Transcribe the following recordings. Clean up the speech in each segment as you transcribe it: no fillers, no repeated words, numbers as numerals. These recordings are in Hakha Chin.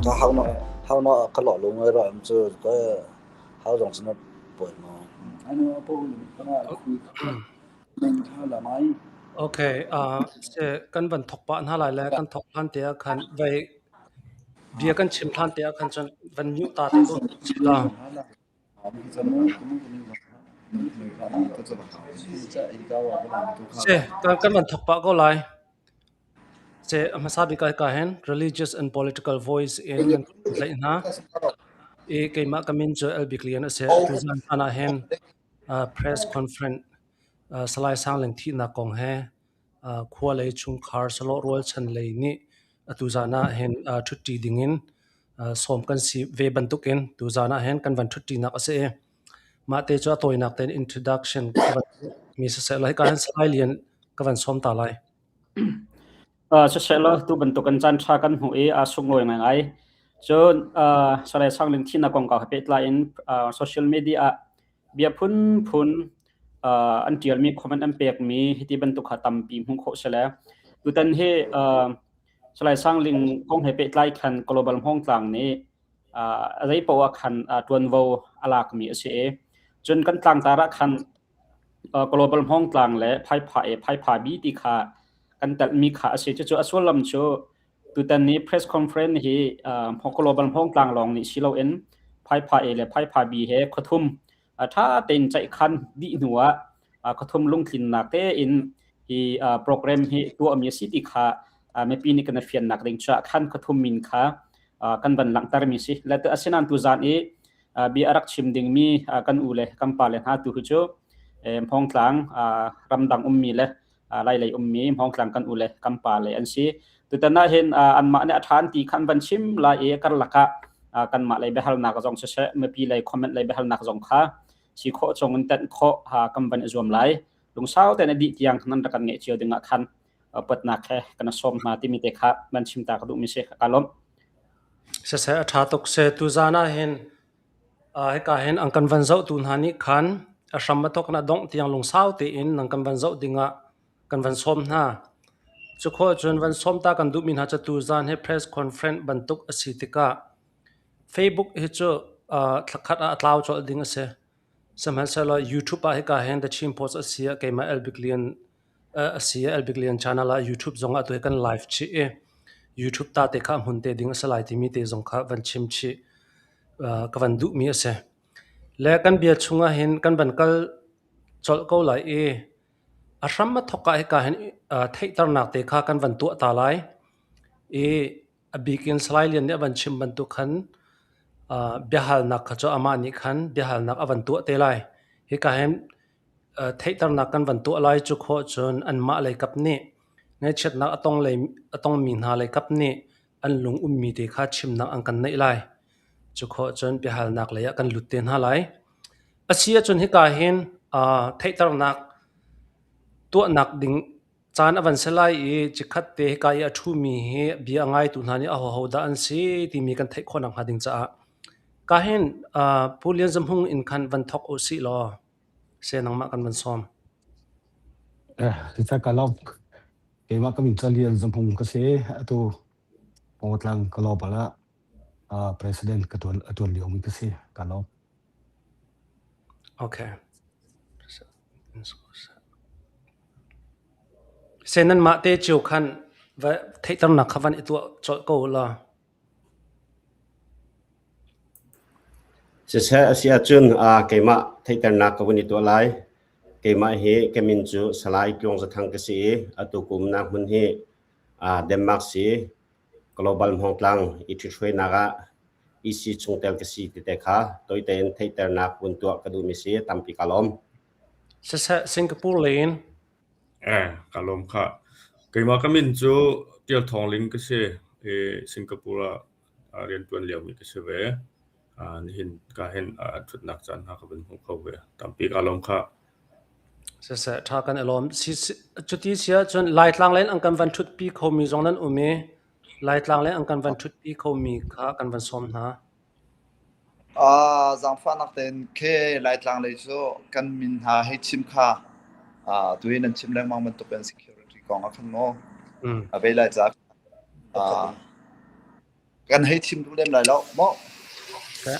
Ka hau no hau no ka lo lu ngai ro am cu ka hau zong cu na poi mo. Ano po kana khu men kha la mai. Okay, uh, se kan van thok pa hna lai le kan thok hlan te ah khan vai bia kan chim hlan te ah khan cun van mute ta te ko la. Se kan kan van thok pah ko lai. Se a hmasa bik ah ka hen religious and political voice in kan tlaih hna. I keimah ka min cu Elbik Lian a si. Tuzan caan ah hin uh, press conference uh, Salai Sang Ling thihnak kong he uh, khua lei chungkhar salawh rualchan lei nih atu zan ah hin uh, ṭhutti dingin sawm kan si ve bantukin tuzaan ah hin kan van ṭhutṭinak a si i mah te cu a tawinak tein introduction ka van mi siseh law hika hin Salai Lian ka van sawm ta lai. Siseh law tu bantuk kan caan ṭha kan hmuh i a sunglawi ngaingai. Cun Salai Sang Ling thihnak kongkau he pehtlai in social media ah bia phunphun an ṭialmi comment an pekmi hiti bantuk kha tampi hmuh khawh si le tutan hi Salai Sang Ling kong he pehtlai khan Global Hmawngtlang nih a zei paoh ah khan ṭuanvo a lakmi a si i cun kan tlangtar ah khan Global Hmawngtlang le Phaipha A Phaipha B ti kha kan telhmi kha a si. Cucu a sullam cu tutan ni press conference hi Global Hmawngtlang lawng nih si loin Phaipha A le Phaipha B he khuathum ṭha tein ceihkhan dih hnu ah khuathum lungtlinnak tein hi program hi tuahmi a si ti kha mipi nih kan i fiannak ding caah khan khuathum min kha kan van langhtermi si. Le asinain tuzaan i bia a rak chim dingmi kan u le kan pa le hna tu hi cu Hmawngtlang ramdang ummi le Lailei ummi Hmawngtlang kan u le kan pa le an si. Tutan ah hin anmah nih a ṭha an ti kha an van chim lai i karlak ah kanmah lei biahalnak zong siseh mipi lei comment lei biahalnak zong kha si khawh chung in tenh khawh kan van i zuam lai. Lungsau tein a dih tiang nan rak kan ngeih cio ding ah khan upatnak he kan sawm hna timi te kha van chim ta ka duhmi si ka lawmh. Siseh a ṭha tuk se tuzaan ah hin hika hin an kan van zohtu hna nih khan a hram a thawk in a dongh tiang lungsau tein nan kan van zoh dingah kan van sawm hna. Cu khawh cun van sawm ta kan duhmi hna cu tuzaan hi press conference bantuk a si tikah Facebook hi cu thlakhat ah a tlau colh ding a si. Sihmanhsehlaw YouTube ah hika hin The Chin Post a si ah keimah Elbik Lian a si ah Elbik Lian channel ah YouTube zong ah tu hi kan live chih i YouTube ta te kha a hmun te ding a si lai timi te zong kha van chim chih ka van duhmi a si. Le kan bia chung ah hin kan van kal colh ko lai i a hram a thawk ah hika hin theihternak te kha kan van tuah ta lai i A bik in Salai Lian nih a van chim bantuk khan biahalnak kha cu amah nih khan biahalnak a van tuah te lai. Hika hin theihternak kan van tuah lai cu khawh cun anmah lei kap nih ngaihchiatnak a tong lei a tongmi hna lei kap nih an lung ummi te kha chimnak an kan neih lai. Cu khawh cun biahalnak lei ah kan lut te hna lai. A si ahcun hika hin theihternak tuahnak ding Caan a van si lai i chikkhat te hika i a ṭhumi hi bia a ngaitu hna nih ahoho dah an si timi kan theih khawh nakhnga ding caah ka hin Pu Lian Za Hmung in khan van thawk u sih law se nangmah kan van sawm. Cucaah ka lawm. Keimah ka min cu Lian Za Hmung ka si. Atu Pawtlang Global ah President ka ṭuan a ṭuan liomi ka si. Ka lawm. Okay. Se nanmah te cio khan va theihternak kha van i tuah colh ko law. Siseh a si ahcun keimah theihternak ka vun i tuah lai. Keimah hi ka min cu Salai Tluang Za Thang ka si i atu ka umnak hmun hi Denmark si Global Hmawngtlang i ṭhithruainak ah EC chungtel ka si ti te kha tawite in theihternak vun tuah ka duhmi si tampi ka lawm. Siseh Singapore lei in Eh, ka lawm khah. Keimah ka min cu Tial Thawng Ling ka si i Singapore ah rianṭuan liomi ka si ve. Nihin ka hin ṭhutnak caan hna ka vun hmu kho ve. Tampi ka lawm khah. Siseh ṭha kan i lawm. Cuti si ahcun Laitlang lei in an kan van ṭhutpi khomi zong nan um i Laitlang lei an kan van ṭhutpi khomi kha kan van sawm hna. Zaangfahnak tein khi Laitlang lei cu kan min hna hei chim kha tuhi nan chim lengmang bantuk in security kong ah khan maw a vei lai caah. Kan hei chim duh lem lai lo maw? Okay.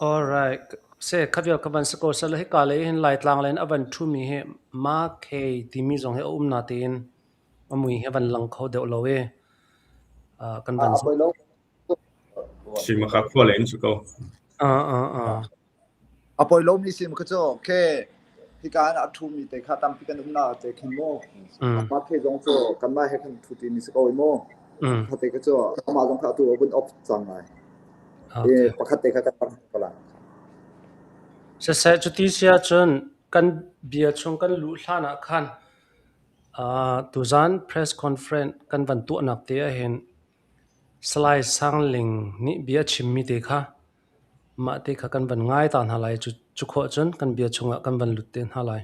All right. Se khavial ka van si ko sal hika lei hin Laitlang len a van ṭhumi hi Ma Khe timi zong hi a um na tein a mui hi a van lang kho deuh lo i kan van A poi lo. Simaka khua len si ko. Ah ah ah. A poi lomi sim kha cu khe hika ah a ṭhumi te kha tampi kan um na te khin mu. Mah khe zong cu kanmah he khan ṭhu ṭi mi si ko i mu. Kha te kha cu amah zong kha atu a vun off cang ngai. I pakhat te kha kan rak ko lai. Siseh cuti si ahcun kan bia chung kan luh hlan ah khan tuzaan press conference kan van tuahnak te ahhin Salai Sang Ling nih bia a chimmi te kha Mah te kha kan van ngai ta hna lai. Cu khawh cun kan bia chungah kan van lut te hna lai.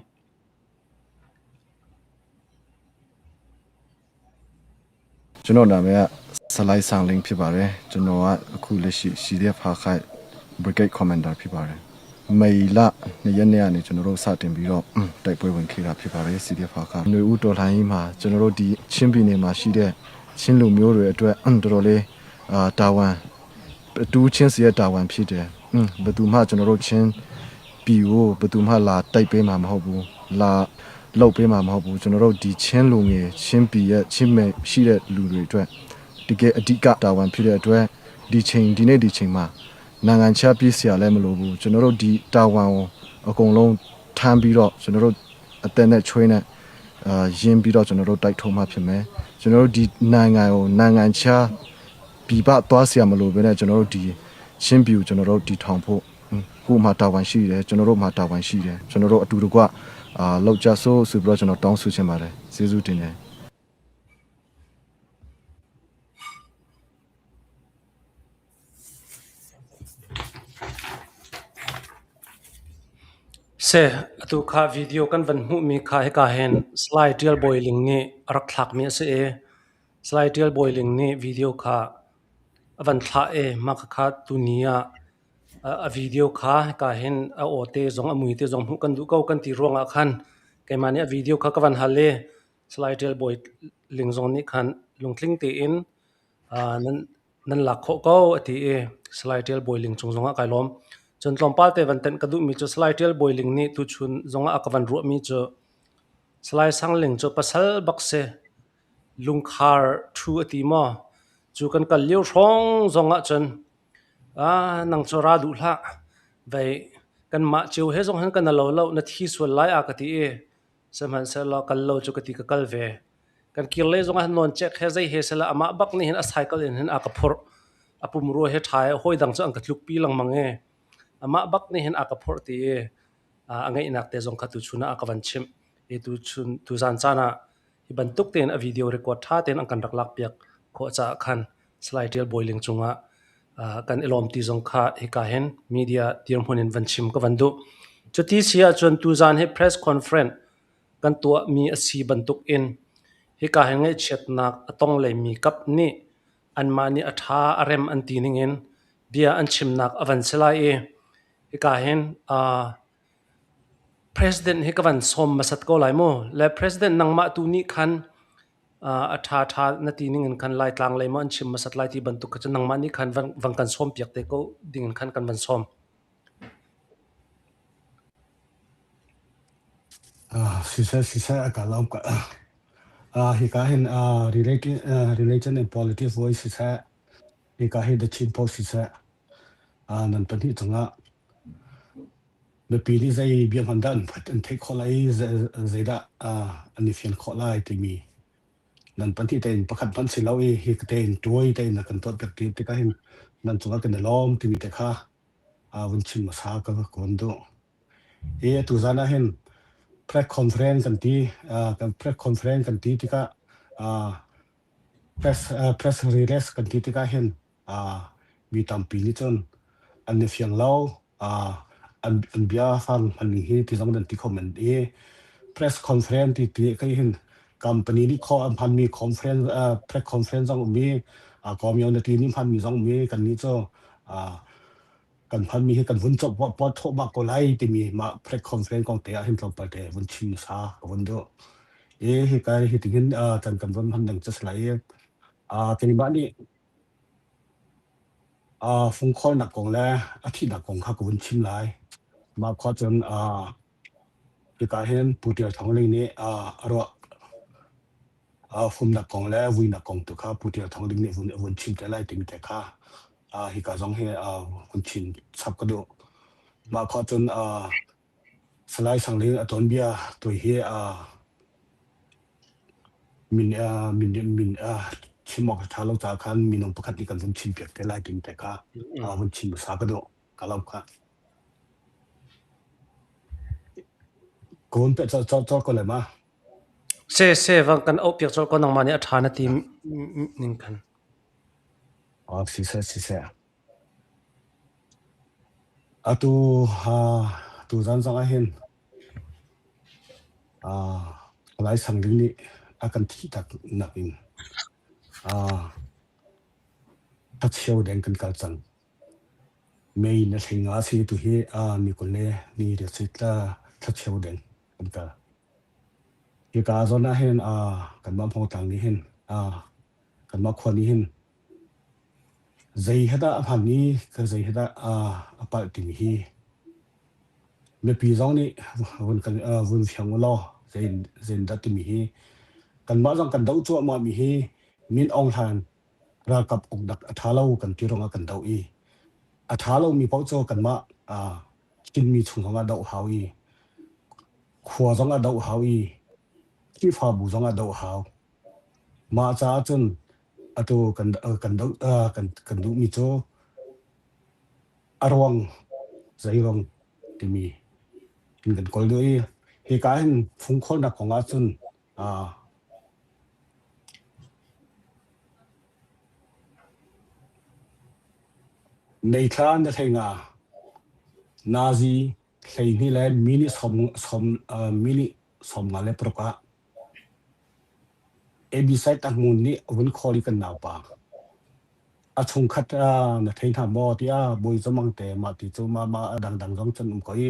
ကျွန်တော်နာမည်ကဆလိုက်ဆောင်လင်းဖြစ်ပါတယ်ကျွန်တော်ကအခုလက်ရှိ CDF ဟာခိုင် Brigade Commander ဖြစ်ပါတယ်မေလ2ရက်နေ့ကနေကျွန်တော်တို့စတင်ပြီးတော့တိုက်ပွဲဝင်ခဲ့တာဖြစ်ပါတယ် CDF ဟာခຫນွေဦးတော်လှန်ရေးမှာကျွန်တော်တို့ဒီချင်းပြည်နယ်မှာရှိတဲ့ချင်းလူမျိုးတွေအတွက်တော်တော်လေးအာတာဝန် တူးချင်းစီရဲ့တာဝန်ဖြစ်တယ်။อืมဘယ်သူမှကျွန်တော်တို့ချင်းပြည်ကိုဘယ်သူမှလာတိုက်ပေးမှာမဟုတ်ဘူး။လာလှုပ်ပေးမှာမဟုတ်ဘူး။ကျွန်တော်တို့ဒီချင်းလူငယ်ချင်းပြည်ရဲ့ချင်းမဲ့ရှိတဲ့လူတွေအတွက်တကယ်အဓိကတာဝန်ဖြစ်တဲ့အတွက်ဒီချိန်ဒီနေ့ဒီချိန်မှာနိုင်ငံခြားပြည်စရာလည်းမလိုဘူး။ကျွန်တော်တို့ဒီတာဝန်ကိုအကုန်လုံးထမ်းပြီးတော့ကျွန်တော်တို့အသက်နဲ့ချွေးနဲ့အာရင်းပြီးတော့ကျွန်တော်တို့တိုက်ထုံးမှဖြစ်မယ်။ကျွန်တော်တို့ဒီနိုင်ငံကိုနိုင်ငံခြား ပြည်ပသွားစရာမလိုဘဲနဲ့ကျွန်တော်တို့ဒီချင်းပြူကျွန်တော်တို့ဒီထောင်ဖို့ကိုမှတာဝန်ရှိတယ်ကျွန်တော်တို့မှတာဝန်ရှိတယ်ကျွန်တော်တို့အတူတကွအာလောက်ကြဆိုးဆိုပြီးတော့ကျွန်တော်တောင်းဆိုချင်ပါတယ်ကျေးဇူးတင်တယ် Seh, atu kha video kan van hmuhmi kha hika hin Salai Ṭial Bawi Ling nih a rak thlakmi a si i Salai Ṭial Bawi Ling nih video kha a van thlah i mah khakha tuni ah a video kha hika hin a aw te zong a mui te zong hmuh kan duh ko kan ti ruangah khan keimah nih a video kha ka van hal i Salai Ṭial Bawi Ling zong nih khan lungtling tein nan nan lak khawh ko a ti i Salai Ṭial Bawi Ling cung zongah kai lawm. Cun tlawmpal te van tenh ka duhmi cu Salai Ṭial Bawi Ling nih tuchun zongah a ka van ruahmi cu Salai Sang Ling cu pasal bak si lungkhar ṭhu a ti maw cu kan kal lio hrawng zongah cun ah nang cu ra duh hlah vei kanmah cio he zong hin kan lo lo na thi sual lai a ka ti i sihmanhsehlaw kal lo cu ka ti ka kal ve kan kir lei zongah nawn cek he zei he sela amah bak nih hin a cycle in hin a ka phurh a pumrua he ṭha i hawi dang cu an ka tlukpi lengmang i amah bak nih hin a ka phurh ti i a ngeihnak te zong kha tuchun ah a ka van chimh i tuchun tuzan caan ah Hi bantuk tein a video record ṭha tein an kan rak lakpiak khawh caah khan Salai Ṭial Bawi Ling cungah kan i lawm ti zong kha hika hin media dirhmun in van chim ka van duh. Cuti si ahcun tuzaan hi press conference kan tuahmi a si bantuk in hika hin ngaihchiatnak a tong leimi kap nih anmah nih a ṭha a rem an ti ningin bia an chimnak a van si lai i hika hin President hi ka van sawm hmasat ko lai mu. Le President nangmah tu nih khan a ṭha ṭha na ti ning in khan Laitlang lei maw an chim hmasat lai ti bantuk kha cu nangmah nih khan van, van kan sawm piak te ko ding in khan kan van sawm. Ah, siseh siseh a ka lawm ka. Ah, hika hin ah religion, religion and politics voice siseh, hika hi The Chin Post siseh, ah nan pahnih cungah Mipi nih zei bia hmanh dah an theih khawh lai i zeidah an i fian khawh lai timi nan pahnih tein pakhat hmanh si lo i hi tein tuai tein a kan tuahpiak ti tikah hin nan cungah kan i lawm timi te kha vun chim hmasa ka van duh. Hi atu zan ah hin press conference kan ti kan press conference kan ti tikah press press release kan ti tikah hin Mi tampi nih cun an i fiang lo. An bia fang hmanning hi ti zong nan ti kho men i press conference ti ti kai hin company nih kho an hmanmi conference press conference zong um i community nih hmanmi zong um i kannih cu kan hmanmi hi kan vun cawk puat thawhmah ko lai timi mah press conference kong te ah hin tlawmpal te vun chim sa ka vun duh. I hi kai hi tingin kan kan vun hman ding cu si lai i. Keimah nih fungkhawlnak kong le a thihnak kong kha ka vun chim lai. Mah khua cun hika hin Pu Tial Thawng Ling nih a ruah fumnak kong le vuinak kong tu kha Pu Tial Thawng Ling nih a vun chim te lai timi te kha hika zong hi vun chim chap ka duh. Mah khua cun Salai Sang Ling a tuanbia tui hi min min min chim awk a ṭha lo caah khan minung pakhat nih kan vun chimpiak te lai timi te kha vun chim hmasa ka duh. Ka lawm kha. Ka vun peh colh colh ko lai ma? Se se vang kan auh piak colh ko nangmah nih a ṭha na ti ning khan. Siseh siseh. Atu tuzan zong ahhin Lai Sang Ling nih a kan thihtak nakin thacheu deng kan kal cang. May na hleinga a si tuhi ni 20 le ni riat si thlacheu deng kan kal. Hika zawn ahhin kanmah Hmawngtlang nih hin kanmah khua nih hin Zei he dah a hman i ka zei he dah a palh timi hi mipi zong nih vun kan vun fiang u law zei dah timi hi kanmah zong kan doh cuahmah mi hi Min Aung Hlaing ralkap uknak a ṭha lo kan ti ruangah kan doh i a ṭha lomi paoh cu kanmah Chinmi chung zongah doh hau i khua zongah doh hau i Khrihfabu zongah doh hau. Mah caah cun atu kan kan doh kan kan duhmi cu a ruang zeiruang timi in kan kawl duh i hika hin fungkhawlnak kong ahcun Meithla na hlei nga, nazi 12 le minute 56 ah Abisai Tahmun nih a vun call i kan naupa a chungkhat na thei hna maw tiah Bawi Za Mang te mah ti cu mah mah a dangdang zong cun um ko i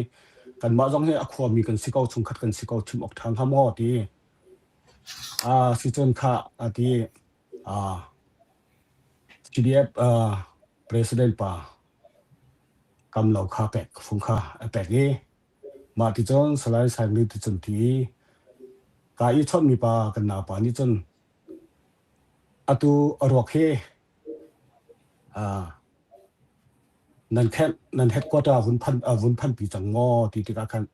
kanmah zong hi a khuami kan si ko chungkhat kan si ko chim awk ṭha hnga maw ti si cun khah a ti CDF president pa kam lo kha pek fung kha a pek i Mah ti cun Salai Saingli ti cun ti i ka i chawnhmi pa kan naupa nih cun atu a ruak hi nan khenh nan headquarter vun phan vun phanpi cang maw ti tikah khan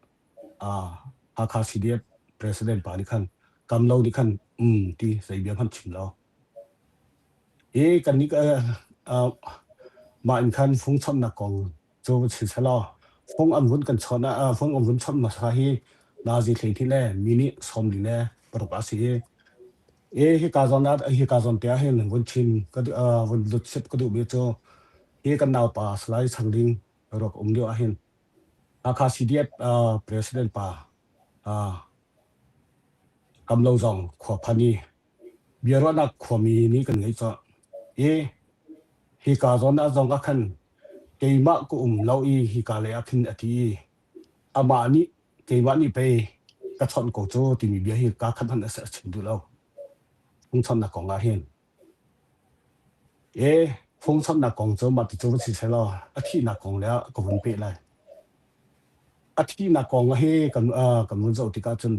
Hakha CDF president pa nih khan kam lo nih khan um ti zei bia hmanh chim lo. I kannih mah in khan fung chawnhnak kong Cu si selaw fung an vun kan chawnh ah fung an vun chawnh hmasa hi nazi 12 le minute 46 a si i i hika zawn ah hika zawn te ah hin vun chim ka vun lut sip ka duhmi cu hi kan naupa Salai Chang Ding ruak um lio ah hin Hakha CDF president pa Kamlo zong khua phan i biaruahnak khuami nih kan ngeih cawh i hika zawn ah zong ah khan keimah ka um lo i hika lei ah khin a ti i amah nih keimah nih pei ka chawnh ko cu timi bia hi kaa khat hmanh a chim duh lo. Phungchawnhnak kong ah hin. E phungchawnhnak kong cu mah ti cu va si selaw a thihnak kong le ah ka vun peh lai. A thihnak kong hi kan kan vun zoh tikah cun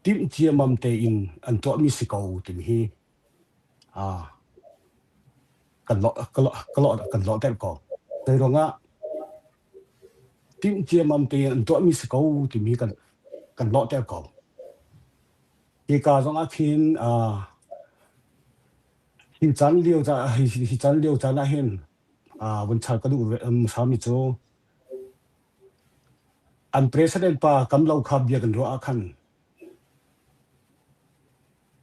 timh ciammam tein an tuahmi si ko timi hi kan kan lawhter ko. Zei ruangah timh ciammam tein an tuahmi si ko timi kan kan lawhter ko. Hika zong ah khin hi caan lio hi caan lio caan ah hin vun char ka duh hmasa mi cu An president pa kam lo kha bia kan ruah ah khan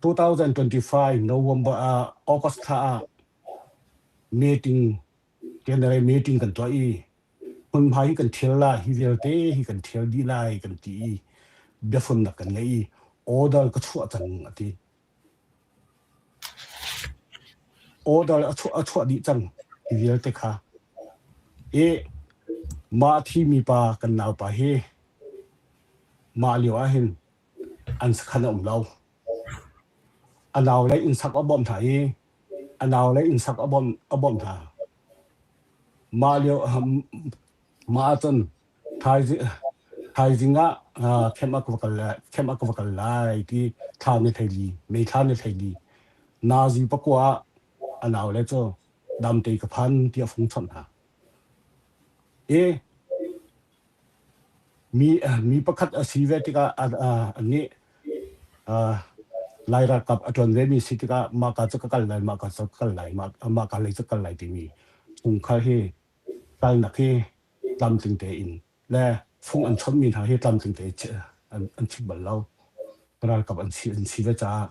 2025 November ah August thla ah meeting general meeting kan tuah i hmunhma hi kan thial lai hi vialte hi kan thial dih lai kan ti i biafunnak kan ngei i order ka chuah cang a ti. Order a chuah a chuah dih cang hi vialte kha. I mah thimi pa kan naupa hi mah lio ah hin an sakhan a um lo. A nau le innsak a bawmh hna i a nau le innsak a bawmh a bawmh hna. Mah lio mah ahcun thaizing thaizing ah camp ah ka va kal lai camp ah ka va kal lai ti thla ni 14 May thla ni 14 nazi pakua ah a nau le cu damte ka phan tiah fung chawnh hna. I Mi mi pakhat a si ve tikah annih Lai ralkap a ṭuan vemi si tikah mahka cu ka kal lai, mahka cu ka kal lai, mahka lei cu ka kal lai timi chungkhar hi kalnak hi tlamtling tein le fung an chawnhmi hna hi tlamtling tein an chim bal lo. Ralkap an si an si ve caah.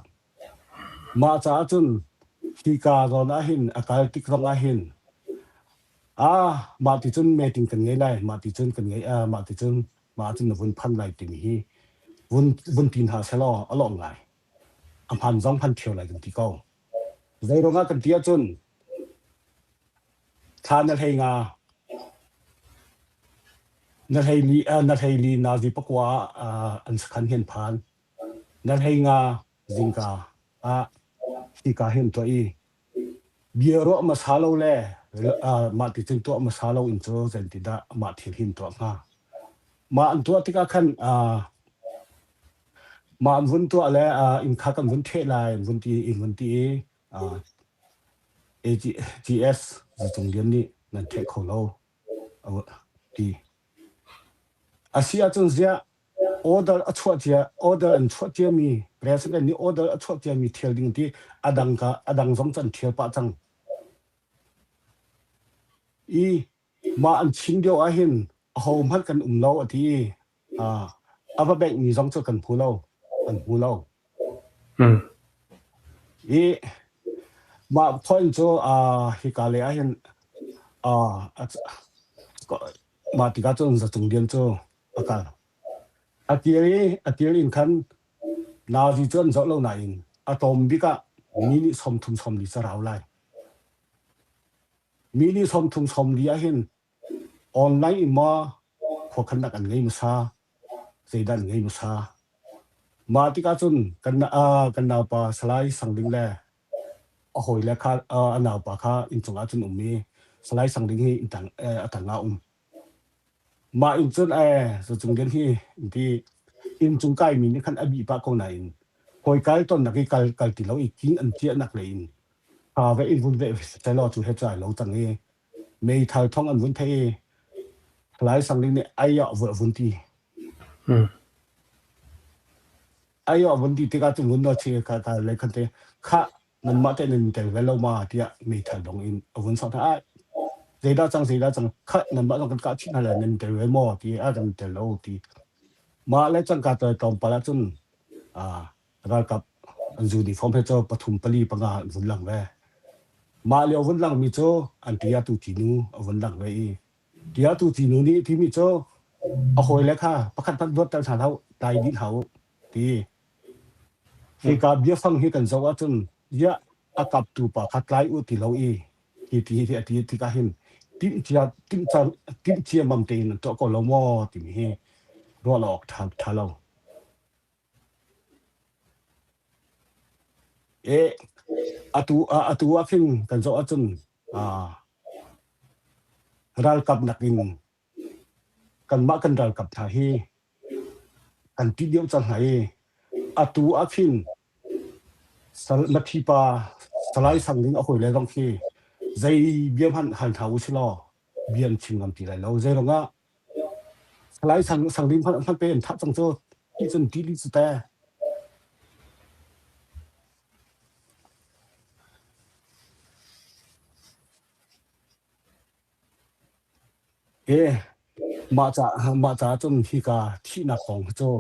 Mah caah cun hika zawn ahhin a kal tik zong ahhin Ah, mah ti cun meeting kan ngei lai, mah ti cun kan ngei, ah, mah ti cun mah cun na vun phan lai timi hi vun vun ti hna selaw a lawh ngai. A hman zong hman ṭheo lai kan ti ko. Zei ruangah kan ti ahcun thla na hlei nga na hlei li na hlei li nazi pakua ah an sakhan hin phan. Na hlei nga zingka ah hika hin tuah i Bia ruah hmasa lo le mah ti cun tuah hmasa lo in cu zeitidah mah thil hin tuah hnga? Mah an tuah tikah khan mah an vun tuah le inn kha kan vun ṭheh lai an vun ti in vun ti i AGS Zitung Lian nih nan ṭheh kho lo ti. A si ahcun ziah order a chuah cia order an chuah ciami president nih order a chuah ciami thial ding ti a dang ka a dang zong can thial pah cang. I mah an chim lio ahhin aho hmanh kan um lo a ti i a va bengh mi zong cu kan hmu lo an hmu lo. I mah point cu hika lei ahhin mah tikah cun Zacung Lian cu a kal. A kir i a kir in khan nazi cu an zoh lo nain a tlawm bik ah mi nih 30 40 ca rau lai. Mi nih 30 40 ahhin online in maw khuakhannak an ngei hmasa, zeidah an ngei hmasa. Mah tikah cun kan kan naupa Salai Sang Ding le a hawile kha a naupa kha inncung ah cun um i Salai Sang Ding hi inntang a tang ah um. Mah inn cun ee Zacung Lian hi an ti. Inncung kaimi nih khan a bih pah ko nain hawi kal tonnak i kal kal ti lo i king an ciahnak lei in tha ve in vun veh selaw cu he cai lo cang i meithal thong an vun theih i Salai Sang Ling nih ai ah vun ti. Ai ah vun ti tikah cun vun nawl chi ka ka le khan te khah nanmah te nan tel ve lo ma tiah meithal dong in a vun sok hna. Ai zeidah cang zeidah cang khah nanmah zong kan kah chih hna lai nan tel ve maw ti a kan tel lo ti. Mah le cangka tlawmpal ah cun ralkap an uniform he cu pathum pali panga an vun lang ve. Mah lio vun langmi cu an tia tu tinu a vun lang ve i tia tu tinu nih timi cu a hawile kha pakhat hmanh luatter hna hlah tlai dih hlah u ti. Hika biafang hi kan zoh ahcun ziah a kaptu pa kha tlai u ti lo i hi ti hi a ti tikah hin timhcia timhcia timhcia mam tein an tuah ko lo maw timi hi ruah lo awk ṭha ṭha lo. Atu atu ah khin kan zoh ahcun ralkap nakin kanmah kan ralkap hna hi kan ṭih deuh cang hna i atu ah khin Mathipa Salai Sang Ling a hawile zong khi zei bia hmanh hal hna u sih law bia an chim ngam ti lai lo. Zeiruangah Salai Sang Sang Ling hmanh pe an thah cang cu ti cun ti li cu te. E mah ca mah ca cun hika thihnak kong hi cu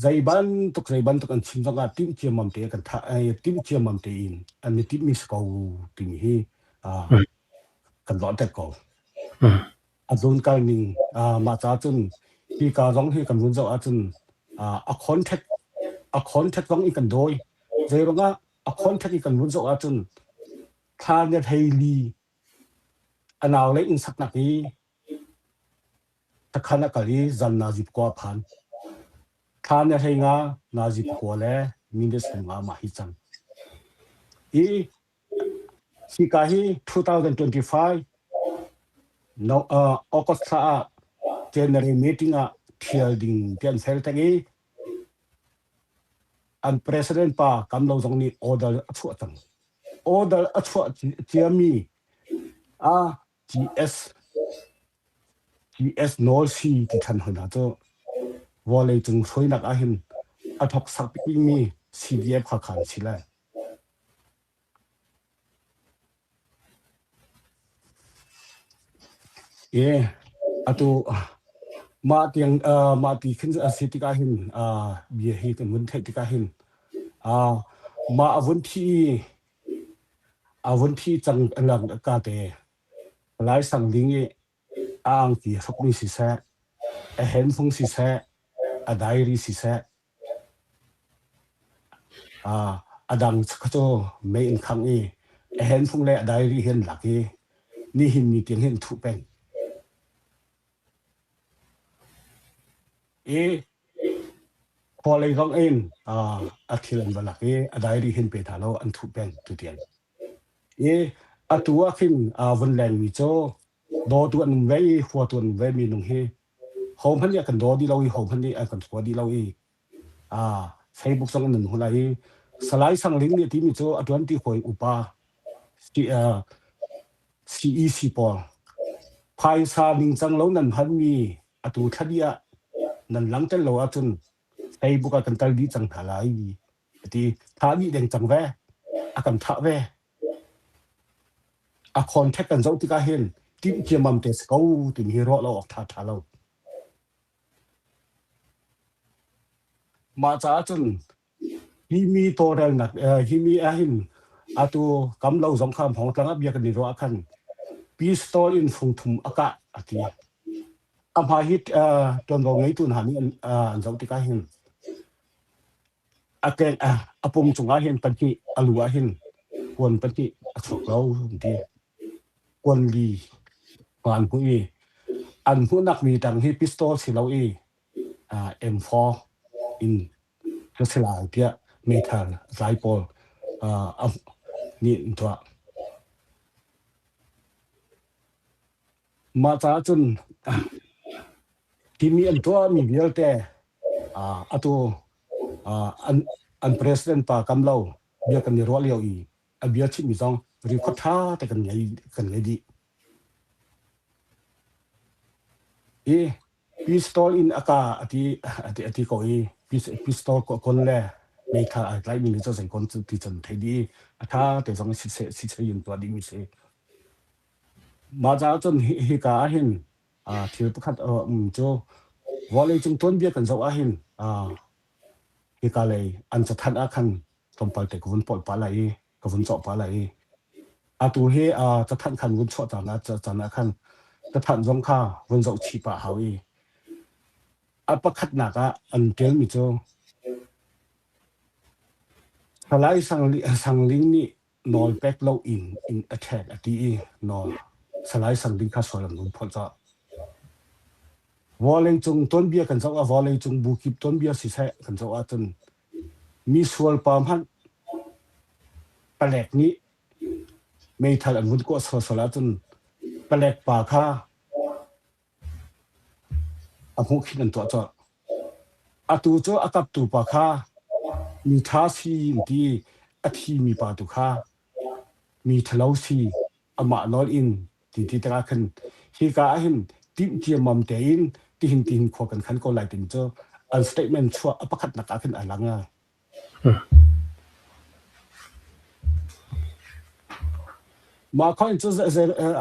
zei bantuk zei bantuk an chim zongah timh ciammam te kan thah timh ciammam tein an i timhmi si ko timi hi kan lawhter ko. A zun kal ning mah ca cun hika zong hi kan vun zoh ahcun a contact a contact zong in kan dawi. Zei ruangah a contact i kan vun zoh ahcun thla ne hlei li a nau le inn saknak i sakhan a kal i zan nazi pakua a phan. Thla ne hlei nga nazi pakua le Minutes 5 mah hi cang. I hika hi 2025 no, uh, August thla ah January meeting ah thial ding ti an fel teng i an president pa kam lo zong nih order a chuah cang. Order a chuah ciami a GS GS nawl si ti than hoi hna cu vawlei cung hruainak ahhin a thok sak bikmi CDF Hakha an si lai. E atu mah tiang mah ti khin a si tikah hin bia hi kan vun theih tikah hin mah a vun thi a vun thi cang lang ka te Lai sang ding i a angki hrukmi siseh, a handphone siseh, a diary siseh, a dang kha cu mei in khangh i a handphone le a diary hi an lak i nihin ni tiang hin thuh peng. I khua lei zong in a thil an va lak i a diary hin pe hna lo an thuh peng tutiang. I atu ah khin vun lengmi cu dawtu an um ve i huatu an um ve mi nung hi hohmanh nih a kan daw dih lo i hohmanh nih an kan hua dih lo i Facebook zong an hun lai i Salai Sang Ling nih a timi cu a ṭuanti hawi upa CEC pawl phaisa ningcang lo nan hmanmi atu thla dih ah nan langter lo ahcun Facebook ah kan tel dih cang hna lai a ti. Thah dih deng cang ve. A kan thah ve. A contact kan zoh tikah hin timh ciammam te si ko timi hi ruah lo awk ṭha ṭha lo. Mah caah cun hi mi tawlrelnak hi mi ahhin atu kam lo zong kha Hmawngtlang ah bia kan i ruah ah khan pistol in fungthum a kah a ti. A hmai hi ṭuanvo ngeitu hna nih an zoh tikah hin a keng a pum cungah hin pahnih a lu ah hin kuan pahnih a chuak lo an ti. Kuan li an hmuh i an hmuhnak mi tang hi pistol si lo i M4 in ka si lai tiah meithal tlai pawl nih an tuah. Mah caah cun timi an tuahmi vialte atu an president pa kam lo bia kan i ruah lio i a bia chimmi zong record ṭha te kan ngei kan ngei dih. I pistol in a ka a ti a ti a ti ko i pistol kon le meithal ai tlaihmi nih cun zei kon ti cun thei dih i a ṭha te zong siseh siseh in tuah dihmi si. Mah caah cun hika ah hin thil pakhat a um cu vawleicung tuanbia kan zoh ahhin hika lei an cathanh ah khan tlawmpal te ka vun polh pah lai i ka vun cawh pah lai i atu hi cathanh khan vun chuah caan ah caan ah khan cathanh zong kha vun zoh chih pah hau i a pakhatnak ah an ṭialmi cu Salai Sang Ling nih nawl pek lo in in a ṭhek a ti i nawl Salai Sang Ling kha sual an vun phawt cawh. Vawleicung tuanbia kan zoh ah vawleicung bu kip tuanbia siseh kan zoh ahcun mi sual pa hmanh palek nih meithal an vun kuah sualsual ahcun palek pa kha A hmuhkhin an tuah colh. Atu cu a kaptu pa kha mi ṭha si an ti. A thimi pa tu kha mi ṭhalo si amah nawl in ti ti tikah khan hika ah hin timh ciammam tein tihin tihin khua kan khan ko lai timi cu an statement chuah a pakhatnak ah khin a lang. Mah coin cu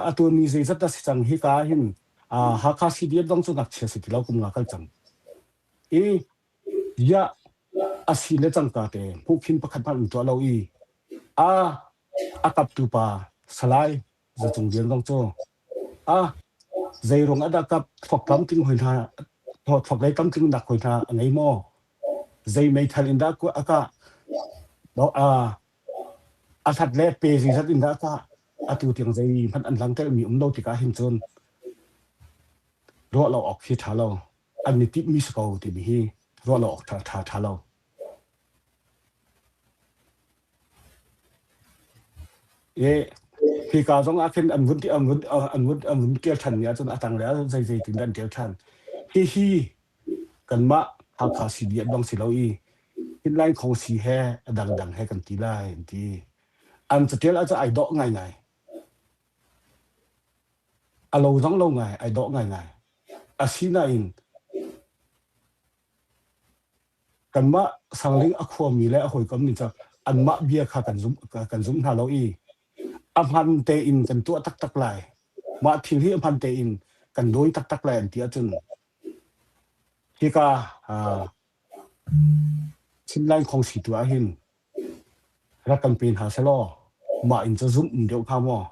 atu ni zeizat dah si cang hika ah hin Hakha CDF zong cu ngakchia si ti lo kum nga kal cang. I ya a si le cangka te hmuhkhin pakhat hmanh an tuah lo i a a kaptu pa Salai Zacung Lian zong cu a zeiruang ah dah kap thluak tlamtling hoi hna thluak lei tlamtling nak hoi hna a ngei maw? Zei meithal in dah a kah? A hlat le pe zeizat in dah a kah? Atu tiang zeihmanh an langtermi um lo tikah hin cun ruah lo awk hi ṭha lo. An i timhmi si ko timi hi ruah lo awk ṭha ṭha lo. I hika zong ah khin an vun an vun an vun an vun ṭial ṭhan mi ahcun a tanglei ah zei zei tin dah an ṭial ṭhan. Hihi kanmah Hakha CDF bang si lo i Hinlain Khawngsi he a dangdang he kan ti lai an ti. An caṭial ahcun ai dawh ngaingai. A lo zong lo ngai, ai dawh ngaingai. Asinain Kanmah Sangling a khuami le a hawikom nih cun anmah bia kha kan zum, kan zum hna lo i a hman tein kan tuah taktak lai. Mah thil hi a hman tein kan dawi taktak lai an ti ahcun hika uh, Chinland Khongsi tu ahhin rak kan pe hna selaw mah in cu zumh um deuh hnga maw?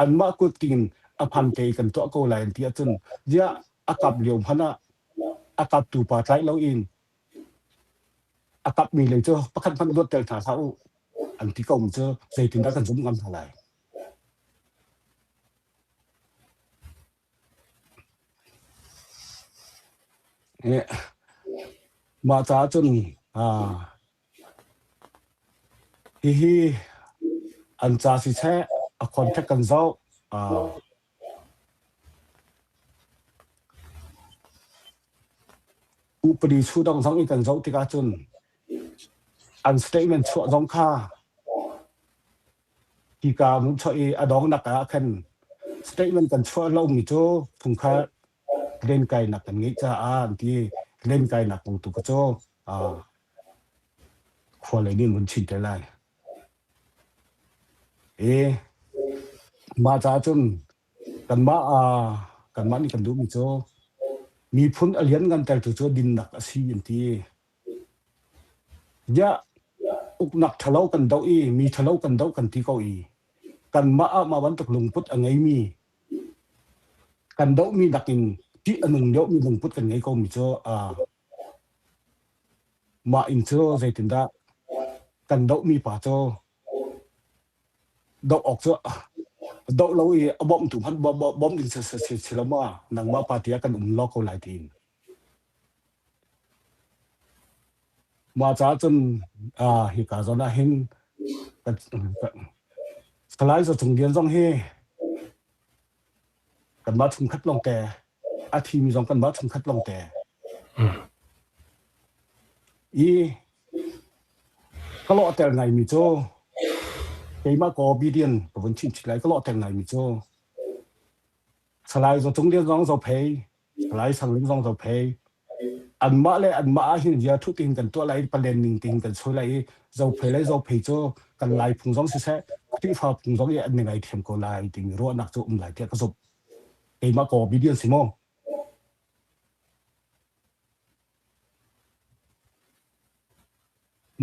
Anmah kut tingin a hman te i kan tuah ko lai an ti ahcun ziah a kap lio hmanh ah a kaptu pa tlaih loin a kapmi lei cu pakhat hmanh luatter hna hlah u an ti ko mi cu zeitindah kan zumh ngam hna lai? Mah caah cun hihi an ca siseh a contact kan zoh. Upadi chudang zong i kan zoh tikah cun an statement chuah zong kha Hika hmunchuah i a donghnak ah khan statement kan chuah lomi cu phungkhar lenkainak kan ngeih caah an ti. Lenkainak kong tu kha cu khua lei nih an vun chin te lai. I mah caah cun kanmah kanmah nih kan duhmi cu miphun a lianngantertu cu dinnak a si an ti. Ziah uknak ṭhalo kan doh i mi ṭhalo kan doh kan ti ko i kanmah ah mah bantuk lungput a ngeimi kan dohmi nakin ṭih a nung deuhmi lungput kan ngei komi cu mah inn cu zeitindah kan dohmi pa cu doh awk cu doh lo i a bawmtu hmanh bawmh ding si lo maw nangmah party ah kan um law ko lai tiin. Mah caah cun hika zawn ah hin Salai Za Cung Lian zong hi kanmah chungkhat lawngte a thimi zong kanmah chungkhat lawngte i ka lawhter ngaimi cu keimah ka obedient ka vun chim chih lai ka lawhter ngaimi cu Salai Za Cung Lian zong Zophei Lai Sangling zong Zophei anmah le anmah ah hin zia thuh tiin kan tuah lai i palen ning tiin kan soi lai i Zophei le Zophei cu kan Lai phung zong siseh Khrihfa phung zong i an i ngaithiam ko lai timi ruahnak cu um lai tiah ka zumh. Keimah ka obedient si maw?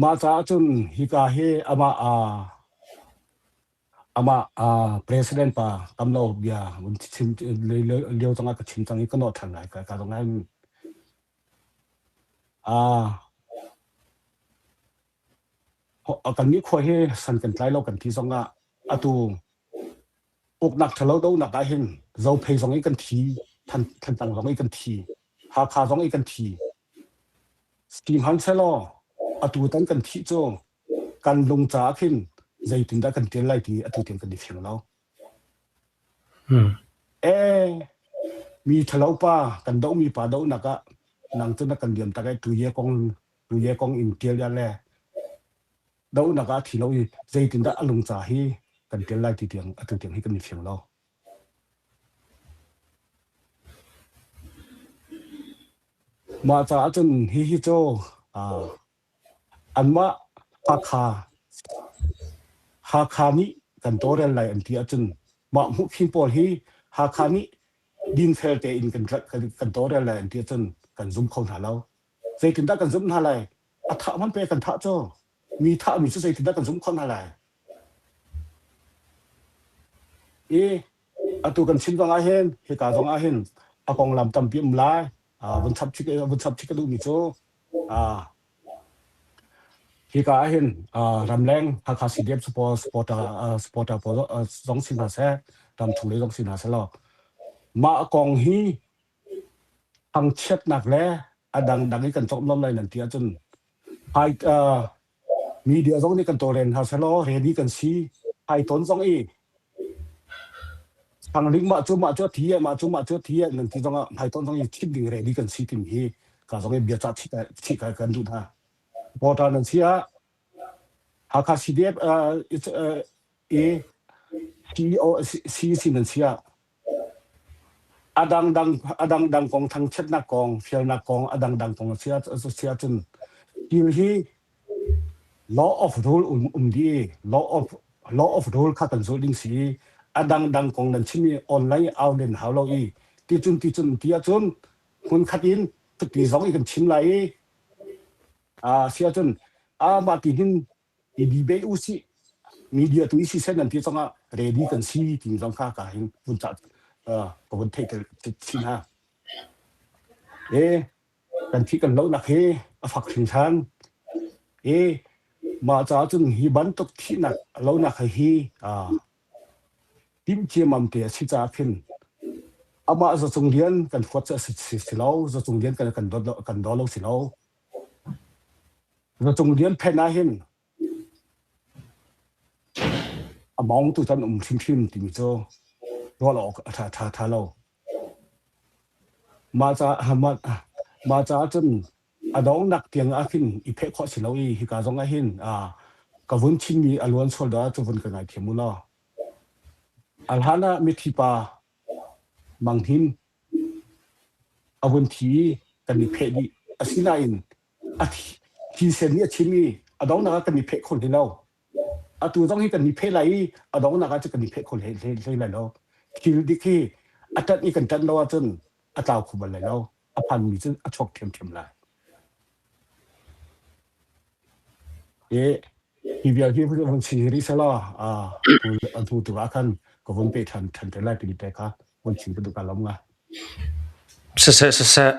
Mah caah cun hika hi amah Amah president pa tam lo bia vun chim lio zongah ka chim cang i ka nawh ṭhan lai ka ka zong Kannih khua hi san kan tlai lo kan ti zongah atu uknak ṭhalo donak ah hin Zophei zong i kan thi, Thantlang zong i kan thi, Hakha zong i kan thi. Sihmanhsehlaw atutan kan thih cu kan lung caah khin zeitindah kan ṭial lai ti atu tiang kan i fiang lo. Ee, mi ṭhalo pa kan dohmi pa dohnak ah nang cu na kan liam tak ai tuye kong tuye kong in ṭial ya le dohnak ah a thi lo i zeitindah a lung ca hi kan ṭial lai ti tiang atu tiang hi kan i fiang lo. Mah caah cun hihi cu anmah Hakha Hakha nih kan tawlrel lai an ti ahcun mah hmuhkhin pawl hi Hakha nih dinfel tein kan kan tawlrel lai an ti ahcun kan zum kho hna lo. Zeitindah kan zumh hna lai? A thah hmanh pe kan thah cu. Mi thahmi cu zeitindah kan zumh khawh hna lai? I atu kan chim zong ah hin hika zong ah hin a konglam tampi um lai. Vun chap chih vun chap chih ka duhmi cu hika ah hin ramleng Hakha CDF support supporter supporter pawl zong si hna seh, ramchung lei zong si hna seh law mah kong hi thangchiatnak le a dangdang i kan cawmlawm lai nan ti ahcun media zong nih kan tawlrel hna seh law ready kan si. Hai tawn zong i Sangling mah cu mah cu a thi e mah cu mah cu a thi e nan ti zong ah hmai tawn zong i chim ding ready kan si timi hi ka zong i bia cah chih chih ka kan duh hna. Reporter nan si ah Hakha CDF i CEO CEC nan si ah a dangdang a dangdang kong thangchiatnak kong fialnak kong a dangdang kong a si ah si ahcun thil hi law of rule um um dih i law of law of rule kha kan zulh ding si i a dangdang kong nan chim i online au len hau lo i ticun ticun ti ahcun hmunkhat in cuti zong i kan chim lai i a si ahcun a mah ti hin i debate u sih media tu i siseh nan ti zongah ready kan si ti zong kha ka hin vun ca ka vun theih chin ha e kan thi kan lohnak hi a fak hringhran e mah caah cun hi bantuk thihnak lonak hi tim ciamam te a si caah khin amah zacung lian kan huat cu a si si lo zacung lian kan kan dawt kan daw lo si lo Zacung lian phen ah hin a mawngtu cu an um hrimhrim timi cu ruah awk a ṭha ṭha ṭha lo. Mah caah mah, mah caah cun a donghnak tiang ah khin i pheh khawh si lo i hika zong ah hin ka vun chimmi a luan sual dah cu vun ka ngaithiam u law. A hlan ah mithi pa Mang Hnin a vun thi i kan i pheh dih. Asinain a thisen nih a chim i a donghnak ah kan i pheh kho hlei lo. Atu zong hi kan i pheh lai i a donghnak ah cun kan i pheh kho hlei, hlei, hlei lai lo. Thil dik hi a ṭanh i kan ṭanh lo ahcun a tlau kho bal lai lo. A phanmi cu a chuak ṭhiamṭhiam lai. I hi vial hi vun si rih selaw a hnu tu ah khan ka vun pe ṭhan ṭhan te lai timi te kha vun chim ka duh ka lawm nga. Siseh siseh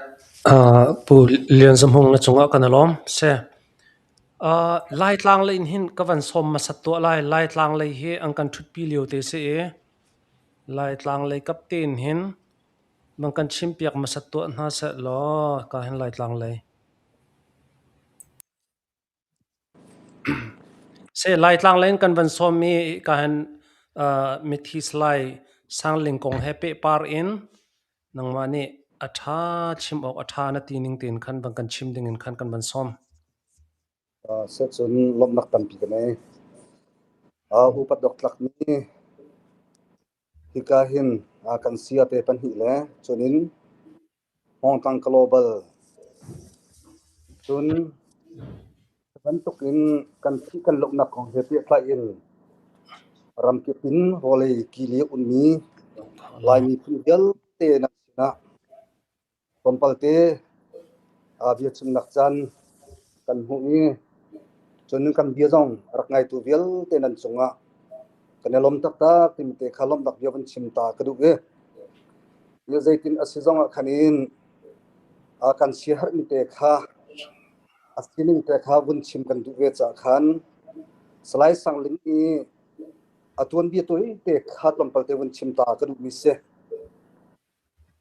Pu Lian Za Hmung na cungah kan i lawm. Seh Laitlang lei in hin ka van sawm hmasat tuah lai. Laitlang lei hi an kan ṭhutpi lio te si i Laitlang lei kap tein hin van kan chimpiak hmasat tuah hna seh law ka hin Laitlang lei. Seh Laitlang lei in kan van sawm i ka hin mithi Salai Sangling kong he pehpar in nangmah nih a ṭha chim awk a ṭha na ti ning tein khan van kan chim ding in khan kan van sawm. Seh cun lawmhnak tampi ka ngei. Upat awk tlakmi hika hin kan siate pahnih le cunin Hmawngtlang Global cun bantuk in kan thih kan lohnak kong he pehtlaih in ramkip in vawlei kili a ummi Lai miphun vialte nan sinah tlawmpalte biachimnak caan kan hmuh i cun kan bia zong a rak ngaitu vialte nan cungah kan i lawm taktak timi te kha lawmhnak bia van chim ta ka duh i zeitin a si zong ah khan in kan siaherhmi te kha a sining te kha vun chim kan duh ve caah khan Salai Sang Ling i a tuanbia tawi te kha tlawmpal te vun chim ta ka duhmi si.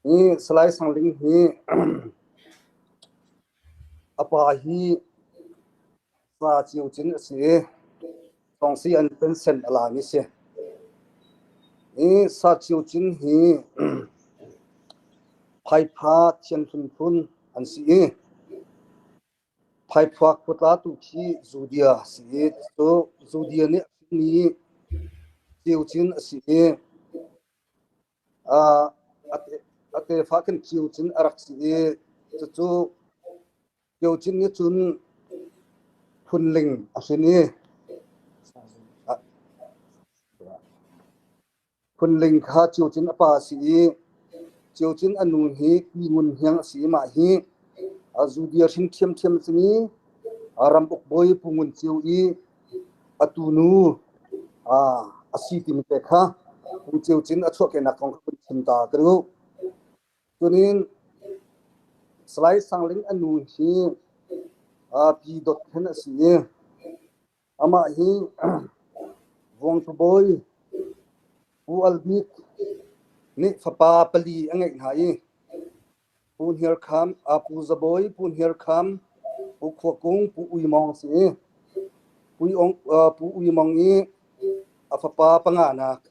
Hi Salai Sang Ling hi a pa hi sa ciocin a si i thawngsi an pension a lami si. Hi sa ciocin hi Phaipha Thianhlun phun an si i Phaipha khuatla tu khi Judea a si i cu Judea nih a hrinmi ciocin a si i A tefa khin Ciocin a rak si i cucu Ciocin nih cun phunling a hrin i phunling kha Ciocin a pa a si i Ciocin a nu hi Pi Ngun Hniang a si i mah hi Judea hrin ṭhiamṭhiam a simi ramuk bawi Pu Ngun Ceu i A tunu a si timi te kha Pu Ceu Cin a chuahkehnak kong kha vun chim ta ka duh. Cunin Salai Sang Ling a nu hi Pi Dawt Khen a si i amah hi Vuangtu bawi Pu Al Bik nih fapa pali a ngeih hna i Pu Hniar Kham, Pu Za Bawi, Pu Hniar Kham, Pu Khua Kung, Pu Ui Mawng a si. Pu Ui Mawng i A fapa panganak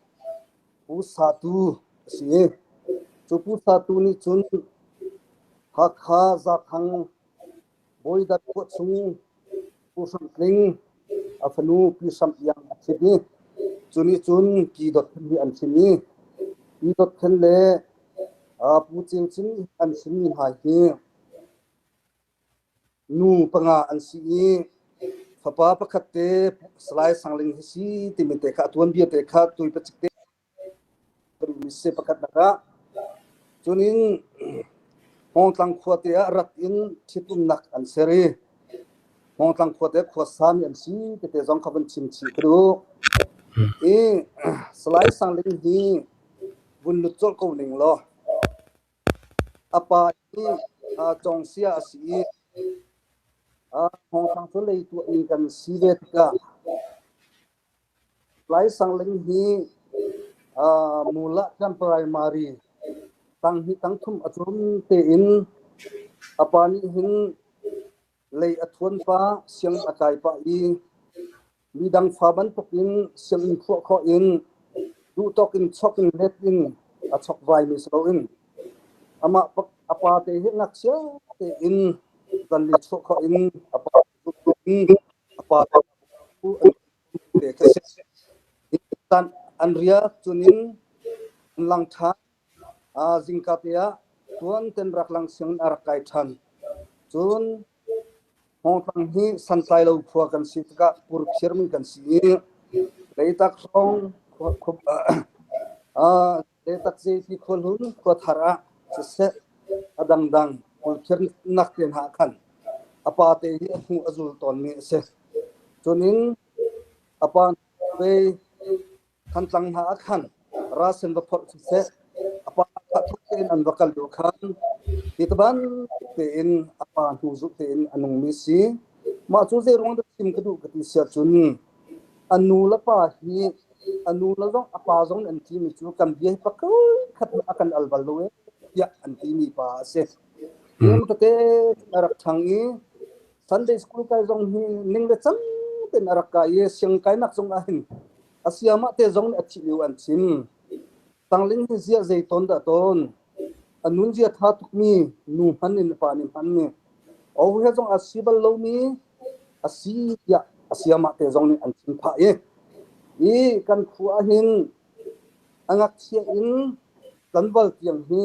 Pu Satu a si. Cu Pu Satu nih cun Hakha Zathang Bawidat khua chung Pu Hram Tling a fanu Pi Hram Iang a ṭhit i cu nih cun Pi Dawt Khen hi an hrin i Pi Dawt Khen le Pu Ceu Cin an hrinmi hna hi Nu panga an si i fapa pakhat te Salai Sang Ling hi si timi te kha a tuanbia te kha tui pacik te si pakhat nak ah cunin Hmawngtlang khua te ah rat in ṭhitumnak an ser i Hmawngtlang khua te khua sami an si tete zong kha van chim chih ka duh. I Salai Sang Ling hi vun lut colh ko ning law A pa hi cawngsia a si i Hmawngtlang cu lei tuahmi kan si ve tikah Laisangling hi Mula kan primary tanghnih tangthum a cawn tein a pa nih hin lei a thuan pah, sianginn a kai pah i midang fa bantukin sianginn phuah khawh in duhtawk in chok in let in a chokvaimi si loin amah a pa te hi ngakchia tein zanli chuah khawh in a pa in a pa te kha si. An riak cunin an lang ṭhan. Zingka te ah tuan ten rak lang sianginn a rak kai ṭhan. Cun Hmawngtlang hi santlai lo khua kan si tikah purphirmi kan si i Leitak hrawng Leitak zeipi khuahlun khua thar ah siseh a dangdang purphirnak te hna ah khan a pa te hi a hnu a zul tawnmi a si. Cunin a pa ve Thantlang hna ah khan rasen va phorh siseh, a pa kha thuk tein an va kal lio khan hi ta bantuk tein a pa hnu zulh tein a nungmi si. Mah cu zei ruang dah chim ka duh ka ti siah cun a nu le pa hi a nu le zong a pa zong nih an timi cu kan bia hi pakhat a kan al bal lo ee tiah an timi pa a si. Tlem tete a rak ṭhang i Sunday school kai zong hi ning le cang tein a rak kai i siang kainak zong ah hin a siamah te zong nih a thih lio an chim. Tangling hi ziah zei tawn dah tawn. A nun zia tha tukmi nu hman in pa nih hman ni. O he zong a si bal lomi a si tiah a siamah te zong nih an chim phah i i kan khua ah hin a ngakchia in tlanval tiang hi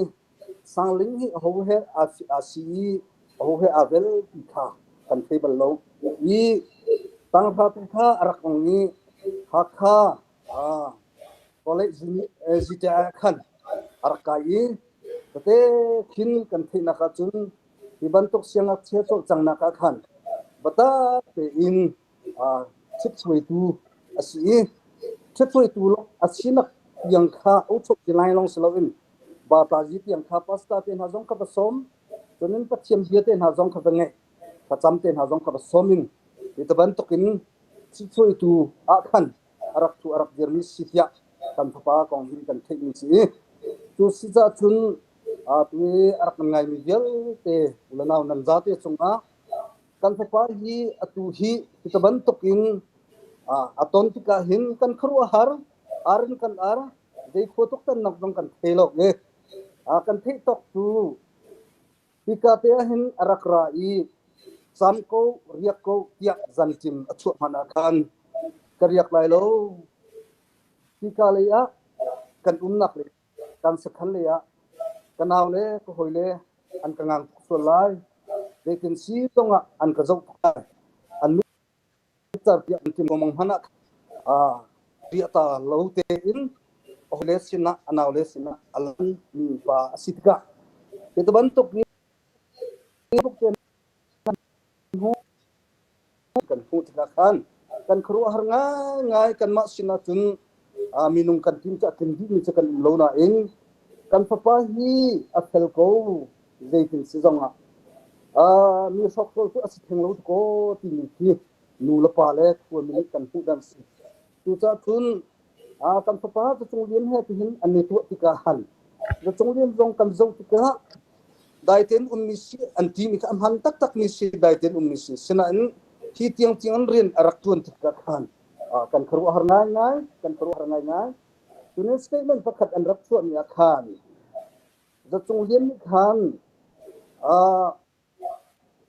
Sangling hi aho he aa si i aho he aa vel ti kha kan thei bal lo. I tanghra tu kha a rak ong i Hakha college zite ah khan a rak kai i tete khin kan theihnak ahcun hi bantuk siangngakchia cawlcanghnak ah khan biatak tein ṭhitchuaitu a si i ṭhitchuaitu a sinak tiang kha ochok ti lai lawng si loin Batazi tiang kha pastor te hna zong kha va sawm cun Pathian bia te hna zong kha va ngaih thlacam te hna zong kha va sawm in hi ti bantukin ṭhitchuaitu ah khan a rak thu a rak dirmi si tiah kan fapa kong hin kan theihmi si i cu si cah cun tu i a rak ngaimi vialte ulanau nan zate cungah kan fapa hi atu hi hi bantukin a ton tikah hin kan khuaruahhar ar in kan ar zei khua tuk tannak zong kan thei lo i kan theih tawk cu hika te ah hin a rak ra i cam ko riak ko tiah zanṭim a chuah hmanh ah khan ka riak lai lo hika lei ah kan umnak le kan sakhan lei ah ka nau le ka hawi le an ka ngang tuk sual lai zeitin si zong ah an ka zoh tuk lai an car tiah an tim lengmang hmanh ah riah ta lo tein a hawile sinah a naule sinah a lan mi pa a si tikah hi bantuk kan hmuh tikah khan kan khuaruahhar ngaingai kanmah sinah cun minung kan tim cu a tling dihmi cu kan um lo nain kan fapa hi a fel ko zeitin si zongah mi hrokhrawl cu a si theng lo ko timi khi nu le pa le khuami nih kan hmuh dan si. Cucaah cun kan fapa Zacung Lian he tihin an i tuah tikah han Zacung Lian zong kan zoh tikah daiten ummi si an timi kha a hman taktakmi si daiten ummi si sinain hi tiang tiang an rian a rak tuan tikah khan. Kan khuaruahhar ngaingai, kan khuaruahhar ngaingai. Tunin statement pakhat an rak chuahmi ah khan Zacung Lian nih khan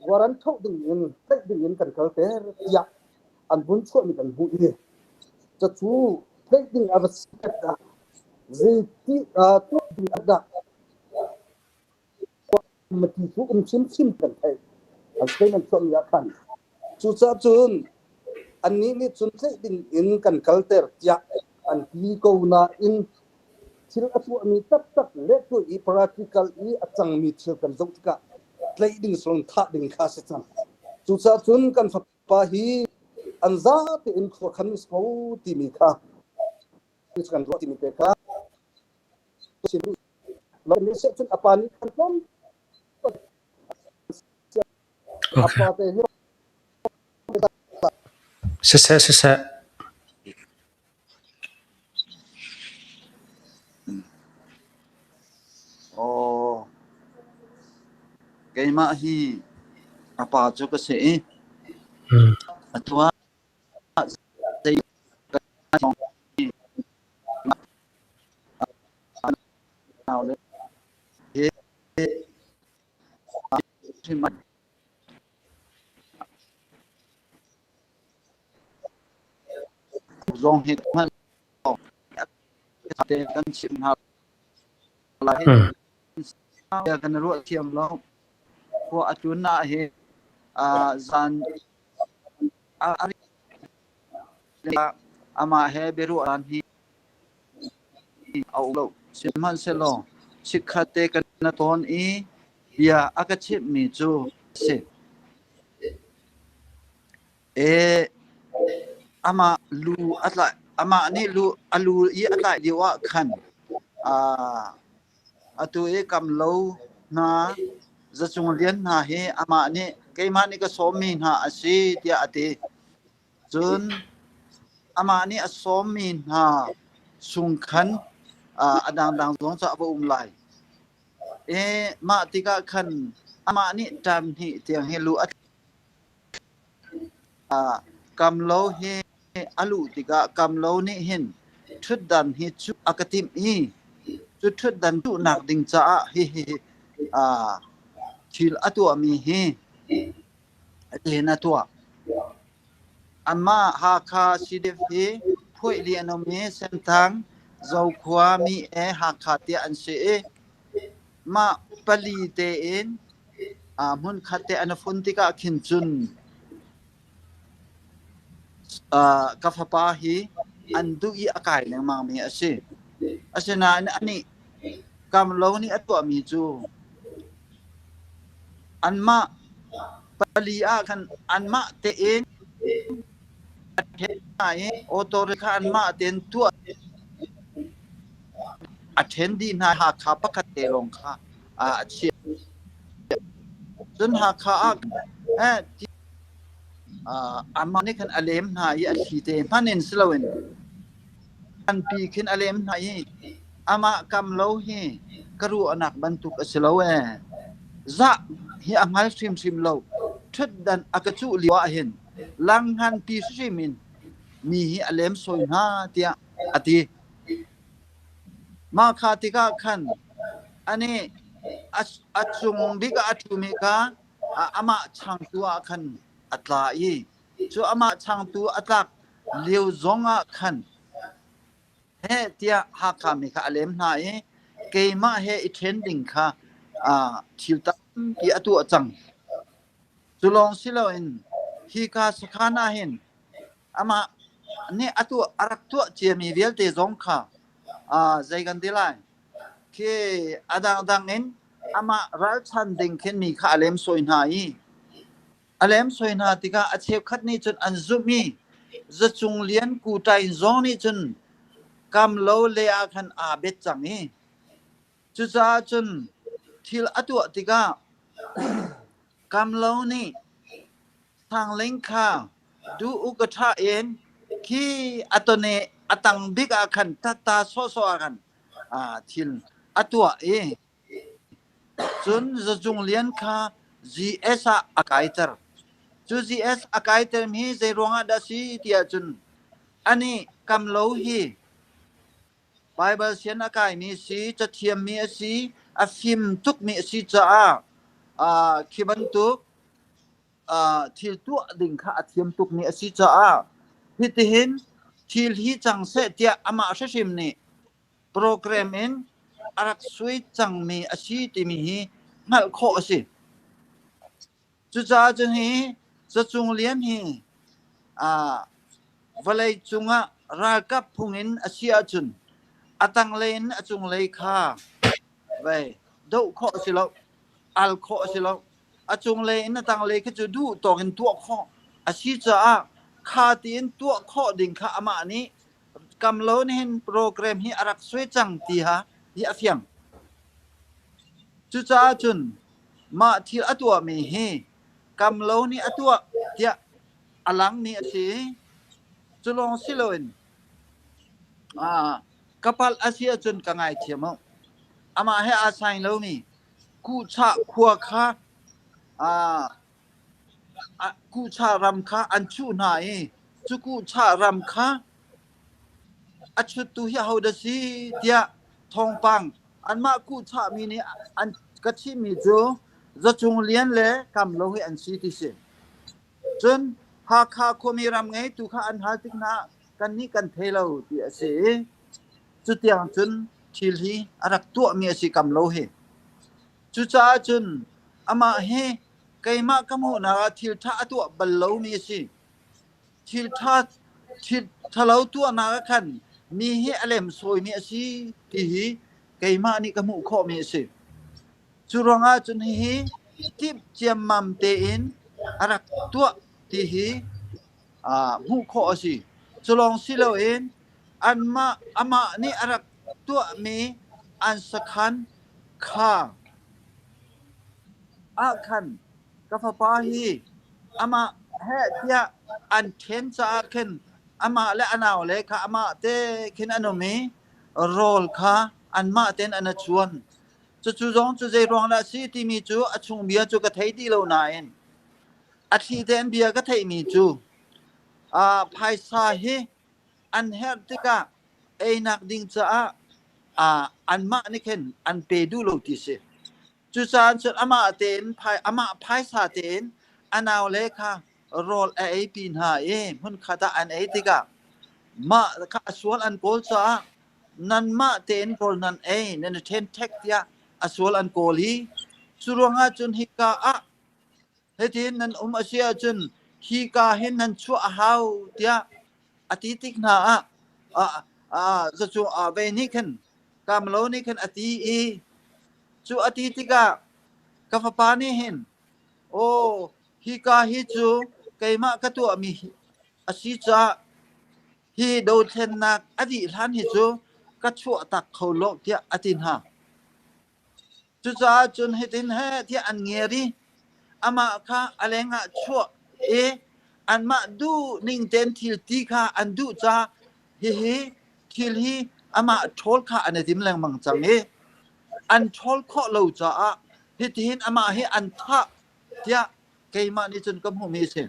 warrant thoh ding in tlaih ding in kan kalter tiah an vun chuahmi kan hmuh i cacu tlaih ding a va si ah zeiti tuah ding ah dah ti cu um chinchin kan theih. An statement chuahmi ah khan cucaah cun annih nih cun tlaih ding in kan kalter tiah an ti ko nain thil a tuahmi taktak le tuah i practical i a cangmi thil kan zoh tikah tlaih ding solon thah ding kha a si cang. Cucaah cun kan fapa hi an zate in khua khan is ko timi kha kan ruah timi te kha cun a pa nih khan tlawm a pa te hi Siseh siseh. Aw, keimah hi a pa cu ka si i atu ah zei naule he Zong hi hmanh te kan chimh hna lai. Kan ruah thiam lo. Khua a tlun ah hi zan amah he biaruah hi a um lo. Sihmanhsehlaw chikkhat te kan tawn i bia a ka chimhmi cu a si. E, amah lu a tlaih, amah nih lu a lu i a tlaih lio ah khan aa atu i kamlo hna zacung lian hna hi amah nih keimah nih ka sawmmi hna a si tiah a ti. Cun amah nih a sawmmi hna chung khan a dangdang zong cu a va um lai. E, mah tikah khan amah nih ṭam hnih tiang hi lu a Kamlo hi a luh tikah kamlo nih hin ṭhutdan hi cuh a ka timh i cu ṭhutdan cuhnak ding caah hihi thil a tuahmi hi hitin a tuah. Anmah Hakha CDF hi Phuaihli an um i Senthang, Zokhua, Mi-e, Hakha tiah an si i mah pali tein hmunkhat te an i fun tikah khin cun ka fapa hi an duh i a kai lengmangmi a si. Asinain anih Kamlo nih a tuahmi cu anmah pali ah khan anmah tein a ṭhen hna i auto kha anmah tein tuah a ṭhen dih hna. Hakha pakhat te lawng kha a chiah. Cun Hakha ah amah nih khan a lem hna i a thli te hmanh in si loin nganpi khin a lem hna i amah kam lo hi ka ruahnak bantuk a si lo ee. Zah hi a hngal hrimhrim lo. Ṭhutdan a ka cuh lio ah hin lang nganpi hrim in mi hi a lem sawi hna tiah a ti. Mah kha tikah khan anih a cung bik ah a ṭhumi kha amah changtu ah khan a tla i cu amah changtu a tlak lio zong ah khan heh tiah Hakha mi kha a lem hna i keimah he i ṭhen ding kha thil tampi a tuah cang. Cu lawng si loin hika sakhan ah hin amah nih a tuah a rak tuah ciami vialte zong kha zei kan ti lai khi a dangdang in amah ralchan ding khin mi kha a lemsawi hna i a lemsawi hna tikah a cheukhat nih cun an zumh i zacung lian kuṭain zong nih cun kam lo le ah khan aa bet cang i cucaah cun thil a tuah tikah kam lo nih Sangling kha duh u ka ṭha in khi a tawne a tang bik ah khan tatta sawhsawh ah khan thil a tuah i cun Zacung Lian kha GS ah a kaiter. Cu GS a kaiter mi zei ruangah dah si tiah cun. Anih Kamlo hi Baibal sian a kaimi si, cathiammi a si, a fim tukmi a si caah khi bantuk thil tuah ding kha a thiam tukmi a si caah hitihin thil hi cang seh tiah amah hrimhrim nih program in a rak suai cangmi a si timi hi hngalh khawh a si. Cucaah cun hi Zacung Lian hi vawlei cungah ralkap phung in a si ahcun a tanglei in a cunglei kha vei doh khawh a si lo, al khawh a si lo. A cunglei in a tanglei khi cu duh tawk in tuah khawh a si caah kha tiin tuah khawh ding kha amah nih Kamlo nih hin program hi a rak suai cang ti ha hi a fiang. Cucaah cun mah thil a tuahmi hi Kamlo nih a tuah tiah a langmi a si. Cu lawng si loin ka palh a si ahcun ka ngaithiam u. Amah he aa saing lomi Kuhchah khua kha Kuhchah ram kha an chuh hna i cu kuhchah ram kha a chuttu hi ahodah si tiah thawngpang anmah kuhchahmi nih an ka chimmi cu Zacung Lian le Kamlo hi an si ti si. Cun Hakha khuami ram ngeitu kha an hal tik hna ah kannih kan thei lo ti a si i cutiang cun thil hi a rak tuahmi a si Kamlo hi. Cucaah cun amah hi keimah ka hmuhnak ah thil ṭha a tuah bal lomi a si. Thil ṭha thil ṭhalo tuahnak ah khan mi hi a lemsawimi a si ti hi keimah nih ka hmuh khawhmi a si. Cu ruangah cun hihi timh ciammam tein a rak tuah ti hi hmuh khawh a si. Cu lawng si loin anmah amah nih a rak tuahmi an sakhan kha ah khan ka fapa hi amah heh tiah an ṭhen caah khin amah le a naule kha amah te khin an um i rawl kha anmah tein an i chuan. Cucu zong cu zei ruang dah a si timi cu a chung bia cu ka thei ti lo nain a thli tein bia ka theihmi cu phaisa hi an herh tikah einak ding caah anmah nih khin an pe duh lo ti si. Cucaah cun amah tein amah phaisa tein a naule kha rawl a eipi hna i hmunkhat ah an ei tikah mah kha a sual an kawl caah nanmah tein rawl nan ei nan i ṭhenṭhek tiah a sual an kawl i cu ruangah cun hika ah hitin nan um a si ahcun hika hin nan chuah a hau tiah a ti tik hna ah zacu ve nih khin Kamlo nih khin a ti i cu a ti tikah ka fapa nih hin aw hika hi cu keimah ka tuahmi a si caah hi dothlennak a dih hlan hi cu ka chuah tak kho lo tiah a ti hna. Cucaah cun hitin heh tiah an ngiar i amah kha a lengah chuah i anmah duh ning tein thil ti kha an duh caah hihi thil hi amah ṭhawl kha an i tim lengmang cang i an ṭhawl khawh lo caah hitihin amah hi an thah tiah keimah nih cun ka hmuhmi a si.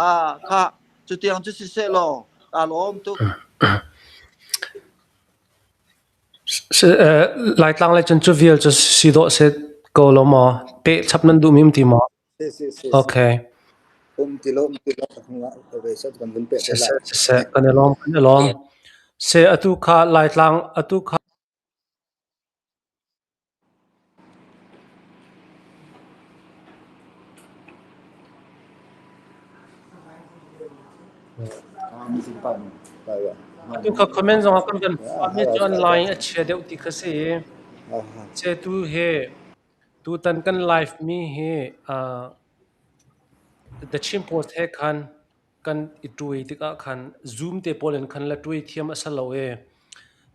Ah, khah, cutiang cu siseh law kaa lawm tuk. Laitlang lei cun cu vial cu si dawh si ko lo maw? Peh chap nan duhmi um ti maw? Si si si. Okay. Um ti lo um ti lo ve sat kan vun peh te lai. Siseh kan i lawm kan i lawm. Se atu kha Laitlang atu kha Atu kha comment zong ah kan van mi cu an line a chia deuh ti kha si. Ce tu he tutan kan live mi hi The Chin Post he khan kan i ṭuai tikah khan Zoom te pawl in khan la ṭuai thiam a si lo i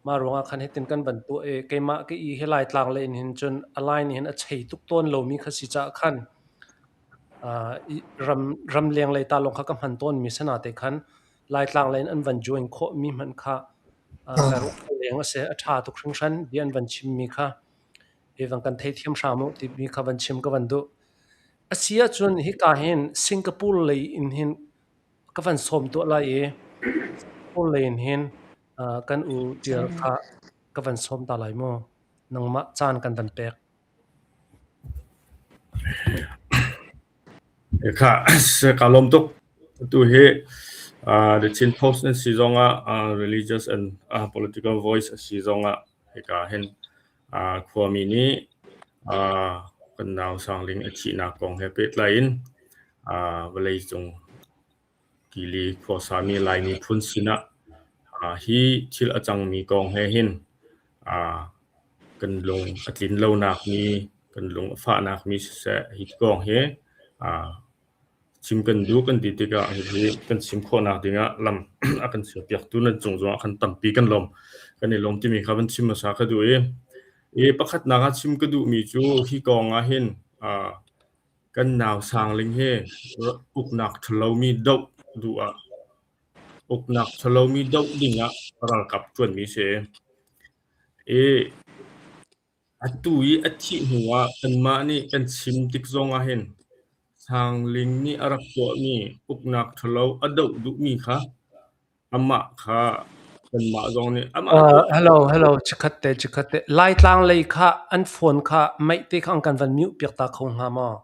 mah ruangah khan hitin kan van tuah i keimah ka i hi Laitlang lei in hin cun a line hin a chei tuk tawn lomi kha si caah khan ram ramleng lei ta lawng kha ka hman tawnmi sana te khan Laitlang lei in an van join khawhmi hmanh kha ka ruah leng a si. A ṭha tuk hringhran bia an van chimmi kha hi van kan theithiam hram u timi kha van chim ka van duh. A si ahcun hika hin Singapore lei in hin ka van sawm tuah lai i Paul lei in hin kan u Tial kha ka van sawm ta lai mu. Nangmah caan kan van pek. Kha ka lawm tuk. Atu hi The Chin Post nan si zongah religious and political voice a si zongah hika hin khuami nih kan nau Sangling a thihnak kong he pehtlai in vawleicung Kili khuasami Lai miphun sinah hi thil a cangmi kong he hin kan lung a tlin lonak mi, kan lung a fahnak mi siseh hi kong hi chim kan duh kan ti tikah hihi kan chim khawhnak dingah lam a kan sialpiaktu nan cung zongah khan tampi kan lawm. Kan i lawm timi kha van chim hmasa ka duh i, i pakhatnak ah chim ka duhmi cu hi kong ah hin kan nau Sangling hi uknak ṭhalomi doh duh ah uknak ṭhalomi doh dingah ralkap ṭuanmi si. I atu i a thih hnu ah kanmah nih kan chim tik zong ah hin Sangling nih a rak tuahmi uknak ṭhalo a doh duhmi kha amah kha kanmah zong nih amah Hello, hello, chikkhat te, chikkhat te. Laitlang lei kha an phone kha meih te kha an kan van mute piak ta kho hnga maw?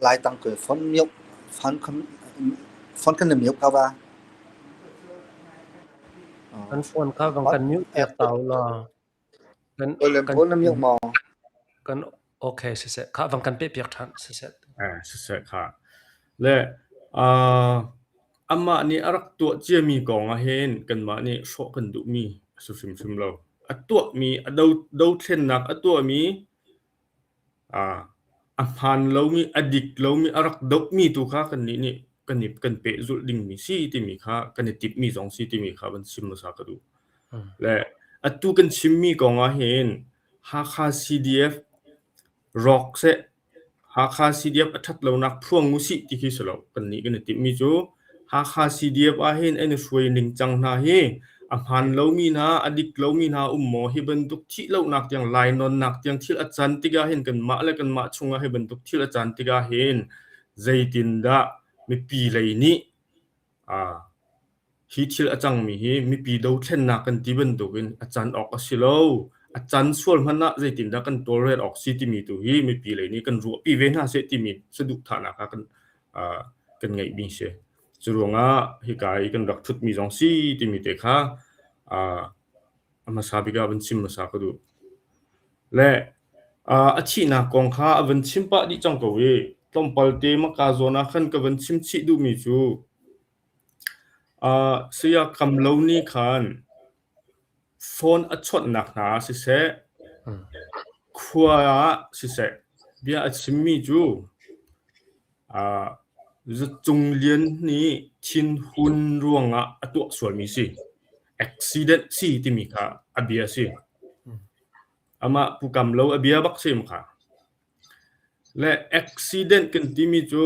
Laitang ke phone mute, phone kan phone kan mute ka ba. An phone kha van kan mute piak ta u law. Kan kan Phone na mute maw? Kan okay siseh kha van kan peh piak ṭhan siseh. Eh siseh kha. Le uh, amah nih a rak tuah ciami kong ah hin kanmah nih hrawh kan duhmi a si hrimhrim lo. A tuahmi a do dothlennak a tuahmi A hmaan lomi, a dik lomi, a rak dohmi tu kha kannih nih kan i kan pehzulh dingmi si timi kha kan i timhmi zong si timi kha van chim hmasa ka duh. Le atu kan chimmi kong ah hin Hakha CDF rawk seh, Hakha CDF a ṭhat lonak phuang usih ti khi si lo. Kannih kan i timhmi cu Hakha CDF ah hin an i hruai ningcang hna hi a hmaan lomi hna, a dik lomi hna um maw? Hi bantuk thih lonak tiang, lainawnnak tiang thil a can tikah hin kanmah le kanmah chungah hi bantuk thil a can tikah hin zeitindah mipi lei nih aa Hi thil a cangmi hi mipi dothlennak kan ti bantukin a can awk a si lo. A can sual hmanh ah zeitindah kan tawlrel awk si timi tu hi mipi lei nih kan ruahpi ve hna seh timi saduhthahnak ah kan, uh, kan ngeihmi si. Cu ruangah hika i kan rak ṭhutmi zong si timi te kha uh, a hmasa bik ah van chim hmasa ka duh. Le uh, a thihnak kong kha a van chim pah dih cang ko i tlawmpal te maka zawn ah khan ka van chim chih duhmi cu Saya Kamlo nih khan phone a chawnhnak hna ah siseh, khua ah siseh, bia a chimmi cu Zacung Lian nih thinhun ruangah a tuah sualmi si. Accident si timi kha a bia a si. Amah Pu Kamlo a bia bak si kha. Le accident kan timi cu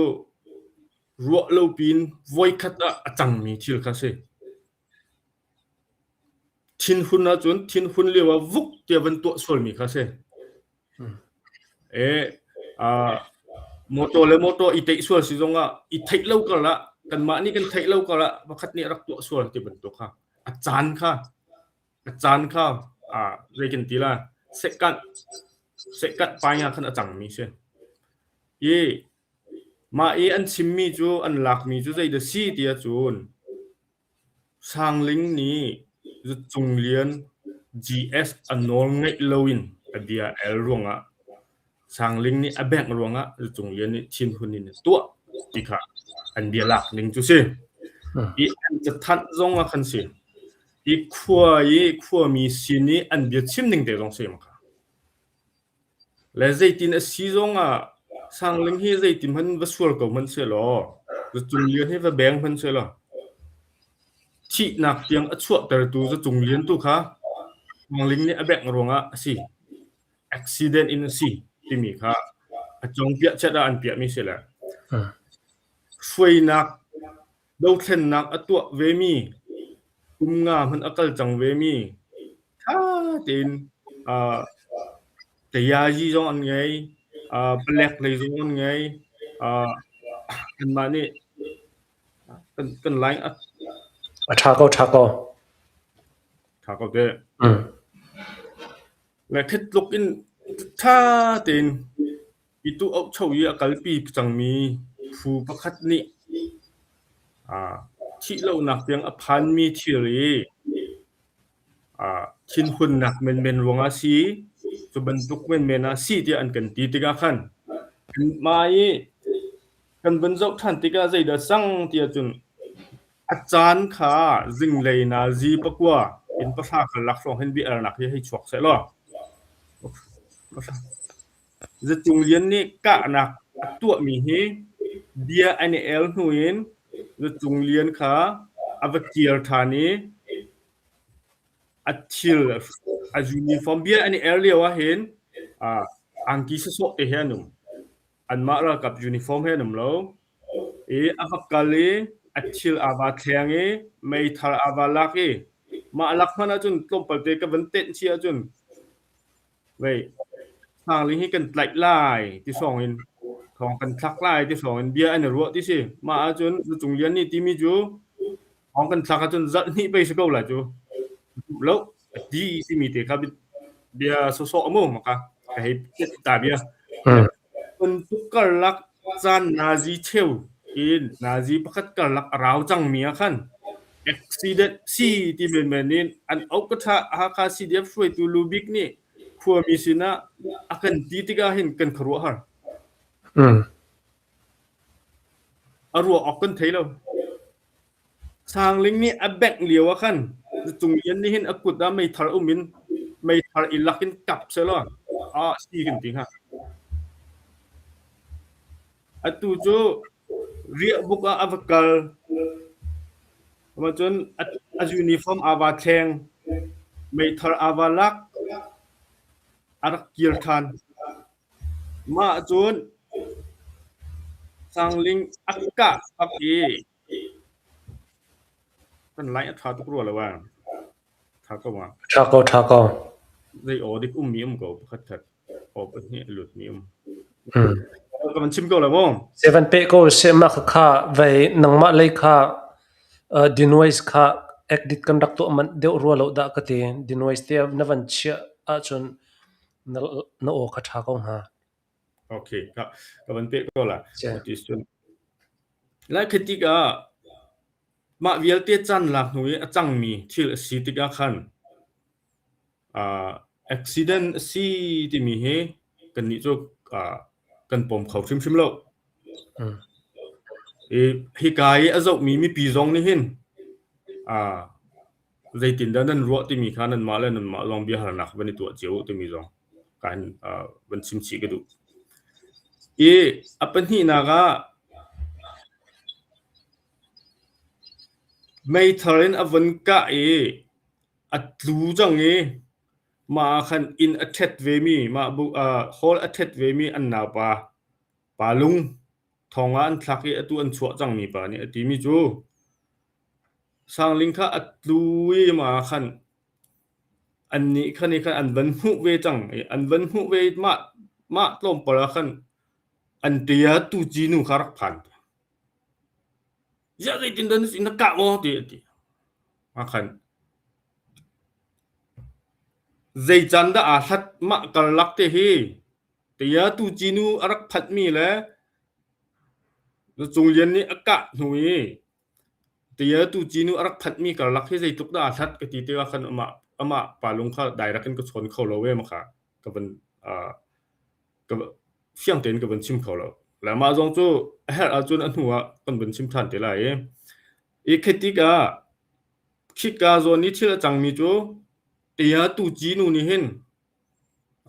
Ruah lo piin voikhat ah a cangmi thil kha a si. Thinhun ahcun thinhun lio ah vuk tiah van tuah sualmi kha a si. E, uh, motor le motor i teih sual si zongah i theih lo kar ah kanmah nih kan theih lo kar ah pakhat nih rak tuah sual ti bantuk kha a caan kha a caan kha uh, zei kan ti la second second pai ah khan a cangmi si. I Mah i an chimmi cu an lakmi cu zeidah si ti ahcun Sangling nih Zatcung Lian GS a nawl ngeih loin a bia a el ruangah Sangling nih a bengh ruangah Zatcung Lian nih thinhun in a tuah ti kha an bia lak ning cu si. I an cathanh zong ah khan si. I khua i khuami sin i an bia chim ning te zong si ma kha. Le zeitin a si zongah Sangling hi zeitin hmanh va sual ko hmanh sehlaw, Zacung Lian hi va beng hmanh sehlaw, thihnak tiang a chuahtertu Zacung Lian tu kha Sangling nih a bengh ruangah a si. Accident in a si timi kha a congpiah chat ah an piahmi si le hruainak dothlennak a tuah vemi kum nga hmanh a kal cang vemi ṭha tein uh, tayazi zong an ngei, uh, palek lei zong an ngei, uh, anmah nih Kan kan line a A ṭha ko, ṭha ko. Ṭha ko te. Mm. Le khi tluk in ṭha tein i tu auhcho i a kalpi cangmi phu pakhat nih thih lonak tiang a phanmi thil i thinhunnak menmen ruangah si, cu bantuk menmen ah si tiah an kan ti tikah khan kanmah i kan vun zoh ṭhan tikah zeidah cang tiah cun a caan kha zinglei nazi pakua in pahra karlak hrawng hin bia-alnak hi hei chuak seh law Zatung Lian nih kahnak a tuahmi hi bia an i el hnu in Zatung Lian kha a va kir ṭhan i a thil a uniform bia an i el lio ahhin angki sawsawh te he an um. Anmah ralkap uniform he an um lo. I a va kal i a thil aa va thleng i meithal aa va lak i mah lak hmanh ahcun tlawmpal te ka van tenh chih ahcun Vei, Sangling hi kan tlaih lai ti hrawng in thawng kan thlak lai ti hrawng in bia an i ruah ti si. Mah ahcun Lucung Lian nih timi cu thawng kan thlak ahcun zarh hnih pei si ko lai cu. Lo a ti timi te kha bia sawsawh a mu maka ka hei ta bia. Bantuk karlak caan nazi cheu in nazi pakhat karlak a rau cangmi ah khan accident si ti menmen in an auh ka ṭha Hakha CDF hruaitu lu bik nih khuami sinah a kan ti tikah hin kan khuaruahhar. A ruah awk kan thei lo. Sangling nih a bengh lio ah khan Tung Lian nih hin a kut ah meithal um in meithal i lak in kap sehlaw ah si kan ti hnga. Atu cu riahbuk ah a va kal. Cun a uniform aa va thleng. Meithal aa va lak. A rak kir ṭhan. Mah cun Sangling a kah bak i kan lai a ṭha tuk rua lo ah. Ṭha ko ma? Ṭha ko, ṭha ko. Zei aw dik ummi um ko pakhat khat. Aw pahnih a lutmi um. Ka van chim ko la maw? Se van pe ko se mah kha vei nangmah lei kha denoise kha edit kan rak tuah manh deuh rua lo dah ka ti. Denoise te na van chiah ahcun na, na aw kha ṭha ko hnga. Okay, ka, ka van pe ko la. Lai khi tikah mah vialte caan lak hnu i a cangmi thil a si tikah khan uh, accident a si timi hi kannih cu uh, kan pom kho hrimhrim lo. Mm. I hika i a zohmi mipi zong nih hin uh, Zeitindah nan ruah timi kha nanmah le nanmah lawng biahalnak van i tuah cio u timi zong kaan van chim chih ka duh. I a pahnihnak ah meithal in a von kah i a tlu cang i mah ah khan inn a ṭhet vemi, mah bu hall a ṭhet vemi an naupa Pa Lung thong ah an thlak i atu an chuah cangmi pa nih a timi cu Sangling kha a tlu i mah ah khan annih kha nih khan an van hmuh ve cang i an van hmuh ve i mah mah tlawmpal ah khan an ṭia tuci nu kha rak phan. Ziah zeitindah na kah maw ti a ti. Mah khan zei caan dah aa hlat mah karlak te hi tia tuci nu a rak phanhmi le Cung Lian nih a kah hnu i Tia tuci nu a rak phanhmi karlak hi zeitluk dah aa hlat ka ti tikah khan amah amah pa lung kha direct in ka chawn kho lo ve ma kha ka van uh, ka fiang tein ka van chim kho lo. Le mah zong cu a herh ahcun a hnu ah kan van chim ṭhan te lai i i khi tikah khika zawn i thil a cangmi cu tia tuci nu nih hin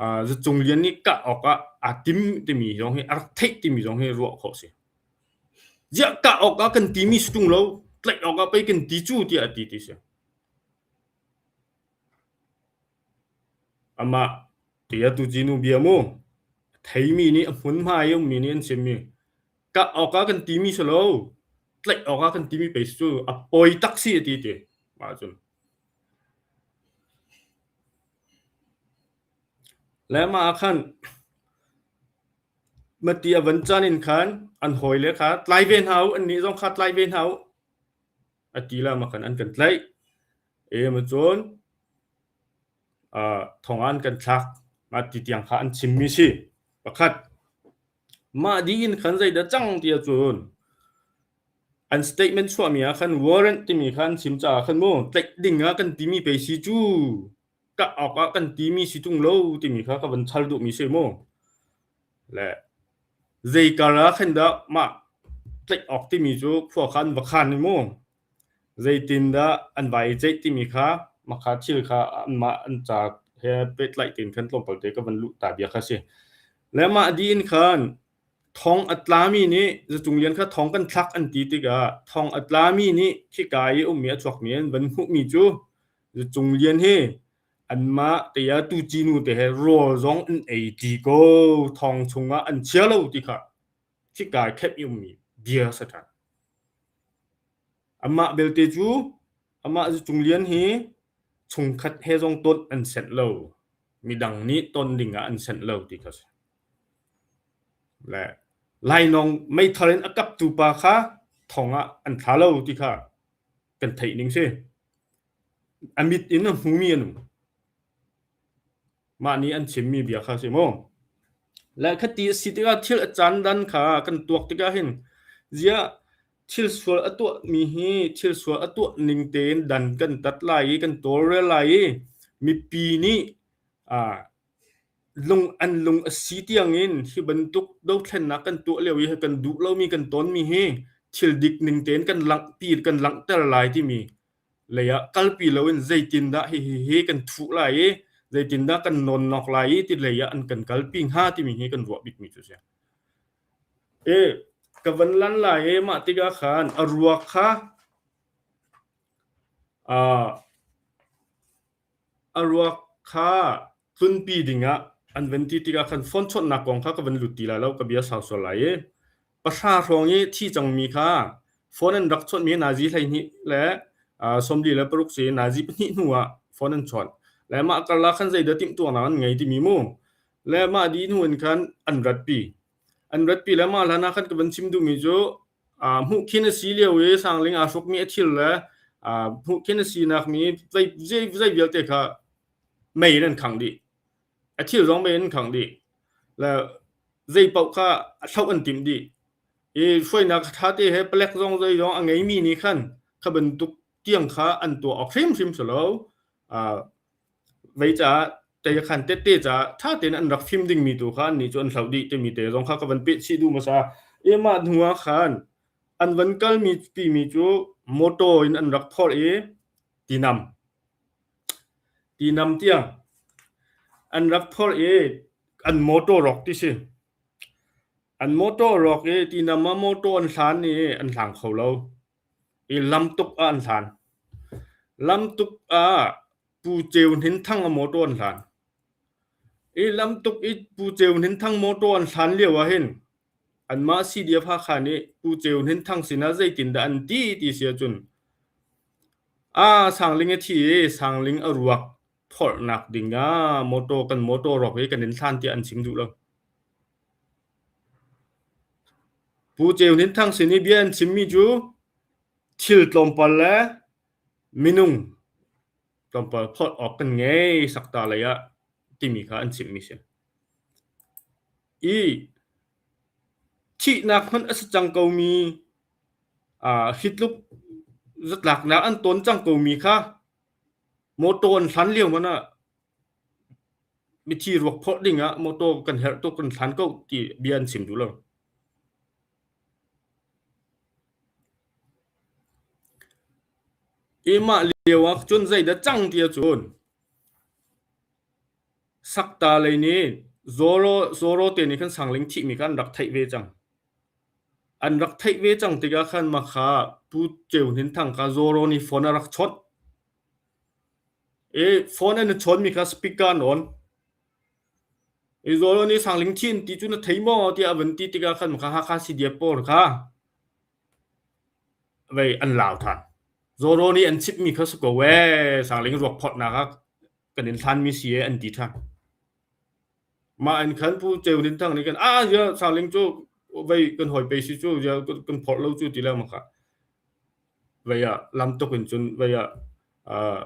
uh, Zacung Lian nih kah awkah aa tim timi zong hi a rak theih timi zong hi ruah khawh a si. Ziah kah awkah kan timi si ṭung lo, tlaih awkah pei kan ti cu tiah a ti ti si. Amah tia tuci nu bia mu, a theimi nih a hmunhma i ummi nih an chimmi kah awkah kan timi si lo, tlaih awkah kan timi pei si cu a poi tak si a ti ti. Mah cun. Le mah ah khan Mati a van can in khan an hawile kha tlai ve hna u, annih zong kha tlai ve hna u. A ti la ma khan an kan tlaih. E ma cun thong ah an kan thlak. Mah ti tiang kha an chimmi si. Pakhat. Mah dih in khan zeidah cang ti ahcun an statement chuahmi ah khan warrant timi kha an chim caah khan mu tlaih ding ah kan timi pei si cu kah awk ah kan timi si tung lo timi kha ka van chal duhmi si mu. Le zei kar ah khan dah mah tlaih awk timi cu khua kha an va khan i mu. Zeitindah an vai i ceih timi kha makha thil kha anmah an ca he pehtlaih tein khan tlawmpal te ka van luh ta bia kha si. Le mah dih in khan thong a tlami nih Zacung Lian kha thong kan thlak an ti tikah thong a tlami nih khika i ummi a chuakmi an van hmuhmi cu Zacung Lian hi anmah te ah tuci nu te he rawl zong an ei ṭi ko thong chungah an chia lo ti kha khika i khenh i ummi bia a si ṭhan. Amah belte cu amah Zacung Lian hi chungkhat he zong ton an senh lo. Midang nih ton ding ah an senh lo ti kha a si. Le lainawng meithal in a kaptu pa kha thong ah an thla lo ti kha kan theih ning si. A mit in a hmumi an um. Mah nih an chimmi bia kha si mu. Le khati a si tikah thil a caan dan kha kan tuak tikah hin ziah thil sual a tuahmi hi thil sual a tuah ning tein dan kan tat lai i kan tawlrel lai i mipi nih ah lung an lung a si tiangin hi bantuk dothlennak kan tuah lio i kan duh lomi kan tonmi hi thil dik ning tein kan langhpi kan langhter lai timi lei ah kalpi loin zeitindah hihi hi kan thuh lai i zeitindah kan nawnnok lai i ti lei ah an kan kalpi hnga timi hi kan ruah bikmi cu a si. E ka van lan lai i mah tikah khan a ruak kha uh, A ruak kha tlunpi dingah an van ti tikah khan phone chawnhnak kong kha ka van lut ti lai lo, ka bia sau sual lai i pahra hrawng i thi cangmi kha phone an rak chawnhmi nazi 12 le 46 si nazi pahnih hnu ah phone an chawnh. Le mah karlak khan zeidah timhtuahnak an ngei timi mu. Le mah dih hnu in khan an ratpi. An ratpi le mah hlan ah khan ka van chim duhmi cu hmuh khin a si lio i sangling aa hrukmi a thil le hmuh khin a sinak mi zei zei vialte kha mei in an khangh dih. A thil zong mei in an khangh dih. Le zei paoh kha a hloh an timh dih. I hruainak ṭha te he palek zong zei zong a ngeimi nih khan kha bantuk tiang kha an tuah awk hrimhrim si lo. Vei caah tei-khan tette caah ṭha tein an rak fim dingmi tu kha annih cu an hloh dih timi te zong kha ka van peh chih duh hmasa. I mah hnu ah khan an van kalmi pimi cu motor in an rak phorh i tinam tinam tiang an rak phorh i an motor rawk ti si. An motor rawk i tinam ah motor an hlan i an hlang kho lo. I lamtuk ah an hlan. Lamtuk ah Pu Ceu Hnin Thang a mawṭaw an hlan. I lamtuk i Pu Ceu Hnin Thang mawṭaw an hlan lio ah hin anmah CDF Hakha nih Pu Ceu Hnin Thang sinah zeitindah an ti ti si ahcun ah Sangling a thi i Sangling a ruak phorhnak ding ah mawṭaw kan mawṭaw rawk hi kan in hlan tiah an chim duh lo. Pu Ceu Hnin Thang sin i bia an chimmi cu thil tlawmpal le minung tlawmpal phorh awk kan ngei sakta lei ah timi kha an chimmi si. I thihnak hmanh a si cang komi uh, hi tluk zatlaknak an ton cang komi kha motor an hlan lio hmanh ah mithi ruak phorh ding ah motor kan herh tuk kan hlan ko ti bia an chim duh lo. I mah lio ah cun zeidah cang ti ahcun Sakta lei nih Zoro Zoro te nih khan Sangling thihmi kha an rak theih ve cang. An rak theih ve cang tikah khan mah kha Pu Ceu Hnin Thang kha Zoro nih phone a rak chawnh. I phone an i chawnmi kha speaker an on. I Zoro nih Sangling thi an ti cu na thei maw tiah a van ti tikah khan mah kha Hakha CDF pawl kha vei an lau than. Zoro nih an chimhmi kha si ko ee, Sangling ruak phorhnak ah kan in hlanmi si ee an ti than. Mah in khan Pu Ceu Hnin Thang nih khan ah zia Sangling cu vei kan hawi pe si cu zia kan phorh lo cu ti le mah kha. Vei ah lam tuk in cun vei ah uh,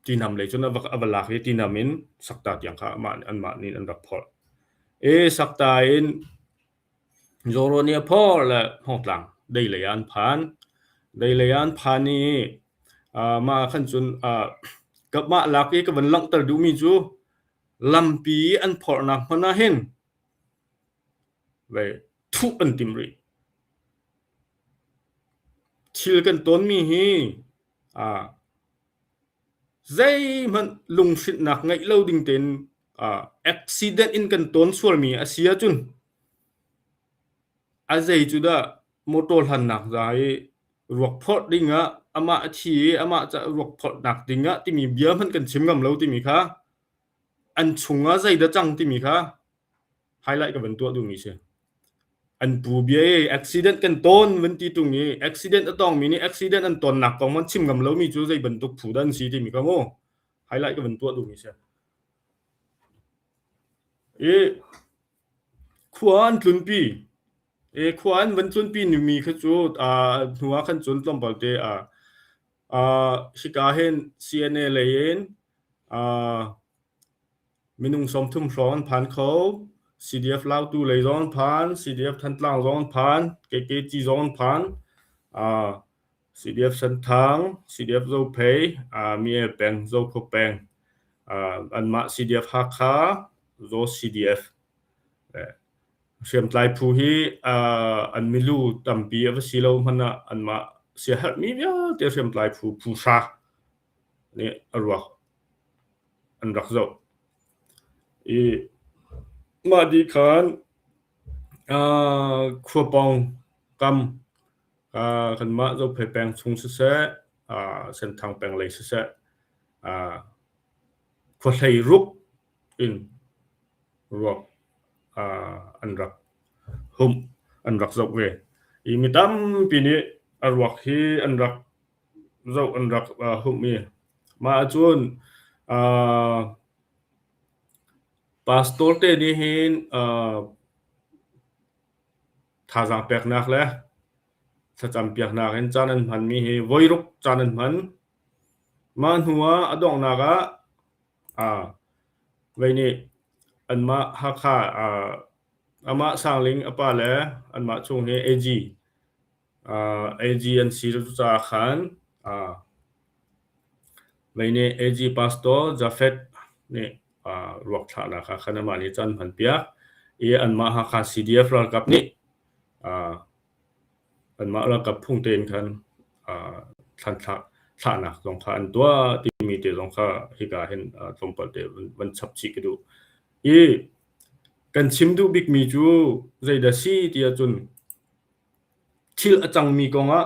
tinam lei cun a va, a va lak i tinam in sakta tiang kha amah anmah nih an rak phorh. E sakta in Zoro nih a phorh le Hmawngtlang dei lei ah an phan. Dei lei ah an phan i uh, mah ah khan cun uh, ka mah lak i ka van langhter duhmi cu lampi an phorhnak hmun ah hin vei thuh an tim rih. Thil kan tawnmi hi uh, zeihmanh lunghrinhnak ngeih lo ding tein uh, accident in kan tawn sualmi a si ahcun a zei cu dah motor hlannak za i ruak phorh ding ah amah a thi i amah ca ruak phorhnak ding ah timi bia hmanh kan chim ngam lo timi kha an chung ah zei dah cang timi kha highlight ka van tuah duhmi si. An pu bia i accident kan tawn van ti tung i accident a tongmi nih accident an tonnak kong man chim ngam lomi cu zei bantuk phu dah an si timi kha mu highlight ka van tuah duhmi si. I khua an tlunpi i khua an van tlunpi nimi kha cu hnu ah khan cun tlawmpal te hika hin CNA lei in Minung 30 hrawng an phan kho. CDF Lautu lei zong an phan, CDF Thantlang zong an phan, KKG zong an phan, CDF Senthang, CDF Zophei, Mie peng, Zokhua peng, anmah CDF Hakha, Zaw CDF. Hriamtlai phu hi an milu tampi a va si lo hmanh ah anmah siaherhmi vialte hriamtlai phu phu hra nih a ruak an rak zoh. I mah dih khan khua pawng kam kanmah Zophei peng chung siseh, Senthang peng lei siseh, khua hleiruk in ruak an rak humh, an rak zoh ve. I mi tampi nih a ruak hi an rak zoh an rak humh i mah ahcun pastor te nih hin thazaang peknak le thlacam piaknak in caan an hmanmi hi voiruk caan an hman. Mah hnu ah a donghnak ah vei nih anmah Hakha amah Sangling a pa le anmah chung hi AG AG an si caah khan mei nih AG pastor Jafet nih ruak thlahnak ah khan amah nih caan hmanpiak i anmah Hakha CDF ralkap nih anmah ralkap phung tein khan thlan thlahnak zong kha an tuah timi te zong kha hika hin tlawmpal te van chap chih ka duh. I kan chim duh bikmi cu zeidah si ti ahcun Thil a cangmi kongah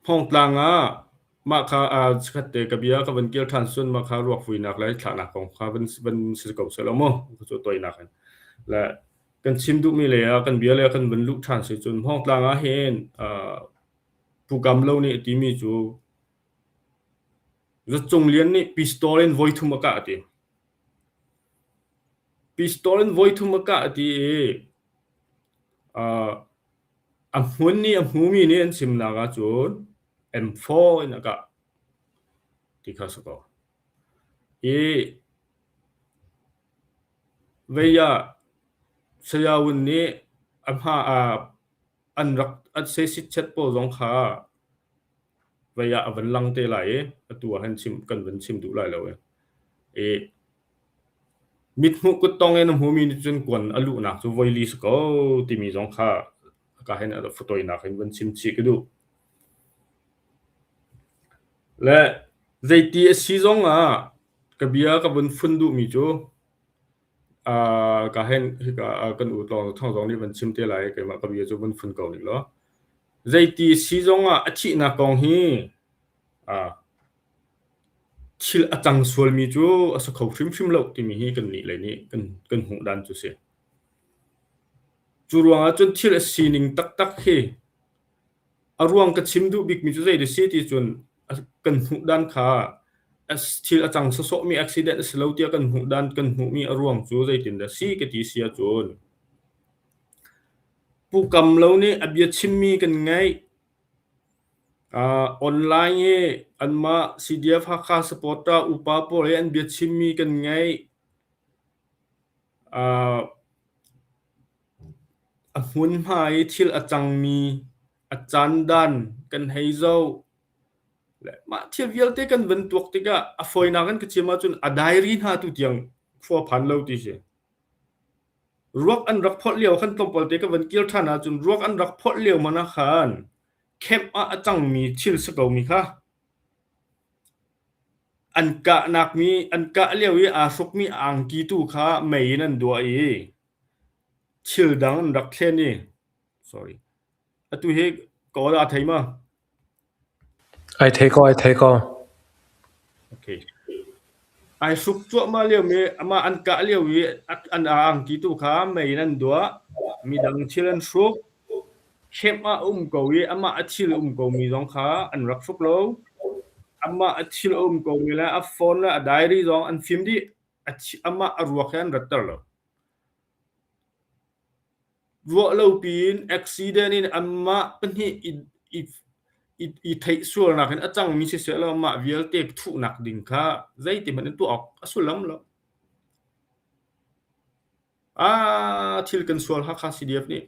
Hmawngtlang ah mah kha chikkhatte ka bia ka van kir ṭhan cun mah kha ruakvuinak le thlahnak kong kha van van si ko sehlaw mu cu toinak in. Le kan chim duhmi lei ah kan bia lei ah kan van luh ṭhan si cun Hmawngtlang ah hin Pu Kam Lo nih a timi cu Zatcung Lian nih pistol in voithum a kah a ti. Pistol in voithum a kah ti i a hmun i a hmumi nih an chimnak ahcun M4 in a kah ti kha si ko. I vei ah Saya Wun nih a hma ah an rak an sesitchet pawl zong kha vei ah a van lang te lai i atu ah hin chim kan van chim duh lai lo i. I mithmuh kuttong in a hmumi nih cun kuan a luhnak cu voili si ko timi zong kha ka hin a fatoinak in van chim chih ka duh. Le zeiti a si zong ah ka bia ka vun fun duhmi cu ka hen hika kan u tlawng thong zong nih van chim te lai keimah ka bia cu vun fun ko ning law zeiti si zong ah a thihnak kong hi thil a cang sualmi cu a si kho hrimhrim lo timi hi kan nih lei nih kan kan hmuh dan cu si. Cu ruangah cun thil a sining taktak hi a ruang ka chim duh bikmi cu zei si ti cun kan hmuh dan kha thil a cang sawsawhmi accident a si lo tiah kan hmuh dan kan hmuhmi a ruang cu zeitin dah si ka ti si ahcun. Pu Kam Lo nih a bia chimmi kan ngaih. Online i anmah CDF Hakha supporter upa pawl i an bia chimmi kan ngaih. A hmunhma i thil a cangmi a caan dan kan hei zoh. Mah thil vialte kan van tuak tikah a fawinak in ka chim ahcun a diary hna tu tiang khua phan lo ti si. Ruak an rak phorh lio khan tlawmpal te ka van kir ṭhan ahcun ruak an rak phorh lio hmanh ah khan camp ah a cangmi thil si komi kha an kahnak mi an kah lio i aa hrukmi angki tu kha mei in an duah i thil dang an rak thlen i sorry atu hi ka aw aa thei ma? Ai thei ko, ai thei ko. Okay. Ai hruk cuahmah lio mi amah an kah lio i an angki tu kha mei in an duah. Midang thil an hruk. Camp ah a um ko i amah a thil a um ko mi zong kha an rak hruk lo. Amah a thil a um ko mi le a phone le a diary zong an fim dih. Amah a ruak he an ratter lo. Ruah lo piin accident in anmah pahnih i theih sualnak in a cangmi siseh law mah vialte thuhnak ding kha zeitihmanh in tuah awk a sullam lo. Ah, thil kan sual Hakha CDF nih.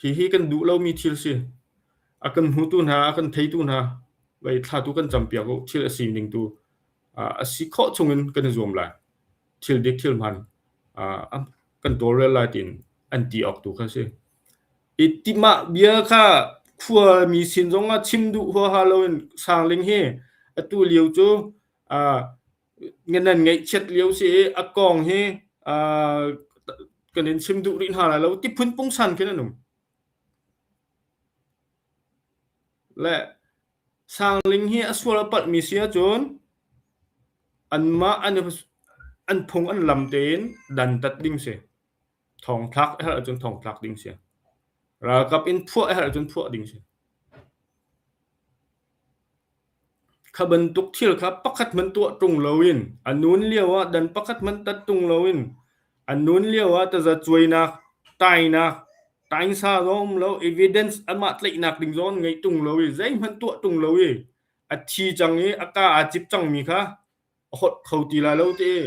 Hihi kan duh lomi thil si. A kan hmutu hna, a kan theitu hna, vei thla tu kan campiak u. Thil a sining tu a si khawh chungin kan i zuam lai. Thil dik thil hman kan tawlrel lai tiin an ti awk tu kha si. I timah bia kha khuami sin zongah chim duh huaha loin Sangling hi atu lio cu nan ngaihchiat lio si i a kong hi kan in chim duh rih hna lai lo ti phun pungsan khin an um. Le Sangling hi a sual a palhmi si ahcun anmah an an phung an lam tein dantat ding si. Thongthlak a herh ahcun thongthlak ding si. Ralkap in phuah a herh ahcun phuah ding si. Kha bantuk thil kha pakhat hmanh tuah ṭung loin a nun lioah dan pakhat hmanh tat ṭung loin a nun lioah tazacuainak, tainak, taingsa zong um lo, evidence amah tlaihnak ding zong an ngeih ṭung lo i zeihmanh tuah ṭung lo i a thi cang i a kaa aa cip cangmi kha a holh kho ti lai lo ti i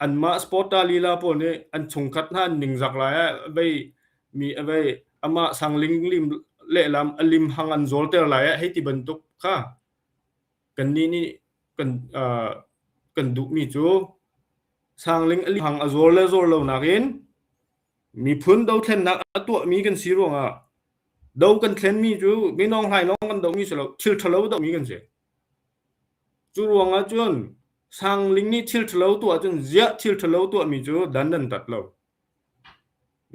anmah supporter lila pawl nih an chungkhat hna an ningzak lai ah vei mi vei amah sangling lim lehlam a lim hang an zawlter lai ah hei ti bantuk kha kannih nih kan uh, kan duhmi cu sangling a lim hang a zawl le zawl lo nakin miphun dothlennak a tuahmi kan si ruangah do kan thlenmi cu minong hlai lawng kan dohmi si lo thil ṭhalo dohmi kan si. Cu ruangah cun Sangling nih thil ṭhalo tuah cun ziah thil ṭhalo tuahmi cu dan nan tat lo.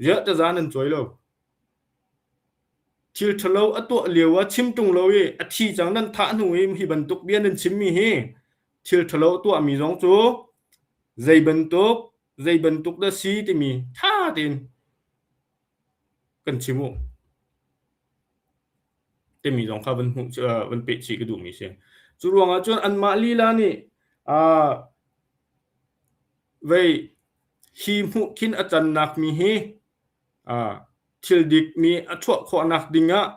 Ziah taza nan cuai lo. Thil ṭhalo a tuah lio ah chim ṭung lo i a thi cang nan thah hnu i hi bantuk bia nan chimmi hi thil ṭhalo tuahmi zong cu zei bantuk zei bantuk dah si timi ṭha tein kan chim u. Timi zong kha van hmuh van peh chih ka duhmi si. Cu ruangah cun anmah lila nih uh, vei hi hmuh khin a cannak mi hi uh, thil dik mi a chuah khawhnak dingah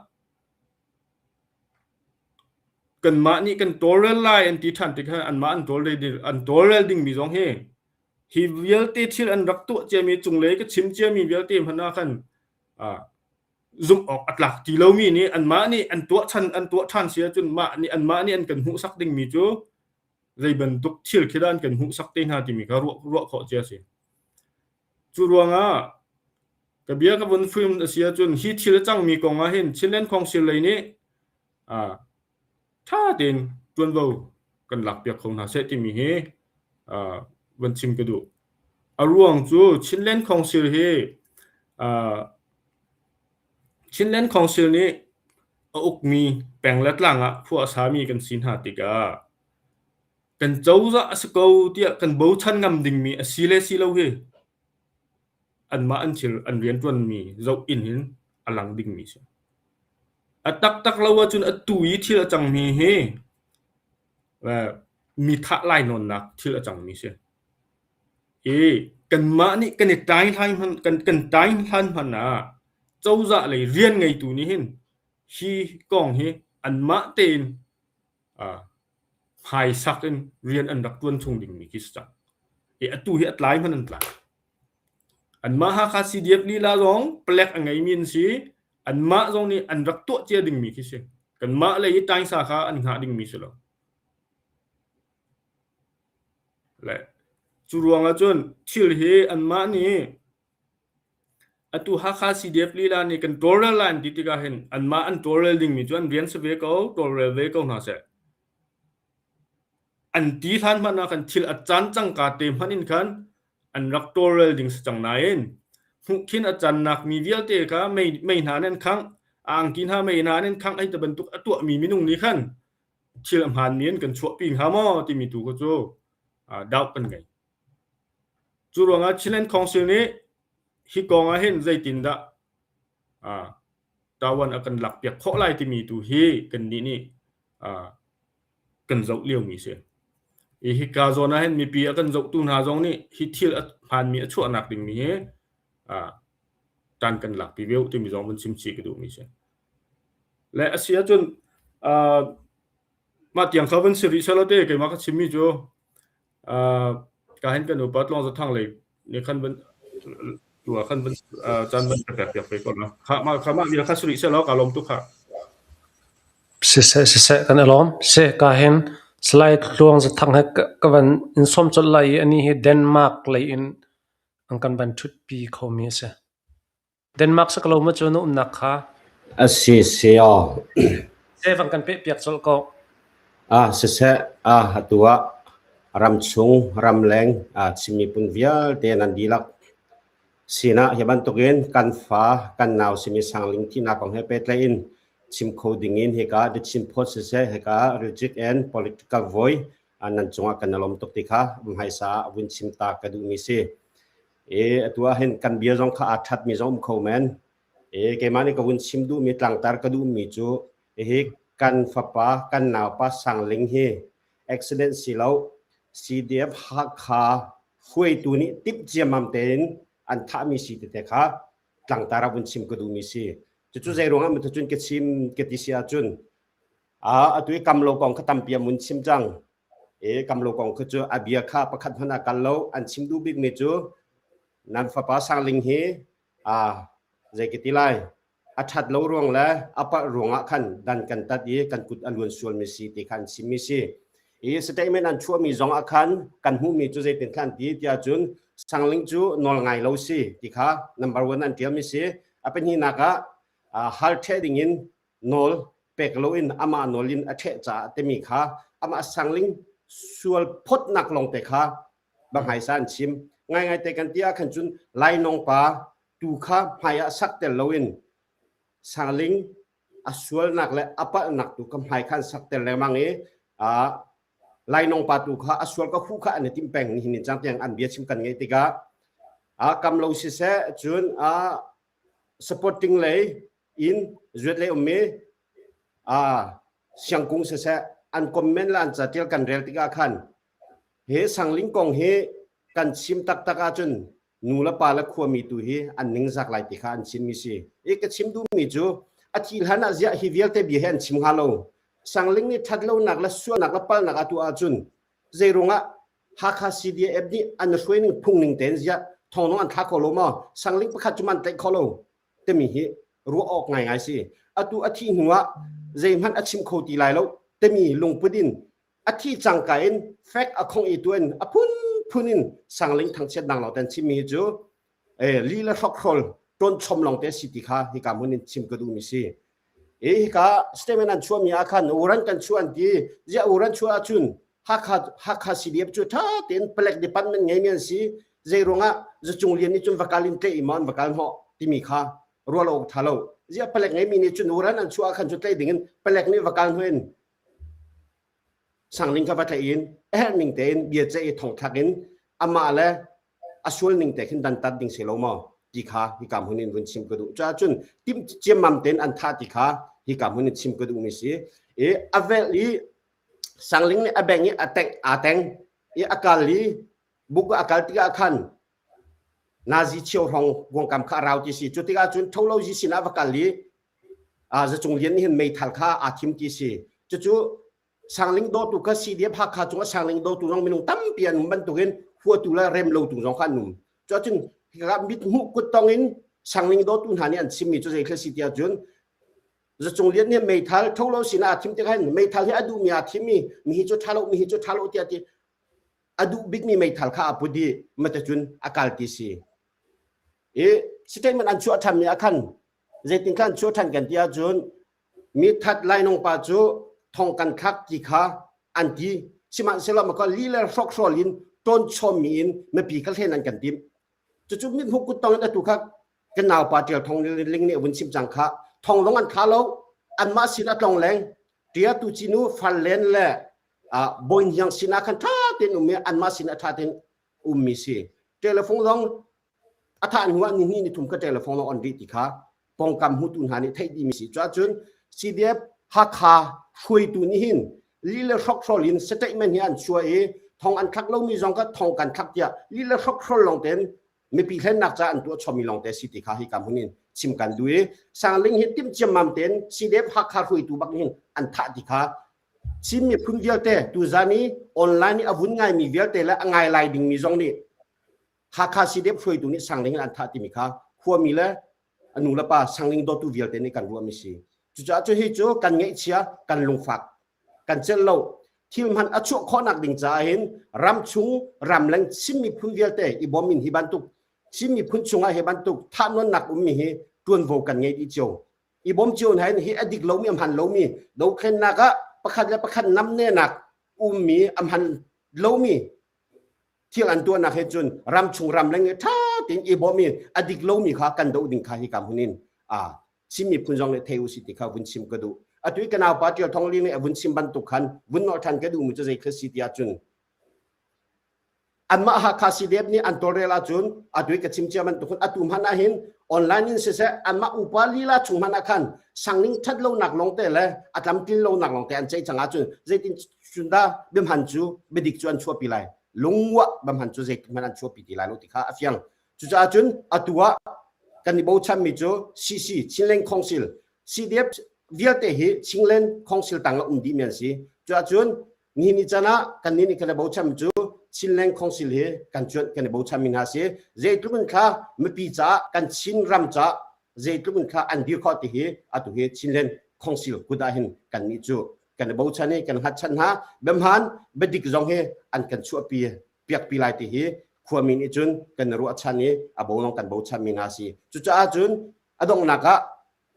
kanmah nih kan tawlrel lai an ti ṭhan tik khan anmah an tawlrel an tawlrel dingmi zong hi hi vialte thil an rak tuah ciami cunglei ka chim ciami vialte hmanh ah khan uh, zumh awk a tlak ti lomi nih anmah nih an tuah chan an tuah ṭhan si ahcun mah nih anmah nih an kan hmuhsak dingmi cu zei bantuk thil khi dah an kan hmuhsak te hna timi kha ruah ruah khawh cia a si. Cu ruangah ka bia ka vun film a si ahcun hi thil a cangmi kong ah hin Chinland Council lei nih ah ṭha tein ṭuanvo kan lakpiak kho hna seh timi hi uh, van chim ka duh. A ruang cu Chinland Council hi uh, Chinland Council nih a ukmi peng le tlang ah khua a sami kan si hna tikah kan cozah a si ko tiah kan bochan ngam dingmi a si le si lo hi anmah an thil an rianṭuanmi zoh in hin a lang dingmi si. A taktak lo ahcun atu i thil a cangmi hi mi thah lainawnnak thil a cangmi si. I. Kanmah nih kan i tlai hlan hmanh kan kan tlai hlan hmanh ah cozah lei rian ngeitu nih hin hi kong hi anmah tein hmaisak in rian an rak ṭuan chung dingmi khi si cang. I atu hi a tlai hmanh an tlai. Anmah Hakha CDF lila zong palek a ngeimi an si. Anmah zong nih an rak tuah cia dingmi khi si. Kanmah lei i taingsa kha an hngah dingmi si lo. Le cu ruangah cun thil hi anmah nih atu Hakha CDF lila nih kan tawlrel lai an ti tikah hin anmah an tawlrel dingmi cu an rian si ve ko, tawlrel ve ko hna seh. An ti hlan hmanh ah khan thil a caan cangka te hmanh in khan an rak tawlrel ding si cang nain hmuhkhin a cannak mi vialte kha mei, mei hna nih an khangh, a angki hna mei hna nih an khangh hei ti bantuk a tuahmi minung nih khan thil a hmaanmi in kan chuahpi hnga maw timi tu kha cu doubt kan ngei. Cu ruangah Chinland Council nih hi kong ah hin zeitindah tawan a kan lakpiak khawh lai timi tu hi kannih nih kan zoh liomi si. I hika zawn ah hin mipi a kan zohtu hna zong nih hi thil a hmaanmi a chuahnak dingmi hi ṭan kan lakpi ve u timi zong vun chim chih ka duhmi si. Le a si ahcun mah tiang kha vun si rih selaw te keimah ka chimmi cu ka hin kan upa Tluang Zathang lei nih khan van tu ah khan van caan van ka pek piak ve ko la. Kha mah kha mah vial kha si rih selaw ka lawm tuk kha. Siseh siseh kan i lawm. Si ka hin Salai Tluang Zathang he ka van in sawm colh lai i anih hi Denmark lei in an kan van ṭhutpi khomi a si. Denmark si ko lo maw cu na umnak kha? A si si aw. Se van kan pehpiak colh ko. Ah siseh ah atu ah ramchung ramleng ah Chin miphun vialte nan dihlak sinah hi bantukin kan fa kan nau simi Sangling thihnak kong he pehtlaih in chim kho ding in hika The Chin Post siseh hika Religious and Political Voice nan cungah kan i lawm tuk ti kha hmaisa ah vun chim ta ka duhmi si. E atu ah hin kan bia zong kha aa ṭhatmi zong um kho men. E keimah nih ka vun chim duhmi tlangtar ka duhmi cu hihi kan fapa kan naupa Sangling hi accident si lo CDF Hakha hruaitu nih timh ciammam tein an thahmi si tete kha tlangtar ah vun chim ka duhmi si. Cucu zei ruangah maw cun ka chim ka ti si ahcun atu i kam lo kong kha tampi an vun chim cang. E kam lo kong kha cu a bia kha pakhat hmanh a kal lo. An chim duh bikmi cu nan fapa Sangling hi a zei ka ti lai a ṭhat lo ruang le a palh ruangah khan dan kan tat i kan kut a luan sualmi si ti kha an chimmi si. I statement an chuahmi zong ah khan kan hmuhmi cu zeitin khan ti tiah cun Sangling cu nawl ngai lo si ti kha number one an ṭialmi si. A pahnihnak ah hal ṭheh dingin nawl pek loin amah nawl in a ṭheh caah timi kha amah sangling sual phawtnak lawngte kha banghmaisa an chim. Ngaingaite kan ti ah khan cun lainawng pa tu kha hmai ah sak tel loin sangling a sualnak le a palhnak tu kha hmai khan sak tel lengmang i lainawng pa tu kha a sual ka hu kha an i tim peng nihin ni cang tiang an bia chim kan ngeih tikah a kam lo siseh cun a supporting lei in zuat lei ummi siangkung siseh an comment le an catial kan rel tikah khan he sangling kong hi kan chim taktak ahcun nu le pa le khuami tu hi an ningzak lai ti kha an chimmi si. I ka chim duhmi cu a thi hlan ah ziah hi vialte bia hi an chim hnga lo. Sangling nih ṭhat lonak le sualnak le palnak a tuah ahcun zeiruangah Hakha CDF nih an hruaining phungning tein ziah thongnong an thla kho lo maw? Sangling pakhat cu man tlaih kho lo. timi hi ruah awk ngaingai si. Atu a thih hnu ah zeihmanh a chim kho ti lai lo timi lungput in a thi cangka in fek a khong i tuan a phunphun in sangling thangchiat dang lo ten chimmi hi cu eh, li le hrokhrol ton chom long te si ti kha hika hmun in chim ka duh mi si. E hika statement an chuah mi ah khan uran kan chuah an ti zia uran chuah ahcun Hakha Hakha CDF cu tha tein palek department ngei mi an si zei ruangah zacung lian nih cun vakal in tleh i maw an vakal hnawh timi kha rual awk tha lo ziah palek ngei mi nih cun uran an chuah khan cu tlei ding in palek nih vakal hnu in sangling kha va tlaih in a herh ning tein bia ceih i thongthlak in amah le a sual ning te khin dantat ding si lo maw ti kha hika hmun in vun chim ka duh caah cun tim ciammam tein an thah ti kha hika hmun in chim ka duh mi si i a velh i Sangling nih a beng i a teng aa teng i a kal i buk a kal tikah khan Nazi chio hrawng kuangkam kha a rau ti si. Cu tikah cun Tholozi sinah va kal i Zacung Lian nih hin meithal kha aa thim ti si. Cucu Sangling dawtu kha CDF Hakha cungah Sangling dawtu zong minung tampi an um bantukin huatu le rem lotu zong kha an um. Cuahcun hika mit hmuh kut tong in Sangling dawtu hna nih an chimmi cu zei thil si ti ahcun Zacung Lian nih meithal tholo sinah aa thim tikah hin meithal hi a duhmi aa thim i mi hi cu ṭha lo mi hi cu ṭha lo tiah ti a duh bikmi meithal kha a put i matacun a kal ti si. I statement an chuah ṭhanmi ah khan zeitin khan chuah ṭhan kan ti ahcun mi that lainawng pa cu thong kan thlak ti kha an ti sihmanhsehlaw maka li le hrokhrawl in ṭawn chawmmi in mipi kha hlen an kan timh cucu mithmuh kuttong in atu kha kan naupa ṭial thong ling nih a vun chim cang kha thong long an thla lo anmah sin a tlong leng ṭia tu cinu fal len le bawi hniang sinah khan ṭha tein um i anmah sin a ṭha tein ummi si telephone zong a thah hnu ah ni hnih ni thum kha telephone lawng on rih ti kha pongkam hmutu hna nih theih dihmi si. Cuahcun CDF Hakha hruaitu nih hin li le hrokhrol in statement hi an chuah i thong an thlak lomi zong kha thong kan thlak tiah li le hrokhrol lawng tein mipi hlennak ca an tuah chommi lawng te si ti kha hi ka hmun in chim kan duh i Sangling hi timh ciammam tein CDF Hakha hruaitu bak hin an thah ti kha Chin miphun vialte tuzan i online i a vun ngaimi vialte le a ngai lai dingmi zong nih Hakha CDF hruaitu nih Sangling in an thah timi kha khuami le a nu le pa Sangling dawtu vialte nih kan ruahmi si. Cucaah cu hi cu kan ngaihchia, kan lungfak, kan celh lo. Thil hman a chuah khawhnak ding caah hin ramchung ramleng Chin miphun vialte i bawm in hi bantuk Chin miphun chungah hi bantuk thahnawnnak ummi hi tuanvo kan ngei dih cio. I bawm cio hna hin hi a dik lomi a hman lomi dothlennak ah pakhat le pakhat namnenak ummi a hman lomi thil an tuahnak he cun ramchung ramleng i ṭha tein i bawm i a dik lomi kha kan doh ding kha hi ka hmun in a Chin miphun zong nih thei usih ti kha vun chim ka duh. Atu i ka naupa Ṭial Thong Ling nih a vun chim bantuk khan vun nolh ṭhan ka duhmi cu zei thil si ti ahcun anmah Hakha CDF nih an tawlrel ahcun atu i ka chim cia bantuk atu hmanh ah hin online in siseh anmah upa lila chung hmanh ah khan sangning ṭhat lonak lawngte le a tlamtlin lonak lawngte an ceih cang ahcun zeitin cun dah biahman cu biadik cu an chuahpi lai lungwah biahman cu zeitik hmanh an chuahpi ti lai lo ti kha a fiang cucaah cun atu ah kan i bochanmi cu CC Chinland Council CDF vialte hi Chinland Council tang ah um dihmi an si cuah cun nihin ni can ah kan nih nih kan i bochanmi cu Chinland Council hi kan cuanh kan i bochanmi hna si zeitluk in kha mipi caah kan Chin ram caah zeitluk in kha an dir khawh ti hi atu hi Chinland Council kut ah hin kan nih cu kan i bochan i kan hngatchan hna biahmaan biadik zong hi an kan chuahpi piakpi lai ti hi khuami nih cun kan i ruahchan i a bo lawng kan bochan mi hna si cucaah cun a donghnak ah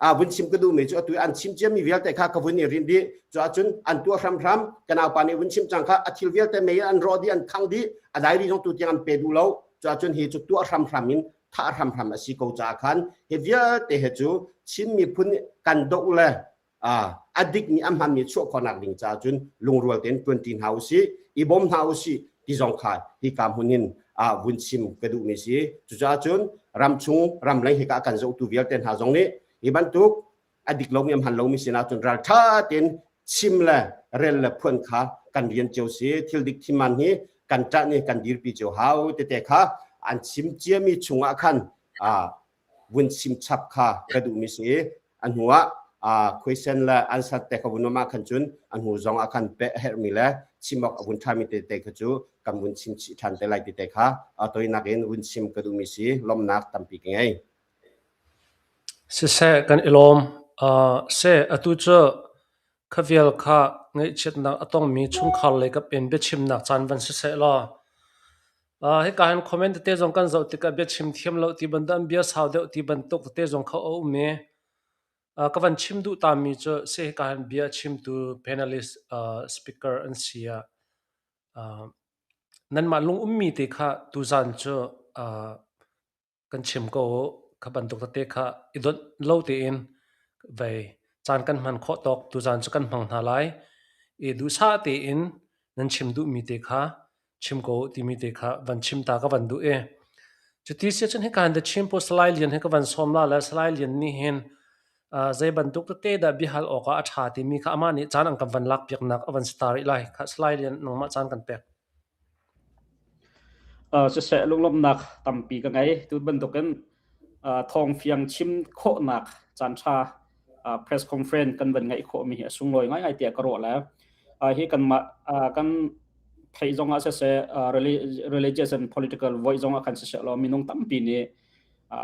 a vun chim ka duhmi cu atu an chim ciami vialte kha ka vun i rin dih cuah cun an tuah hramhram ka naupa nih vun chim cang kha a thil vialte mei an rawh dih an khang dih a diary zong tu tiang an pe duh lo cuah cun hi cu tuah hramhram in thah hramhram a si ko caah khan hi vialte he cu Chin miphun kan doh le a dikmi a hmanmi chuah khawhnak ding caah cun lungrual tein ṭuanṭi hna usih i bawm hna usih ti zong kha hika hmun in vun chim ka duhmi si. Cucaah cun ramchung ramleng hika kan zohtu vialte hna zong nih hi bantuk a dik lomi a hman lomi sinah cun ralṭha tein chim le rel le phuan kha kan rian cio si. Thil dik thiman hi kan ṭah nih kan dirpi cio hau tete kha an chim ciami chungah khan vun chim chap kha ka duhmi si i a hnu ah question le answer te kha vun um ah khan cun a hnu zong ah khan peh a herhmi le chim awk a vun ṭhami tete kha cu kan vun chim chih ṭhan te lai tete kha a toinak in vun chim ka duhmi si lawmhnak tampi ka ngei. Siseh kan i lawm. Uh, seh atu cu kha vial kha ngaihchiatnak a tongmi chungkhar lei kap in biachimnak caan van siseh law Hika hin comment tete zong kan zoh tikah biachim thiam lo ti bantuk an bia sau deuh ti bantuk tete zong kha a um i ka van chim duh tami cu si hika hin bia chimtu panelist speaker an si ah nanmah lung ummi te kha tuzan cu kan chim ko u. Kha bantuk tete kha i donh lo tein vei caan kan hman khawh tawk tuzaan cu kan hmang hna lai. I duhsah tein nan chim duhmi te kha chim ko u timi te kha van chim ta ka van duh i. Cuti si ahcun hika hin The Chin Post Salai Lian hi ka van sawm la le Salai Lian nih hin uh, zei bantuk tete dah biahal awk ah a ṭha timi kha amah nih caan an kan van lak piaknak a van si ta rih lai. Kha Salai Lian nangmah caan kan pek. Siseh lunglawmhnak tampi ka ngei. Tu bantukin thawngfiang chim khawhnak caanṭha press conference kan van ngeih khawhmi hi a sunglawi ngaingai tiah ka ruah le hi kanmah kan theih zongah siseh religious and political voice zongah khan siseh law minung tampi nih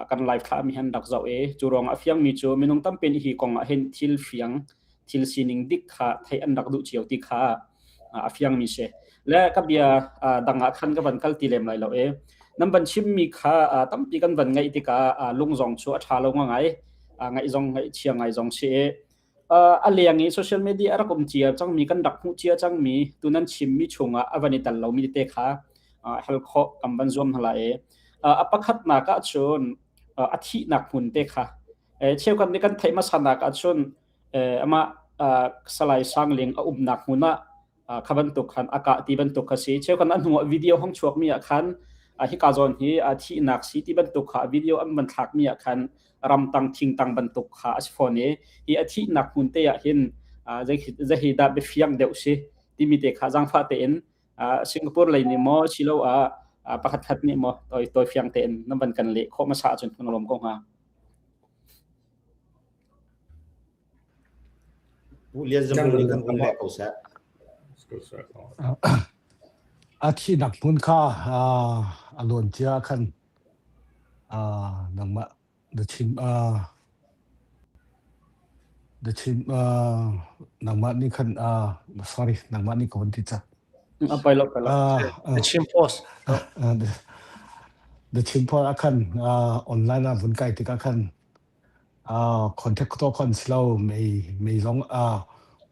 kan live thlahmi han rak zoh i cu ruangah a fiangmi cu minung tampi nih hi kong ah hin thil fiang thil sining dik kha theih an rak duh cio ti kha a fiangmi si. Le ka bia dang ah khan ka van kal ti lem lai lo i nan van chimmi kha tampi kan van ngaih tikah lung zong cu a ṭha lo ngai ngaih zong ngaih chia ngai zong si i a leng i social media a rak um cia cangmi kan rak hmuh cia cangmi tu nan chimmi chungah a van i tel lomi te kha hal khawh kan van zuam hna lai i a pakhatnak ah cun a thihnak hmun te kha cheukhat nih kan theih hmasa nak ah cun amah Salai Sangling a umnak hmun ah kha bantuk khan a kah ti bantuk kha si. Cheukhat a hnu ah video hong chuakmi ah khan hika zawn hi a thihnak si ti bantuk kha video an van thlakmi ah khan ramtang thingtang bantuk kha a si fawn i hi a thihnak hmun te ah hin zei dah biafiang deuh si timi te kha zaangfah tein Singapore lei nih maw siloah pakhat khat nih maw toi toi fiang tein nan van kan leh khawh hmasa ahcun kan lawm ko hnga. Pu Lian Zam nih kan kan leh ko seh. A thihnak hmun kha a luan cia khan nangmah na chim na chim nangmah nih khan sorry nangmah nih ka vun ti cang. A poi lo poi lo. The Chin Post. The Chin Post ah khan online ah vun kai tikah khan contact to kon si lo mei mei zong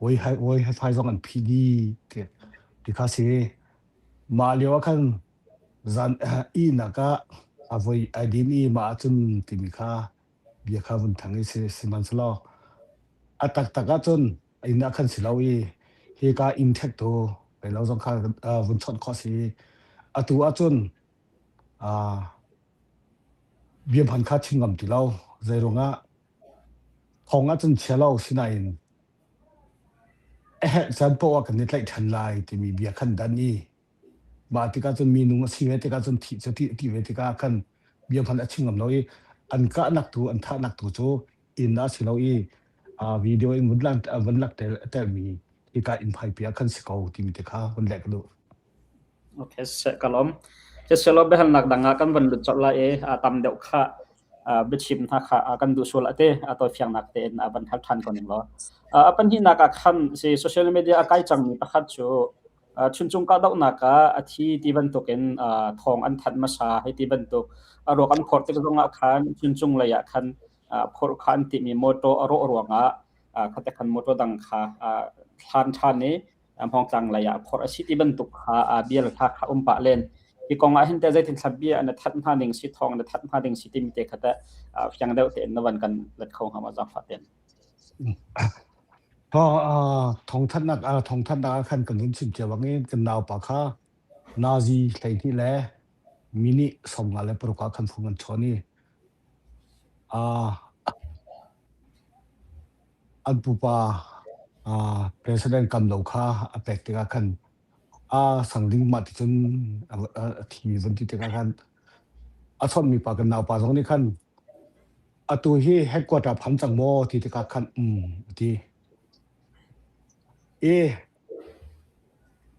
woi hai woi hai phai zong an phi di ti ti kha si mah lio ah khan zan ihnak ah a voi ai din i mah ahcun timi kha bia kha vun thang i si sihmanhsehlaw a taktak ahcun inn ah khan si lo i hika inn ṭhek tu lo zong kha vun chawnh khawh si atu ahcun bia hman kha chim ngam ti lo zei ruangah thong ahcun chia lo sinain a herh caan poah ah kan i tlaih ṭhan lai timi bia khan dan i Mah tikah cun minung a si ve tikah cun thih cu ti ve tikah khan bia hmanh a chim ngam lo i an kahnak tu an thahnak tu cu inn ah si lo i video in vun lang vun lak telmi hika inn phaipi ah khan si ko timi te kha vun leh ka duh. Okay, se ka lawm. Selo biahalnak dang ah kan van lut colh lai i tam deuh kha biachim hna kha kan duh sual ate a tawifiangnak tein a van hal than ko ning law. A pahnihnak ah khan si social media a kai cangmi pakhat cu Chuncung kahdohnak ah a thi ti bantukin thawng an thanh hmasa hei ti bantuk a ruak an phorh tik zongah khan Chuncung lei ah khan phorh kha an tihmi motor a rawh ruangah khate khan motor dang kha hlan ṭhan i Hmawngtlang lei ah phorh a si ti bantuk kha bial hla kha um pah len. Hi kong ah hin teh zeitin thla bia na thanh hnga ding si thawng na thanh hnga ding si timi te kha teh fiang deuh tein na van kan let kho hnga ma zaangfah tein. Thawngthanhnak thawngthanhnak ah khan kan hun chim cia bangin kan naupa kha nazi 12 le minute 56 ah khan phung an chawn i an pupa president Kam Lo kha a pek tikah khan a sang ding mah ti cun a thi vun ti tikah khan a chawnhmi pa kan naupa zong nih khan Atu hi headquarter phan cang maw ti tikah khan um a ti. I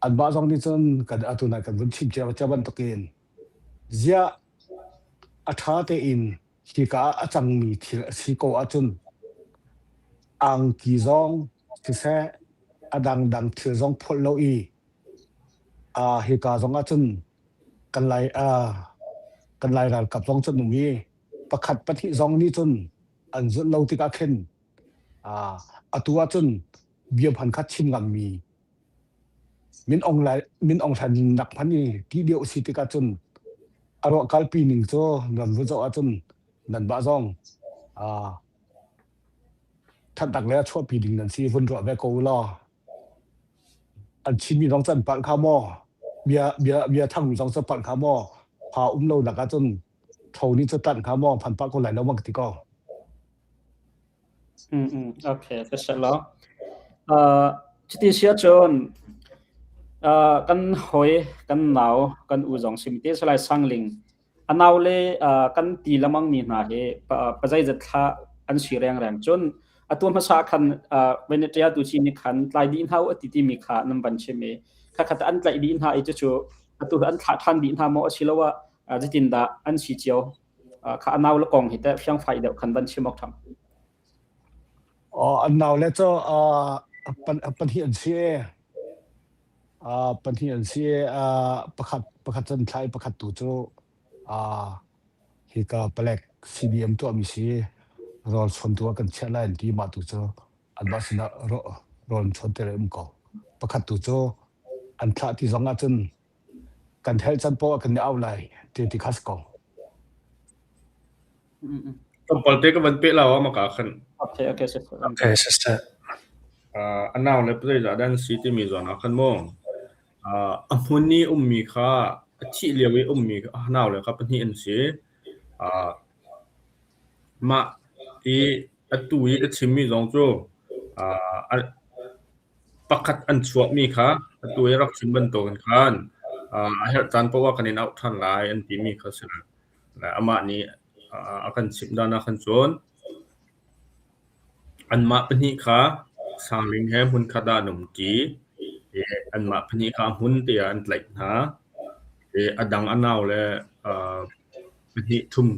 anmah zong nih cun kan atu nai kan vun chim cia cia bantukin ziah a ṭha tein hika ah a cangmi thil a si ko ahcun angki zong siseh a dangdang thil zong phawlh lo i hika zong ahcun kan lai kan lai ralkap zong cu an um i pakhat pahnih zong nih cun an zulh lo tikah khin atu ahcun bia hman kha chim ngammi min Aung Lai min Aung Hlaing nak hman i ti deuh si tikah cun a ruah kalpi ning cu nan vun zoh ahcun nan mah zong thatnak le a chuahpi ding nan si vun ruah ve ko u law An chimmi zong cu an palh kha maw? Bia, bia, bia thangmi zong cu palh kha maw? Pha um lo nak ahcun tho nih cu tanh kha maw phan pah ko lai lo ma ka ti ko. Mm, mm, okay, ka lo. Uh, cuti si ahcun. Uh, kan hoi, kan nau, kan u zong simte Salai Sangling a nau le uh, kan ti lamang mi hna hi pa, pazeizat thla an si rengreng cun atu hmasa khan uh, Venetia tu chi ni khan tlai dih hna u ati timi kha nan van chim i kha khat an tlaih dih hna i cucu atu an thlah than dih hna maw asiloah zeitin dah an si cio kha a nau le kong hi teh fiangfai deuh khan van chim awk tham. An nau le cu pahnih an si. Pahnih an si. Pakhat pakhat cu an thlah i pakhat tu cu hika palek CDM tuahmi si rawl chawntu ah kan chiah lai an ti. Mah tu cu anmah sinah rawl an chawn ter i um ko. Pakhat tu cu an thlah ti zong ahcun kan helh can poah kan i au lai ti ti kha si ko. Tlawmpal te ka van peh lau ah maka khan. Okay, okay, sir. Okay, sister. Uh, a nau le zeizah dah an si timi zawn ah khan mu. Uh, a hmun i ummi kha a thih lio i ummi a nau le kha pahnih an si. Uh, mah i atu i ka chimmi zong cu uh, Pakhat an chuahmi kha atu i rak chim bantukin khan a herh caan paoh ah kan in auh ṭhan lai an timi kha a si. Amah nih a kan chimh dan ah khan cun anmah pahnih kha Sangling he hmunkhat ah an umṭi i anmah pahnih kha a hmun tiah an tlaih hna. I a dang a naule pahnih thum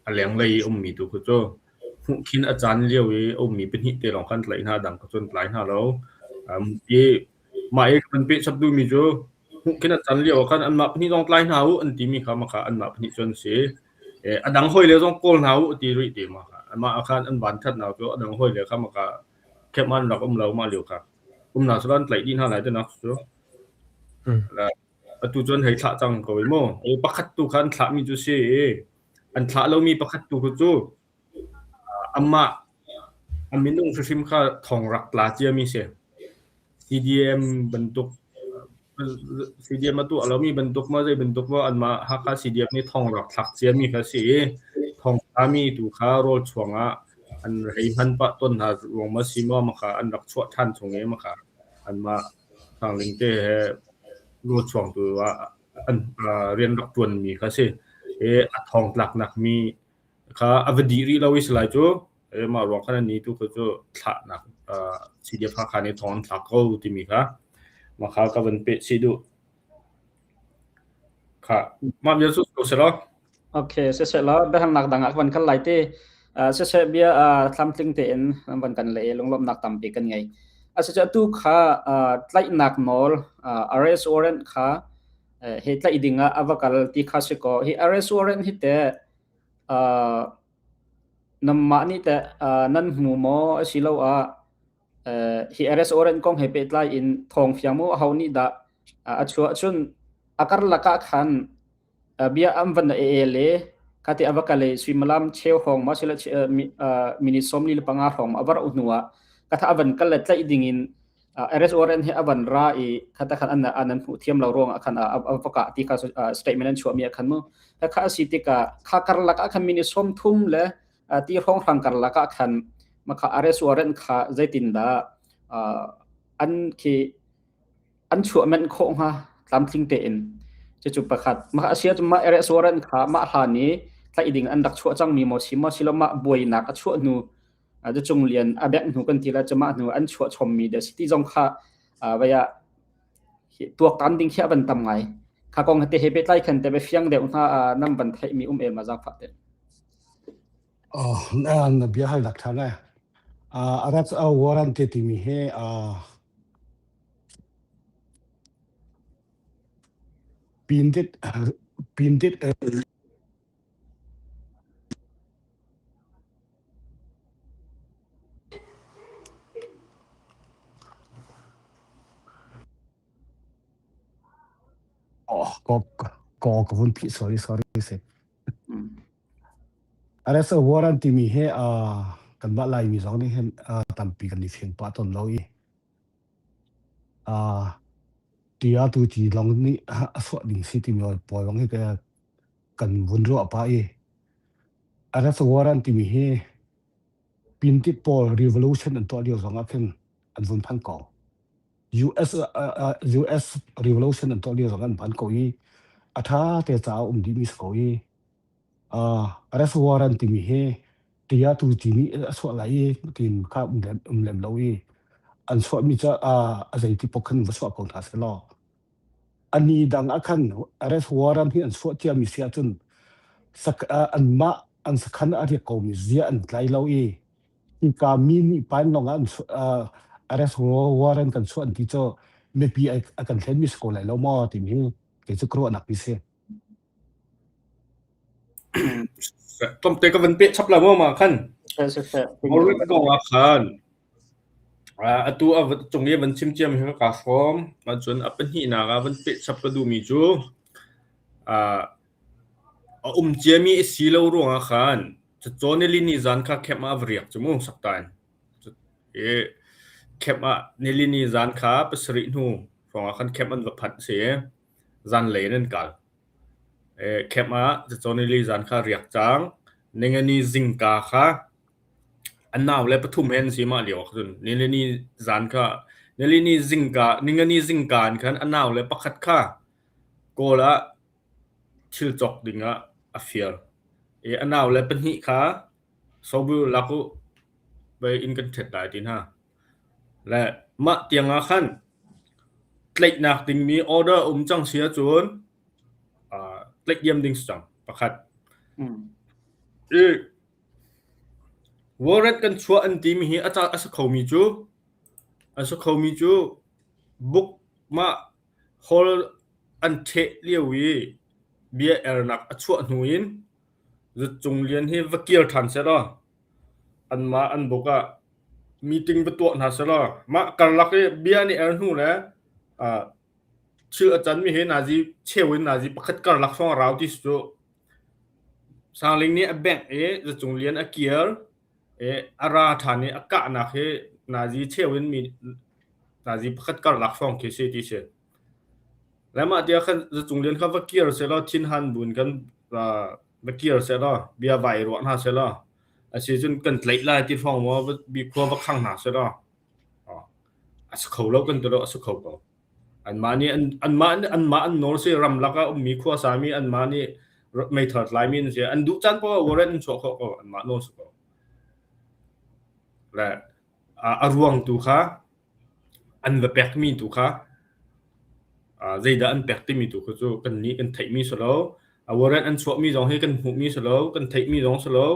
a lenglei i ummi tu kha cu Hmuh khin a caan lio i a ummi pahnih te lawng khan tlaih hna, dang kha cun tlai hna lo. Um, i mah i kan peh chap duhmi cu hmuh khin a caan lio ah khan anmah pahnih zong tlai hna u an timi kha mah kha anmah pahnih cu an si. E, a dang hawile zong kawl hna u ti rih ti mah kha. Amah ah khan an van thatnak cu a dang hawile kha mah kha camp an rak um lo mah lio kha. Umnak cu an tlaih dih hna lai tinak cu. Atu cun hei thlah cang ko i mu. E, pakhat tu kha an thlahmi cu si i An thlah lomi pakhat tu kha cu amah a minung hrimhrim kha thong rak tla ciami si. CDM bantuk CDM a tuah lomi bantuk maw zei bantuk maw anmah Hakha CDM nih thong rak thlak ciami kha si i thong tlami tu kha rawl chuang ah an hei hman pah tawn hna ruang maw si maw maka an rak chuah ṭhan chung i maka anmah Sangling te he rawl chuangtu ah an rian rak ṭuanmi kha si. I a thong tlaknak mi kha a va dih rih lo i salai cu mah ruang khan ni tu kha cu thlahnak CDF Hakha nih thong an thlak ko timi kha mah kha ka van peh chih duh. Kha mah bia cu ko selaw. Okay, siseh law biahalnak dang ah kan kal lai ti. Uh, siseh bia uh, tlamtling tein van kan le lunglawmhnak tampi kan ngei. Asicu atu kha uh, tlaihnak nawl uh, arrest warrant kha uh, he tlaih ding ah a va kal ti kha si ko. Hi arrest warrant hi te uh, namah nih te uh, nan hmu maw asiloah uh, hi arrest warrant kong he pehtlai in thawng fiang mu aho nih dah uh, a chuah cun a karlak ah khan Bia an van el i khati a va kal i suimilam cheu hrawng maw sila minute 45 hrawng a va rauh hnu ah katha a van kal le tlaih ding in RSORN hi a van ra i khata khan an an hmuh thiam lo ruang ah khan a va kah ti kha statement an chuahmi ah khan mu kha a si tikah kha karlak ah khan minute 30 le ti hrawng hrang karlak ah khan makha RSORN kha zeitindah an khi an chuah manh khawh hnga tlamtling tein. Cucu pakhat. Mah a si ahcun mah arrest warrant kha mah hlan i tlaih ding an rak chuah cangmi maw si maw silo mah buainak a chuah hnu cung lian a bengh hnu kan ti la cu mah hnu an chuah chommi da si ti zong kha vai ah tuaktan ding khi a van tam ngai. Kha kong te he pehtlai khan te be fiang deuh hna nam van theih mi um el ma zang fa te. Oh, na bia hal dak tha ngai. Arrest warrant te timi hi Pindit pindit Ko ko ka vun phih sorry sorry si. Arrest warrant timi hi kanmah Laimi zong nih hin tampi kan i fiang pah tawn lo i Tia tu ci lawng nih a chuah ding si timi pawl zong hi kan vun ruah pah i arrest warrant timi hi Pintit pawl revolution an tuah lio zong ah khin an vun phan ko. US US revolution an tuah lio zong an hman ko i a ṭha te caah um dihmi si ko i arrest warrant timi hi tiah tu ti nih a chuah lai i tiin kha um lem, um lem lo i an chuahmi cu a zeiti pok khan va chuah ko hna seh law ani dang ah khan arrest warrant hi an chuah ciami si ahcun sak anmah an sakhan a riak komi zia an tlai lo i hika mi nih pan lawng ah an arrest warrant kan chuah an ti cu mipi a kan thlenmi si ko lai lo maw timi hi kei cu ka ruahnak mi si. Tlawmte ka van peh chap la maw ma khan. Warrant kong ah khan atu a cung i van chim ciami hi ka hrawm. Cun a pahnihnak ah van peh chap ka duhmi cu a um ciami a si lo ruangah khan cacawn nilini zan kha camp ah va riak cu mu sakta in. I camp ah nilini zan kha pasarih hnu hrawngah khan camp an va phanh si i zanlei in an kal. Camp ah cacawn nili zan kha riak cang. Ningani zingka kha a nau le pathum he an si mah lio ah cun nilini zan kha nilini zingka ningani zingka in khan a nau le pakhat kha Kawl ah thil cawk ding ah a fial. I a nau le pahnih kha sobu lak u vei inn kan ṭhet lai ti hna. Le mah tiang ah khan tlaihnak dingmi order a um cang si ahcun tlaih diam ding si cang pakhat. I warrant kan chuah an timi hi a a si khomi cu a si khomi cu book mah hall an ṭheh lio i bia ernak a chuah hnu in Zutcung Lian hi va kir ṭhan sehlaw anmah an buk ah meeting va tuah hna sehlaw mah karlak i bia an i er hnu le thil a canmi hi nazi cheu in nazi pakhat karlak hrawng a rau ti cu Sangling nih a bengh i Zacung Lian a kir i a ra ṭhan i a kahnak hi nazi cheu in mi nazi pakhat karlak hrawng khi si ti si. Le mah tiah khan Zacung Lian kha va kir sehlaw thinhan buin kan va kir sehlaw bia vai ruah hna sehlaw asi cun kan tlaih lai ti hrawng maw bi khua va khang hna sehlaw a si kho lo kan ti lo a si kho ko. Anmah nih an anmah anmah an nawl si ramlak ah ummi khuasami anmah nih meithal tlaimi an si an duh caan poah warrant an chuah khawh ko anmah nawl si ko. Le a ruang tu kha an va pekmi tu kha zeidah an pek timi tu kha cu kan nih kan theihmi si lo. A warrant an chuahmi zong hi kan hmuhmi si lo, kan theihmi zong si lo.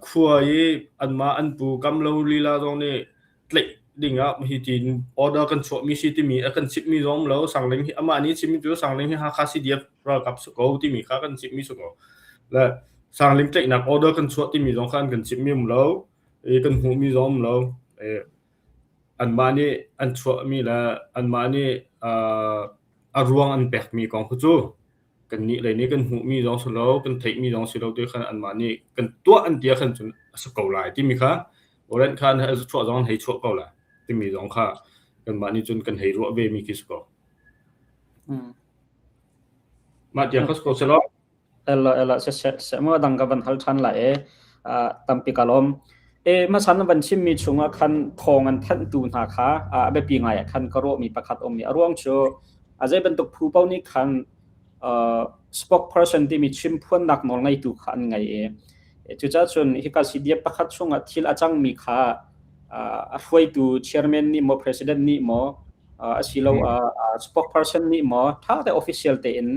Khua i anmah an pu kam lo lila zong nih tlaih ding ah hi tiin order kan chuahmi si timi a kan chimhmi zong um lo. Sangling hi amah nih chimmi cu Sangling hi Hakha CDF ralkap si ko timi kha kan chimhmi si ko. Le Sangling tlaihnak order kan chuah timi zong kha an kan chimhmi um lo. I kan hmuhmi zong um lo. Anmah nih an chuahmi le anmah nih a ruang an pekmi kong kha cu kannih lei nih kan hmuhmi zong si lo, kan theihmi zong si lo ti khan anmah nih kan tuah an ti ahkhan cun a si ko lai timi kha warrant kha an chuah zong an hei chuah ko lai timi zong kha kanmah nih cun kan hei ruah vemi khi si ko. Mah tiang kha si ko selaw. Ela ela se se se mo dang ka van hal than la e tampi ka lom e masan van chim mi chunga khan thong an thanh tu hna kha a biapi ngai ah khan ka ro mi pakhat om mi a ruang chu a zei bantuk phu pau nih khan spokesperson timi chim phuannak nawl ngeitu kha an ngei i cucaah cun hika CDF pakhat chungah thil a cangmi kha a hruaitu chairman nih maw president nih maw asiloah spokesperson nih maw ṭha te official tein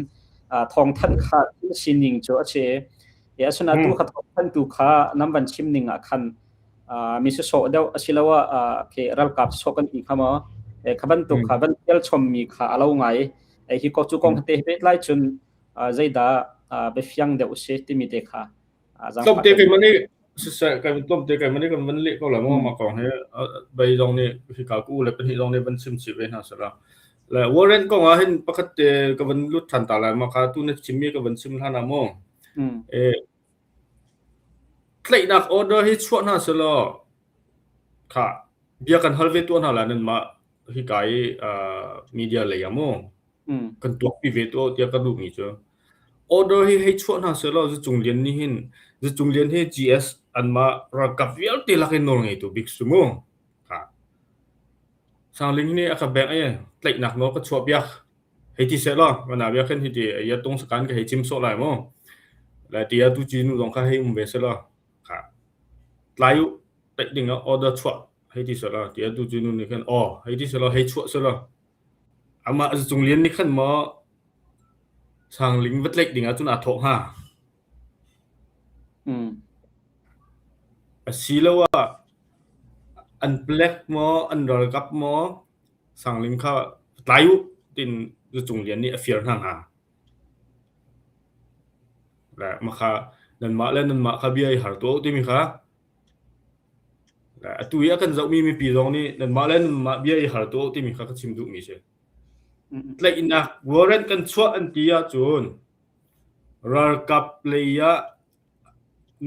thawngthanh kha thil sining cu a si. Asinain tu kha thawngthanhtu kha nan van chim ning ah khan mi sawsawh deuh asiloah khi ralkap sawsawh kan ti hnga maw kha bantuk kha van tial chommi kha a lo ngai. Hi ko cu kong te pehtlai cun zeidah biafiang deuh si timi te kha Tlawmte keimah nih siseh kan tlawmte keimah nih kan van leh ko lai maw mah kong hi bei zong nih hika ku le pahnih zong nih van chim chih ve hna sela. Le warrant kong ah hin pakhat te ka van lut than ta lai ma kha tu na chimmi ka van chim hlan ah mu. E tlaihnak order hi chuah hna selaw kha bia kan hal ve tuah hna lai nan mah hika i media lei ah mu kan tuakpi ve tuah tiah ka duhmi cu order hi hei chuah hna sehlaw Zacung Lian nih hin Zacung Lian hi GS anmah ralkap vialte lak in nawl ngeitu bik si mu. Sangling nih a ka bengh i tlaihnak nawl ka chuahpiak. Hei ti seh law, ka nabia khan hiti ya tung sakan ka hei chim sawh lai mu. Lai ti atu ci nu zong kha hei um ve seh law, kha tlai u, tlaih ding ah order chuah hei ti seh law, ti atu ci nu nih khan aw hei ti seh law hei chuah seh law. Amah Cung Lian nih khan maw Sangling va tlaih ding ah cun aa thawh hnga. Asiloah an palek maw, an ralkap maw Sangling kha tlai u tiin Zacung Lian nih a fir hna hnga. Le mah kha nanmah le nanmah kha bia i har tuah u timi kha le atu i a kan zohmi mipi zong nih nanmah le nanmah bia i har tuah u timi kha ka chim duhmi a si. Tlaihnak warrant kan chuah an ti ahcun Ralkap lei ah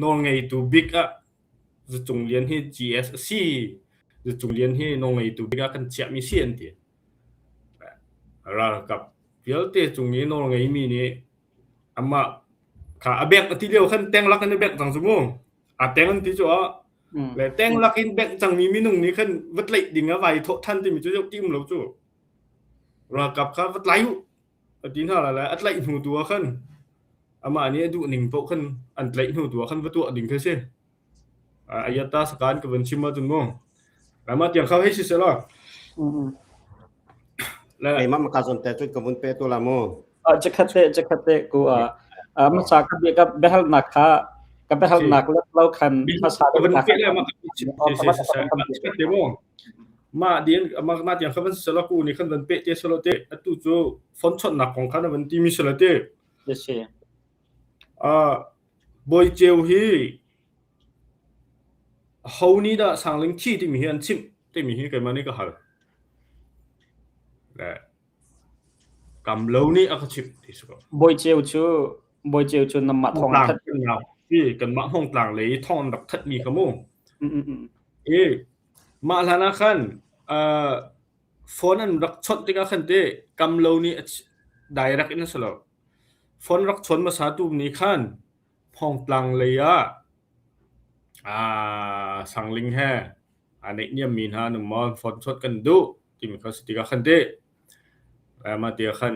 nawlngeitu bik ah Zacung Lian hi GS a si. Zacung Lian hi nawlngeitu bik ah kan chiahmi si an ti. Ralkap vialte cung i nawlngeimi nih amah kha a bengh a ti lio khan teng lak in a bengh cang cu mu. A teng an ti cu ah le teng lak in bengh cangmi minung nih khan va tlaih ding ah vai thawh than timi cu ti um lo cu. Ralkap kha va tlai u A ti hna lai a tlaih hnu tu ah khan amah nih a duh ning paoh khan an tlaih hnu tu ah khan va tuah ding khi a si. Ayata sakan ka van chim ahcun mu. Mah tiang kha hei si seh law. Keimah maka zawn te cun ka vun pe tu la mu. Jakhat te jakhat te ku a hmasa ka bia ka biahalnak kha ka biahalnak let lo khan hmasa ka van pe le ma ka te mu. Mah din mah tiang kha van si selaw ku nih khan van peh te selaw te atu cu phone chawnhnak kong kha na van timi selaw te. Si. Uh, Bawi Ceu hi ho nih dah Sangling thi timi hi an chimh timi hi keimah nih ka hal. Le kam lo nih a ka chimh ti si ko. Bawi Ceu cu Bawi Ceu cu namah thawng an that. Si kanmah Hmongtlang lei thawng an rak thatmi kha mu. E Mah hlan ah khan phone an rak chawnh tikah khan teh kam lo nih direct in a si lo. Phone rak chawn hmasatu nih khan Hmawngtlang lei ah Sangling he aa neihniammi hna an um maw phone chawnh kan duh timi kha a si tikah khan teh Mah ti ah khan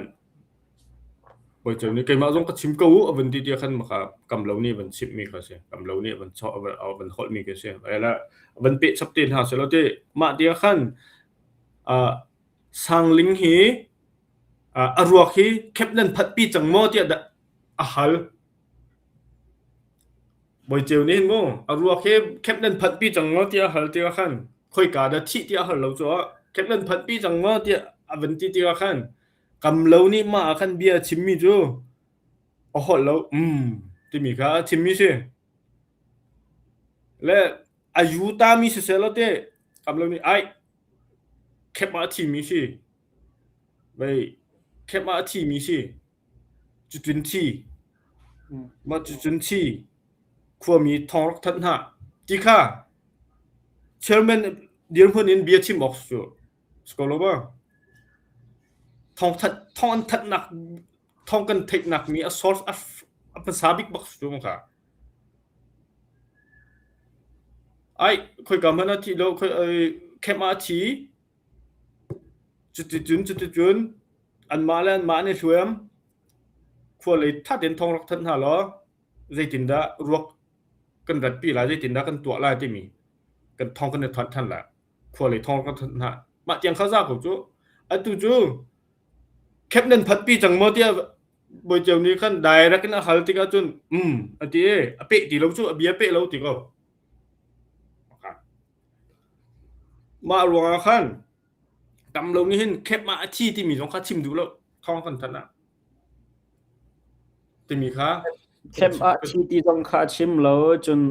Bawi Ceu nih keimah zong ka chim ko u a vun ti tiah khan maka kam lo nih a van chimhmi kha a si. Kam lo nih a van chawh a van holhmi khi a si. A van peh chap te hna selaw ti mah ti ah khan uh, Sangling hi uh, a ruak hi khep nan phatpi cang maw tiah a hal. Bawi Ceu nih hin mu a ruak hi khep nan phanhpi cang maw tiah a hal tikah khan khoika dah thih tiah a hal lo cu khep nan phanhpi cang maw tiah a van ti tikah khan kam lo nih mah ah khan bia a chimmi cu a holh lo um timi kha a chimmi si le a yu tami siseh law te kam lo nih ai khep ah a thimi si vei khep ah a thimi si Cucun thi, mah cucun thi khuami thawng rak thanh hna ti kha chairman dirhmun in bia chim awk cu si ko lo maw? Thawng thanh thawng an thanhnak thawng kan theihnak mi a source a a hmasa bik bak cu kha. Ai khoika hmanh ah thih lo khoi camp ah a thi Cuticun cuticun anmah le anmah an i hluam. Khua lei ṭha tein thawng rak thanh hna law zeitindah ruak kan ratpi lai, zeitindah kan tuah lai timi kan thawng kan i thanh ṭhan lai. Khua lei thawng rak thanh hna. Mah tiang kha za ko cu. Atu cu khep nan phatpi cang maw tiah Bawi Ceu nih khan direct in a hal tikah cun um a ti i a peh ti lo cu a bia peh lo ti ko. Mah ruangah khan tam lo nih hin khep ah a thi timi zong kha chim duh lo thawng kan thanh ah timi kha Khep ah thi ti zong kha a chim lo cun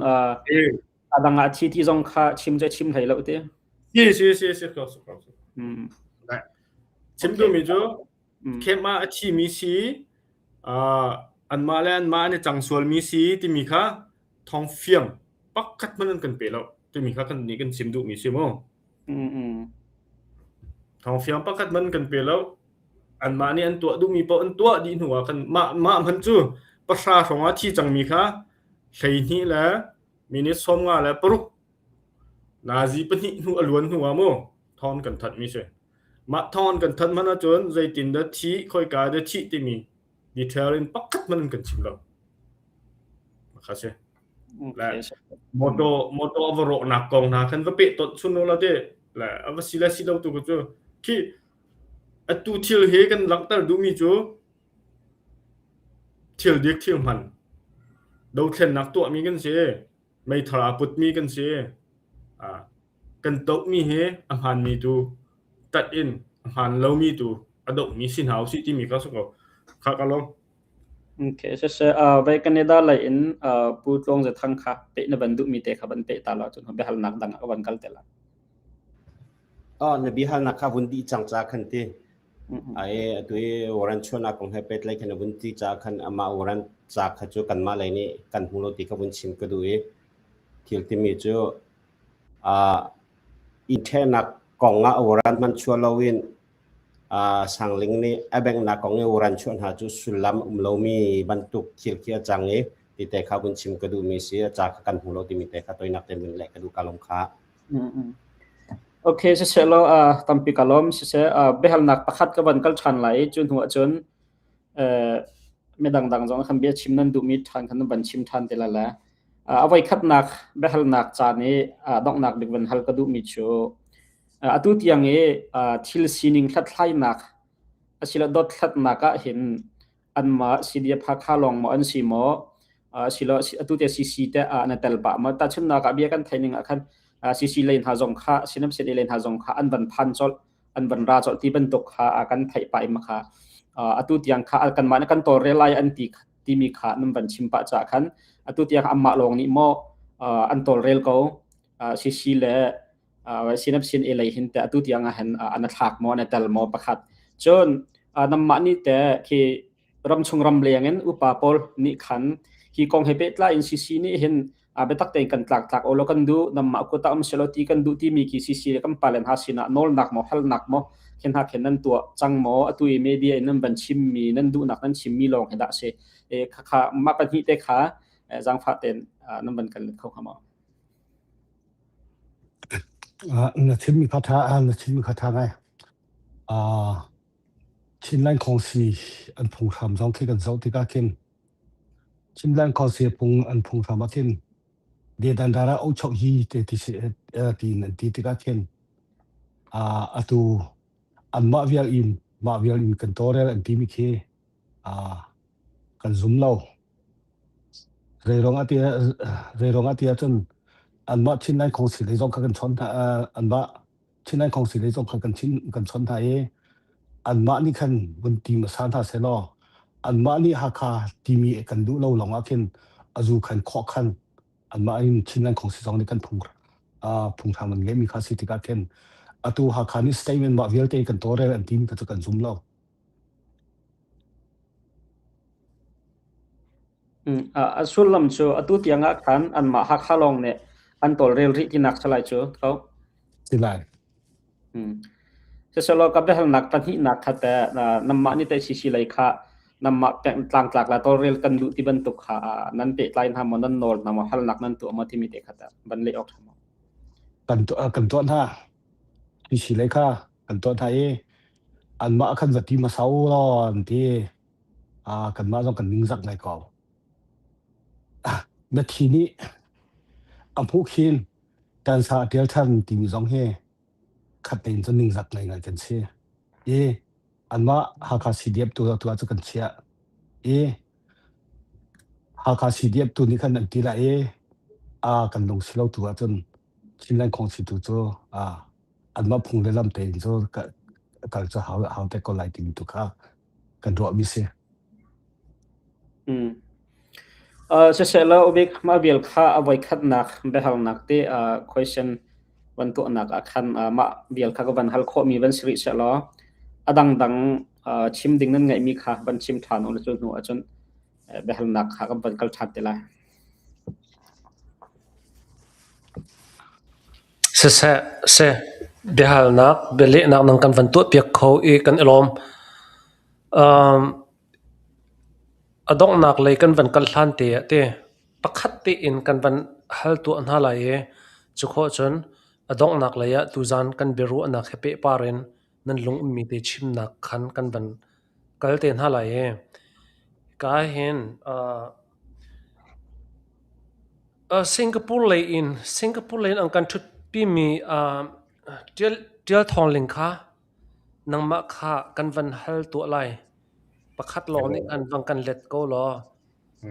a dang ah thi ti zong kha chim cu a chim hlei lo ti. Si si si si ko si ko. Chim duhmi cu khep ah a thimi si anmah le anmah an i cang sualmi si timi kha thawng fiang pakhat hmanh an kan pe lo timi kha kan nih kan chim duhmi si mu. Thawng fiang pakhat hmanh kan pe lo. Anmah nih an tuah duhmi paoh an tuah dih hnu ah khan mah mah hmanh cu pahra hrawng ah thi cangmi kha 12 le minute 56 nazi pahnih hnu a luan hnu ah mu thawng kan thanh mi si. Mah thawng an kan thanh hmanh ahcun zeitin dah thih, khoika dah thih timi detail in pakhat hmanh an kan chim lo. Kha si. Le motor motor a va rawhnak kong hna khan va peh tonh chun la te le a va si le si lo tu cu khi atu thil hi kan langhter duhmi cu thil dik thil hman dothlennak tuahmi kan si meithal aa putmi kan si kan tohmi hi a hmaanmi tu tat in a hmaan lomi tu a dohmi si hna usih timi kha si ko kha ka lawm. Okay, siseh vai Canada lei in Pu Tluang Za Thang kha peh na van duhmi te kha van peh ta la cun biahalnak dang ah van kal te la. Oh, na biahalnak kha vun dih cang ca khan ti. Ai atu i warrant chuahnak kong he pehtlai khan a vun ti ca khan amah warrant ca kha cu kanmah lei nih kan hmu lo ti kha vun chim ka duh i thil timi cu uh, i ṭhehnak kong ah warrant hmanh chuah loin uh, Sangling nih a benghnak kong i warrant chuah hna cu sullam um lomi bantuk thil khi a cang i ti te kha vun chim ka duhmi si a ca kha kan hmu lo timi te kha toinak te vun leh ka duh ka lung kha. Okay, siseh law uh, tampi ka lawm siseh uh, biahalnak pakhat ka van kal ṭhan lai i cu hnu ahcun uh, midang dang zong khan bia chim nan duhmi ṭhan khan nan van chim ṭhan te la le uh, a voikhatnak biahalnak caan i uh, donghnak bik van hal ka duhmi cu uh, atu tiang i uh, thil sining hlathlainak asilo dothlatnak ah hin anmah CDF Hakha lawng maw an si maw silo atu te CC te na tel pah maw tahchunhnak ah bia kan theih ning ah khan CC lei hna zong kha Sinam City lei hna zong kha an van phan colh an van ra colh ti bantuk kha kan theih pah im kha atu tiang kha kanmah nih kan tawlrel lai an ti timi kha nan van chim pah caah khan atu tiang anmah lawng nih maw an tawlrel ko CC le Sinap sin e lei hin te atu tiang ah hin an thlak maw an tel maw pakhat cun namah nih te khi ramchung ram leng in upa pawl nih khan hi kong he pehtlai in CC nih hin biatak tein kan tlak tlak olo kan duh namah kut ah um selaw ti kan duh timi khi CC le kan palen ha sinah nawlnak maw halnak maw khin ha khin nan tuah cang maw atu i media in nan van chimmi nan duhnak nan chimmi lawng hi dah si e kha kha mah pahnih te kha zaangfah ten nan van kan let kho hnga maw Na chimmi kha ṭha na chimmi kha ṭha ngai. Chinland Council an phunghram zong khi kan zoh tikah khin Chinland Council phung an phunghram ah khin Dedandara Ochok hi te ti si tiin an ti tikah khin atu anmah vial in mah vial in kan tawlrel an timi khi kan zum lo. Zeiruang ah tiah zeiruang ah tiah cun anmah Chinland Council lei zong kha kan chawnh hna anmah Chinland Council lei zong kha kan chin kan chawnh hna i anmah nih khan vun ti hmasa hna sehlaw anmah nih Hakha timi kan duh lo lawng ah khin azu khan khawh khan anmah in Chinland Council zong nih kan phung phunghram an ngeihmi kha si tikah khin atu Hakha nih statement mah vialte kan tawlrel an timi kha cu kan zum lo. A sullam cu atu tiang ah khan anmah Hakha lawng nih an tawlrel rih tinak si lai cu tho. Si lai. Siselaw ka biahalnak pahnihnak kha teh nanmah nih teh CC lei kha nanmah tlangtlak la tawlrel kan duh ti bantuk kha nan pehtlai hna maw nan nawl hna maw halnak nan tuah maw timi te kha teh van leh awk ṭha maw? Kan tuah kan tuah hna. CC lei kha kan tuah hna i anmah khan va ti hmasa u law an ti. Kanmah zong kan ningzak ngai ko. Na thi nih a hmuh khin cancer a ṭial ṭhan timi zong hi khat tein cun ningzak ngaingai kan si. I anmah Hakha CDF tu tu ah cu kan chiah. I Hakha CDF tu nih khan an ti lai i a kan lung si lo tu ahcun Chinland Council tu cu anmah phung le lam tein cu kal cu hau hau te ko lai timi tu kha kan ruahmi si. Siseh ubik mah vial kha a voikhatnak biahalnak te question van tuahnak ah khan mah vial kha ka van hal khawhmi van si rih sehlaw a dangdang chim ding nan ngeihmi kha van chim ṭhan u cu hnu ahcun biahalnak kha kan van kal ṭhan te lai. Siseh, seh, biahalnak, bialehnak nan kan van tuahpiak kho i kan i lawm. Um, a donghnak lei kan van kal hlan te ah te pakhat tein kan van hal tuah hna lai i cu khawh cun a donghnak lei ah tuzaan kan biaruahnak he pehpar in Nan lung ummi te chimnak khan kan van kal te hna lai i hika hin uh, uh, Singapore lei in Singapore lei in an kan ṭhutpimi uh, Ṭial, Ṭial Thawng Ling kha nangmah kha kan van hal tuah lai. Pakhat lawng nih kan van kan let ko law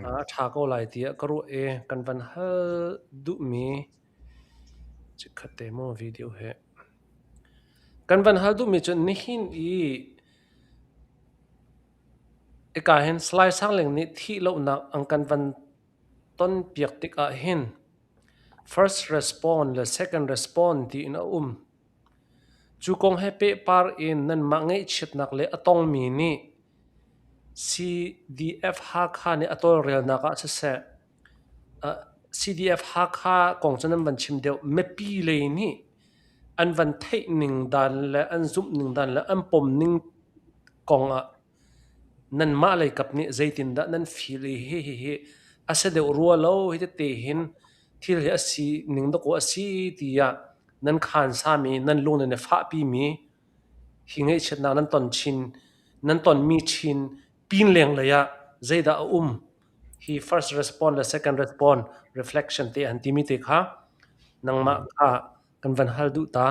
a ṭha ko lai tiah ka ruah i kan van hal duhmi chikkhat te maw video he. Kan van hal duhmi cu nihin i hika hin Salai Sang Ling nih thih lonak an kan van tonpiak tikah hin first response le second response tiin a um. Cu kong he pehpar in nanmah ngaihchiatnak le a tongmi nih CDF Hakha nih a tawlrelnak ah siseh, CDF Hakha kong cu nan van chim deuh. Mipi lei nih an van theih ning dan le an zumh ning dan le an pom ning kong ah nanmah lei kap nih zeitindah nan feel i hihihi a si deuh rua lo hi tete hin thil hi a si ning dakaw a si tiah nan khaan sami nan lung nan i fahpimi hi ngaihchiatnak nan ton chin nan tonmi chin pin lenglei ah zeidah a um hi first response le second response reflection te an timi te kha nangmah kha kan van hal duh ta.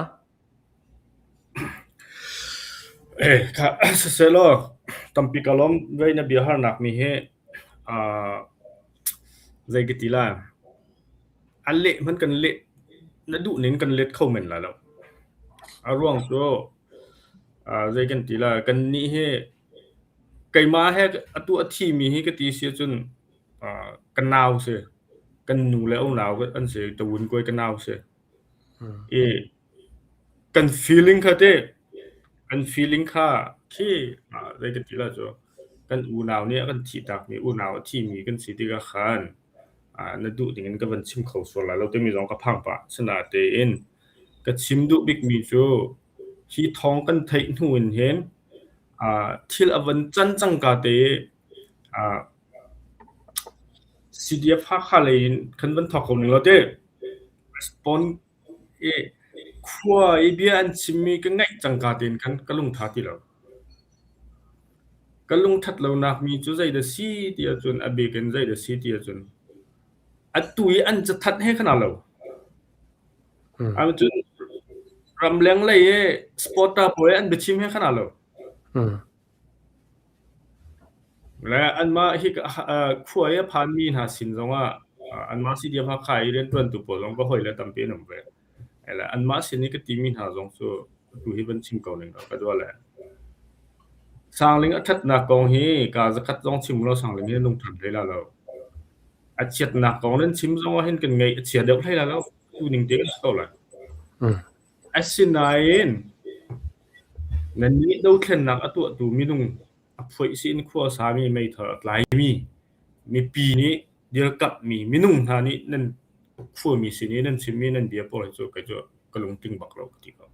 Eh, kha siselaw tampi ka lawm vei na bia harnak mi hi uh, zei ka ti la a leh hmanh kan leh na duh ning kan let kho men lai lo. A ruang cu uh, zei kan ti la kan nih hi keimah he atu a thi mi hi ka ti si ahcun uh, ka nau si kan nu le unau an si tawun kuai ka nau si. I kan feeling kha teh kan feeling kha khi zei kan ti lai cu kan unau nih a kan thihtakmi unau a thimi kan si tikah khan na duh ding in ka van chim kho sual lai lo timi zong ka phang pah. Asinain ka chim duh bikmi cu hi thawng kan theih hnu in hin thil a van can cangka te CDF Hakha lei in kan van thawk ko ning law teh. Respond i khua i bia an chimmi ka ngaih cangka tein khan ka lungtha ti lo. Ka lungthat lonak mi cu zeidah si ti ahcun a bik in zeidah si ti ahcun atu i an cathanh he khan aa lo. Cun ramleng lei i supporter pawl i an biachim he khan aa lo. Le anmah hi khua i a phanmi hna sin zongah anmah CDF Hakha i rianṭuantu pawl zong ka hawile tampi an um ve. Le anmah sin i ka timi hna zong cu atu hi van chim ko ning law ka dua le. Sangling a ṭhatnak kong hi ka zakhat zong chim law Sangling hi lungṭhan hlei la lo. A chiatnak kong nan chim zong ah hin kan ngaih a chia deuh hlei la lo. Tu ning te a si ko lai. Asinain nannih dothlennak a tuahtu minung a phoih sin khua a sami meithal a tlaimi mipi nih dirkamhmi minung hna nih nan khuami sin i nan chimmi nan bia pawl hi cu kei cu ka lungtling bak lo ka ti ko.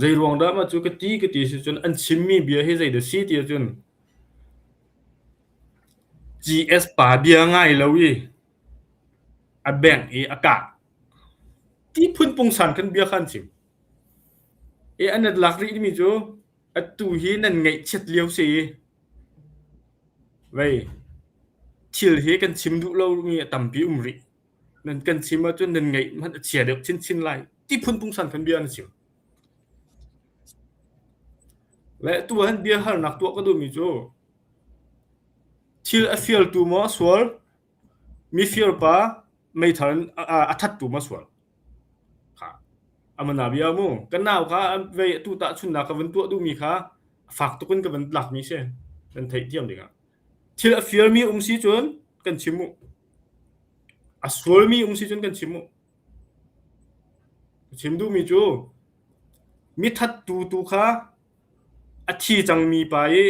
Zeiruang dah mah cu ka ti ka ti si cun an chimmi bia hi zeidah si ti ahcun GS pa bia ngai lo i a bengh i a kah. Ti phun pungsan khan bia kha an chim. I an lak rihmi cu atu hi nan ngaihchiat lio si i vei thil hi kan chim duh lomi a tampi um rih. Nan kan chim ahcun nan ngaih hmanh a chia deuh chinchin lai. Ti phun pungsan khan bia an chim. Le tu han bia halnak tuah ka duhmi cu thil a fialtu maw sual Mifir pa meithal in a thattu ma sual. Kha amana bia mu. Kan nau kha vei atu tahchunnak ka van tuah duhmi kha fak tuk in ka van lakmi si. Kan theih thiam dingah. Thil a firmi um si cun kan chim mu. A sualmi um si cun kan chim mu. Ka chim duhmi cu mi thattu tu kha a thi cangmi pa i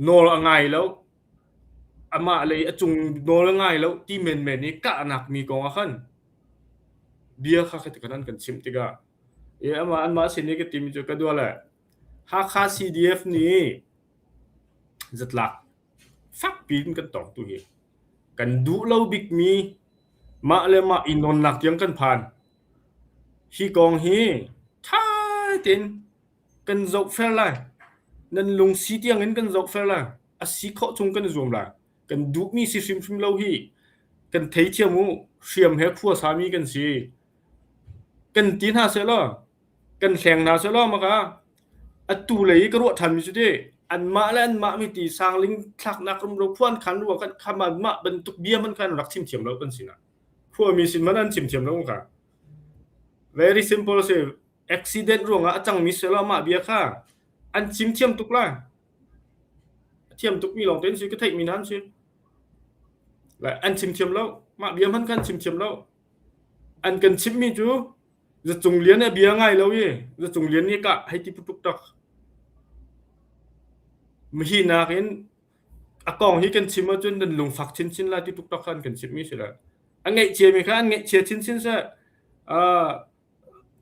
nawl a ngai lo. Amah lei a cung nawl a ngai lo ti menmen i kahnak mi kong ah khan bia kha khi kan an kan chimh tikah i amah anmah sin i ka timi cu ka dua le Hakha CDF nih zatlak fakpi in kan tong tu hi kan duh lo bikmi mah le mah i nawnnak tiang kan phan. Hi kong hi ṭha tein kan zohfel lai. Nan lungsi tiangin kan zohfel lai. A si khawh chung kan i zuam lai. Kan duhmi si hrimhrim lo hi kan theithiam u. Hriam he khua sami kan si. Kan ti hna sehlaw, kan hleng hna sehlaw maka atu lei i ka ruah ṭhanmi cu ti anmah le anmah mi ti sangling thlaknak rumro phuan khan ruang kan kham anmah bantuk bia hmanh khan rak chim thiam lo kan sinah. Khuami sin hmanh an chim thiam lo kha. Very simple si. Accident ruangah a cangmi selaw mah bia kha an chim thiam tuk lai. A thiam tukmi lawng te an si ka theihmi hna an si. Lai an chim thiam lo. Mah bia hmanh kha an chim thiam lo. An kan chimhmi cu Zacung Lian a bia ngai lo i Zacung Lian nih kah hei ti putuk tak. Mihi nakin a kong hi kan chim ahcun nan lungfak chinchin lai ti tuktak khan kan chimmi si lai. A ngaihchiami kha an ngaihchia chinchin seh uh,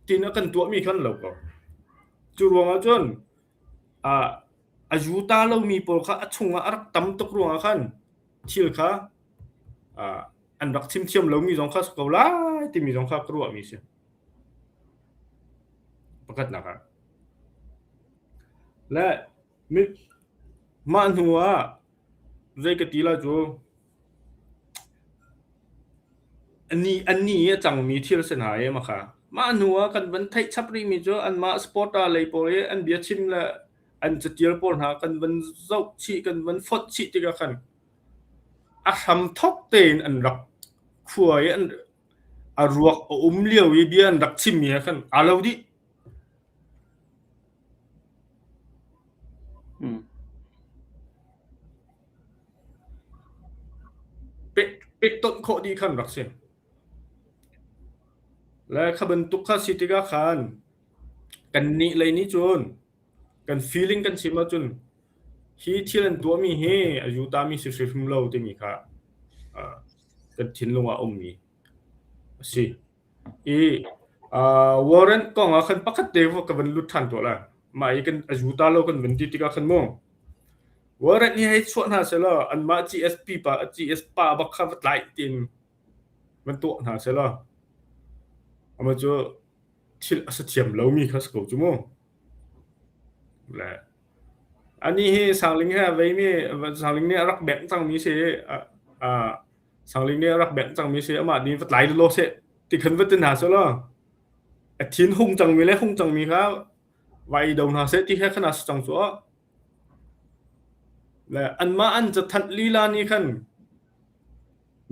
tin a kan tuahmi khan lo ko. Cu ruangah cun uh, a yuta lomi pawl kha a chungah a rak tam tuk ruangah khan thil kha uh, an rak chim thiam lomi zong kha si ko lai timi zong kha ka ruahmi si. Pakhatnak ah. Le Mah hnu ah zei ka ti lai cu annih i a cangmi thil si hna i makha. Mah hnu ah kan van theih chap rihmi cu anmah supporter lei pawl i an biachim le an catial pawl hna kan van zoh chih kan van fonh chih tikah khan a hramthok tein an rak khua i an a ruak a um lio i bia an rak chimmi he khan aa lo dih. Pektonh khawh dih khan rak si. Le kha bantuk kha si tikah khan kannih lei nih cun kan feeling kan chim ahcun hi thil an tuahmi hi a yutami si hrimhrim lo timi kha kan thinlung ah a ummi a si. I warrant kong ah khan pakhat te ka van lut ṭhan tuah lai. Mah i kan a zu ta lo kan van ti tikah khan mu. Warrant hi hei chuah hna selaw anmah GSP pa GS pa bak kha va tlaih tiin van tuah hna selaw amah cu thil a sa thiam lomi kha si ko cu mu. Le ani hi Sangling he a veimi Sangling nih a rak bengh cangmi si Sangling nih a rak bengh cangmi si amah nih va tlai law seh ti khan va ti hna seh law a thin hung cangmi le hung cangmi kha va i do hna seh ti kha khan a si cang cu. Le anmah an cathanh lila nih khan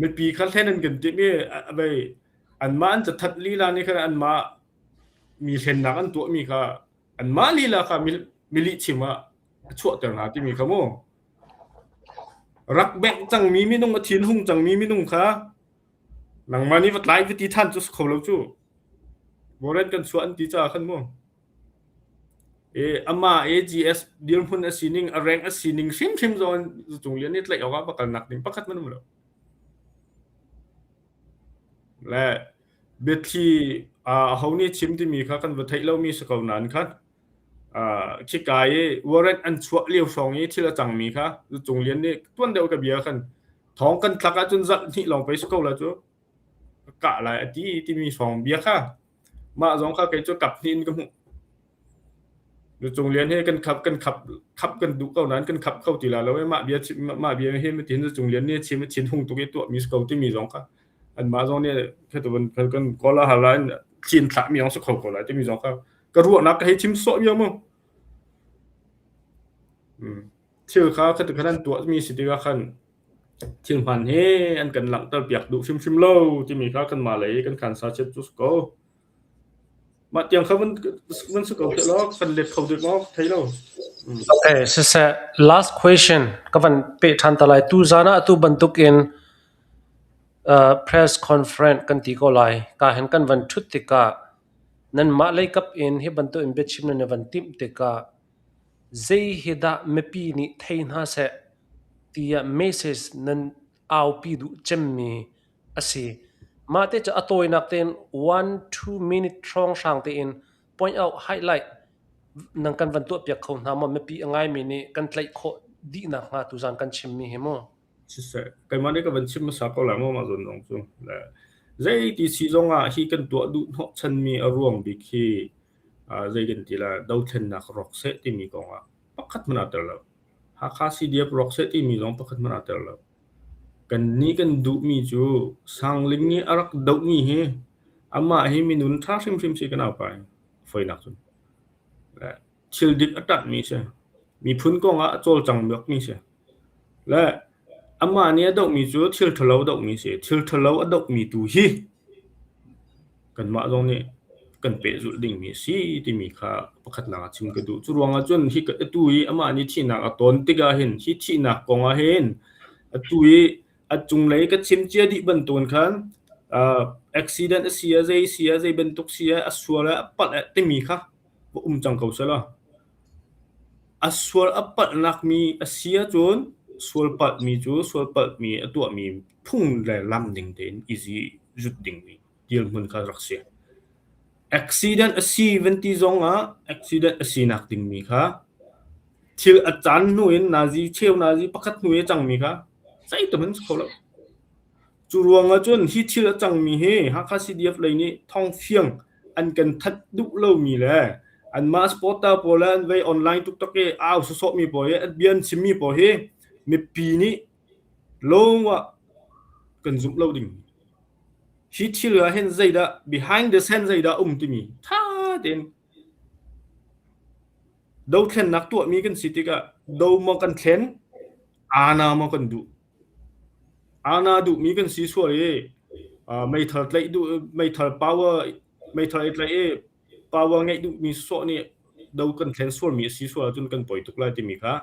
mipi kha hlen an kan timh i vei anmah an cathanh lila nih khan anmah mi hlennak an tuahmi kha anmah lila kha mi lihchim ah a chuahter hna timi kha mu. Rak bengh cangmi minung a thin hung cangmi minung kha nangmah nih va tlai va ti than cu si kho lo cu. Warrant kan chuah an ti caah khan mu. E amah AGS dirhmun a sining a rank a sining hrimhrim zong in Cung Lian nih tlaih awk ah va kalnak ding pakhat man um lo. Le biathli aho nih chim timi kha kan va theih lomi si ko nain khan khika i warrant an chuah lio hrawng i thil a cangmi kha Cung Lian nih tuan deuh ka bia khan thawng kan thlak ahcun zarh hnih lawng pei si ko la cu ka kah lai a ti timi hrawng bia kha mah zong kha kei cu kap hnih in ka hmuh. Cung Lian he kan khap kan khap khap kan duh ko nain kan khap kho ti la lo i mah bia mah bia hi matin Cung Lian nih chim thin hung tuk i tuahmi si ko timi zong kha anmah zong nih kan kan kawl hal lai thin thlahmi zong si kho ko lai timi zong kha ka ruahnak ka hei chim sawh mi mu. Thil kha khati khan an tuahmi si tikah khan thil hman hi an kan langhter piak duh hrimhrim lo timi kha kanmah lei kan khan sa chiat cu si ko. Mah tiang kha van van si ko law kan let kho dek maw thei lo. Okay, siseh last question ka van pe ṭhan ta lai. Tu zan ah tu bantuk in uh, press conference kan ti ko lai. Ka hen kan van ṭhut tikah nanmah lei kap in hi bantuk in biachim nan i van timh tikah zei hi dah mipi nih thei hna seh tiah message nan aupi duh cemmi a si. Mah te cu a tawinak tein one two minute hrawnghrang tein point out highlight nan kan van tuahpiak kho hna maw mipi a ngaimi nih kan tlaih khawh dihnak hnga tuzan kan chimmi hi mu. Siseh, keimah nih ka van chim hmasa ko lai maw mah zawn zong cu. Le. Zeiti si zongah hi kan tuah duh hnawhchanmi a ruang bik hi zei kan ti lai dothlennak rawk seh timi kong ah pakhat hmanh aa tel lo. Hakha CDF rawk seh timi zong pakhat hmanh aa tel lo. Kannih kan duhmi cu Sangling nih a rak dohmi hi amah hi minun ṭha hrimhrim si kan aupa hi fawinak cun. Thil dik a ṭanhmi si. Miphun kong ah a cawlcang bakmi si. Le amah nih a dohmi cu thil ṭhalo a dohmi si. Thil ṭhalo a dohmi tu hi kanmah zong nih kan pehzulh dingmi a si timi kha pakhatnak ah chim ka duh. Cu ruangah cun hi atu i amah nih thihnak a tawn tikah hin hi thihnak kong ah hin atu i a cunglei ka chim cia dih bantukin khan uh, accident a si ah zei si ah zei bantuk si ah a sual ah a palh ah timi kha va um cang ko selaw a sual a palhnak mi a si ahcun sual palhmi cu sual palhmi a tuahmi phung le lam ning tein i zi zut dingmi dirhmun kha rak si. Accident a si van ti zong ah accident a sinak dingmi kha thil a caan hnu in nazi cheu nazi pakhat hnu i a cangmi kha zeitum an si kho lo. Cu ruangah cun hi thil a cangmi hi Hakha CDF lei nih thawngfiang an kan thanh duh lomi le anmah supporter pawl le an vei online tuktak i au sawsawhmi pawl hi an bia an chimmi pawl hi mipi nih lawng ah kan zumh lo ding. Hi thil ah hin zeidah behind the scene zeidah um timi tha tein dothlennak tuahmi kan si tikah do maw kan thlen ana maw kan duh Ana duhmi kan si sual i meithal tlaih duh meithal power meithal i tlaih i power ngeih duhmi sawh nih do kan thlen sualmi a si sual ahcun kan poi tuk lai timi kha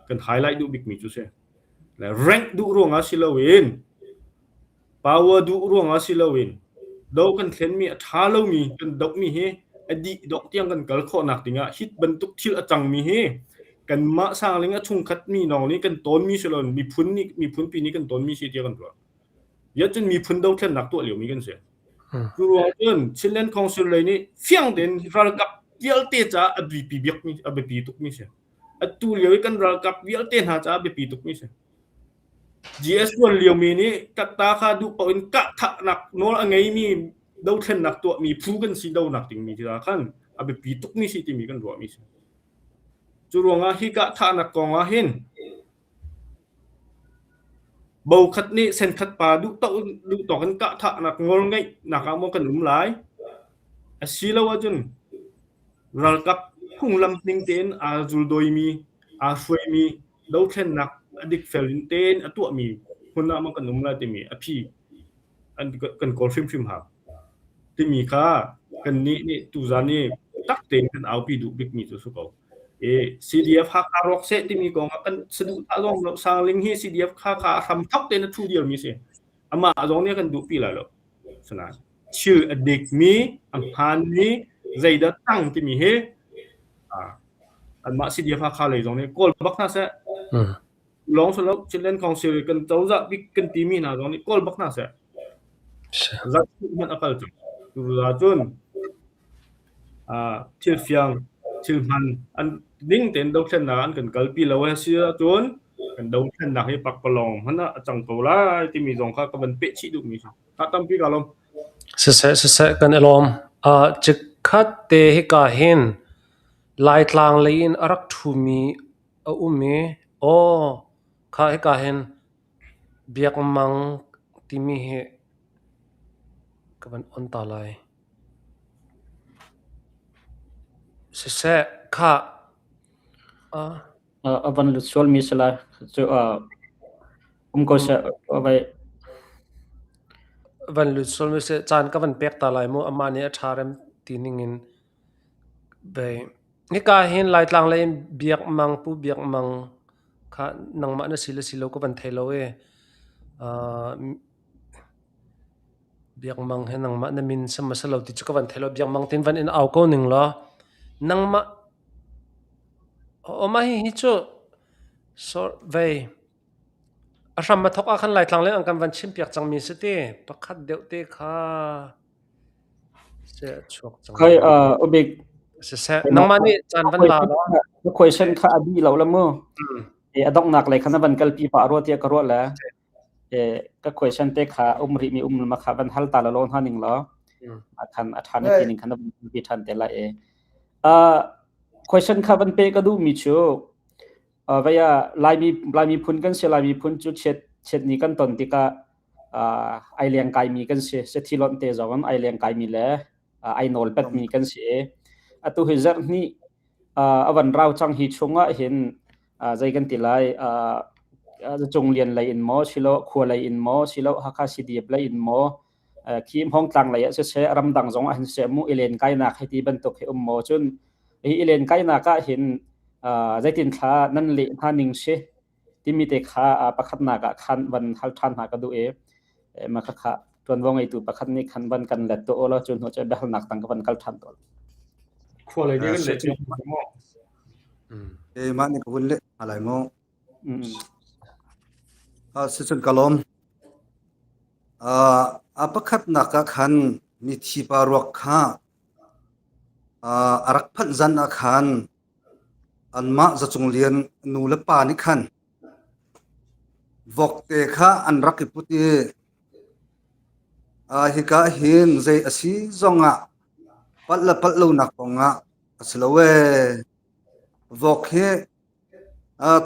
kan highlight duh bikmi cu si. Le rank duh ruangah si loin Power duh ruangah si loin do kan thlenmi a ṭha lomi kan dohmi hi a dih dawk tiang kan kal khawhnak dingah hit bantuk thil a cangmi hi kanmah sangling a chungkhat mi lawng nih kan tawnmi si loin miphun nih miphunpi nih kan tawnmi si tiah kan ruah. Yet cun miphun dothlennak tuah liomi kan si. Cu ruang cun Chinland Council lei nih fiang tein ralkap vialte caah a biapi bikmi a biapi tukmi si. Atu lio i kan ralkap vialte hna caah biapi tukmi si. GS tuan liomi nih katta kha duh paoh in kahthahnak nawl a ngeimi dothlennak tuahmi phu kan si donak dingmi tikah khan a biapi tukmi si timi kan ruahmi si. Cu ruangah hi kahthahnak kong ah hin bokhat nih senkhat pa duh duh tawk in kahthahnak ngol ngeihnak ah maw kan um lai asilo ahcun ralkap phunglam ning tein aa zuldawimi aa hruaimi dothlennak a dikfel in tein a tuahmi hmun ah maw kan um lai timi a phi an kan kawl hrimhrim hau timi kha kannih nih tuzan i tak tein kan aupi duh bikmi cu si ko. E CDF Hakha rawk seh timi kong ah kan saduhthah zong lo Sangling hi CDF Hakha a hram thok tein a thu dirmi si. Amah zong nih a kan duhpi lai lo. Sanain thil a dikmi a hmaanmi zeidah tang timi hi anmah CDF Hakha lei zong nih kawl bak hna seh. Lawng si lo Chinland Council kan cozah bik kan timi hna zong nih kawl bak hna seh. Zat hmanh a kal cang. Cu cun thil fiang thil hman an ning tein dothlennak an kan kalpi lo a si ahcun kan dothlennak hi pakpalawng hmanh ah a cang ko lai timi zong kha ka van peh chih duhmi si. Ka tampi ka lawm. Siseh siseh kan i lawm. Uh, chikkhat te hika hin Laitlang lei in a rak ṭhumi a um i aw kha hika hin Biakmang timi hi ka van on ta lai. Siseh khah uh, A van lut sualmi si lai. Cu um ko seh vai. Van lut sualmi si caan ka van pek ta lai mu amah nih a ṭha rem ti ning in bei. Hika hin Laitlang lei in Biakmang Pu Biakmang kha nangmah na si le si lo ka van thei lo i uh, Biakmang he nangmah na min sam ma si lo ti cu ka van thei lo. Biakmang tin van in au ko ning law nangmah Aw mah hihi cu vei a hram a thawk ah khan Laitlang lei an kan van chimpiak cangmi si ti. Pakhat deuh te kha seh a chuak cang. Khoi uh, ubik Siseh nangmah nih caan van la law. Na question kha a dih lo la mu. E a donghnak lei kha na van kalpi pah rua tiah ka ruah le. Ka question te kha um rih mi um ma kha van hal ta la lo hna ning law khan a than ti ning khan bi than te la e. Question kha van pe ka duh mi chu vaya Laimi Laimi phun kan si Laimi phun chu chet chet ni kan ton tikah ai leng kai mi kan si se thi lon te zong ai leng kai mi le ai nawl pet mi kan si. Atu hi zarh hnih a van rau cang hi chungah hin zei kan ti lai cung lian lei in maw silo khua lei in maw silo Hakha CDF lei in maw khi Hmawngtlang lei ah siseh ramdang zong ah hin siseh mu i len kainak hei ti bantuk hi um maw cun hi i len kainak ah hin zeitin thla nan leh hna ning si timi te kha pakhatnak ah khan van hal ṭhan hna ka duh i ma kha kha ṭuanvo ngeitu pakhat nih khan van kan let tuah ulaw cu hnu cu biahalnak tang ka van kal ṭhan tawn. Khua lei nih kan leh cio maw? Keimah nih ka vun leh hna lai maw? Sicun ka lawm. A pakhatnak ah khan mithi pa ruak kha a rak phanh zan ah khan anmah Zacung Lian nu le pa nih khan vokte kha an rak i put i hika hin zei a si zongah palh le palh lonak kongah a si lo ee. Vok hi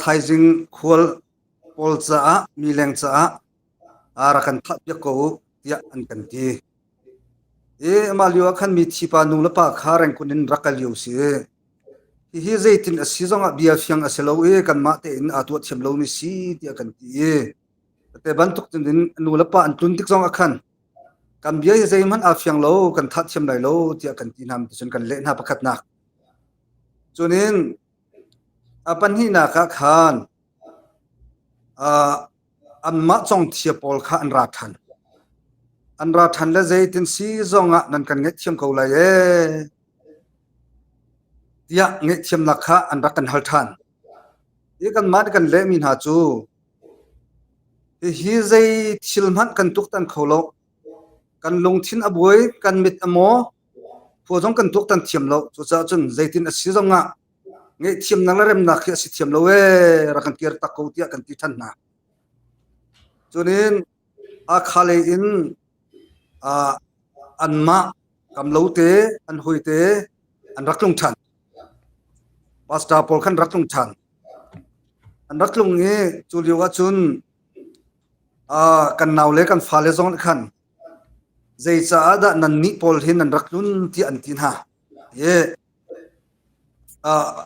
thaizing khual pawl caah mi leng caah rak kan thah piak ko u tiah an kan ti. I mah lio ah khan mithi pa nu le pa kha rengkun in rak kal lio si. Hihi zeitin a si zongah bia fiang a si lo i kanmah tein aa tuah thiam lomi si tiah kan ti i te bantuk in nu le pa an tlun tik zongah khan kan bia hi zeihmanh aa fiang lo kan thah thiam lai lo tiah kan ti hna cun kan leh hna pakhatnak. Cunin a pahnihnak ah khan anmah congthia pawl kha an ra ṭhan. An ra ṭhan le zeitin si zongah nan kan ngaihthiam ko lai ee tiah ngaihthiamnak kha an rak kan hal ṭhan. Hi kanmah nih kan lehmi hna cu hihi zei thil hmanh kan tuktan kho lo. Kan lungthin a buai, kan mit a maw, khua zong kan tuaktan thiam lo. Cucaah cun zeitin a si zongah ngaihthiamnak le remnak hi a si thiam lo ee rak kan kir tak ko tiah kan ti ṭhan hna. Cunin Hakha lei in anmah kamlo te an hoi te an rak tlung ṭhan. Pastor pawl khan rak tlung ṭhan. An rak tlung i cu lio ahcun kan nau le kan fale zong nih khan zeicaah dah nannih pawl hi nan rak tlun tiah an ti hna. I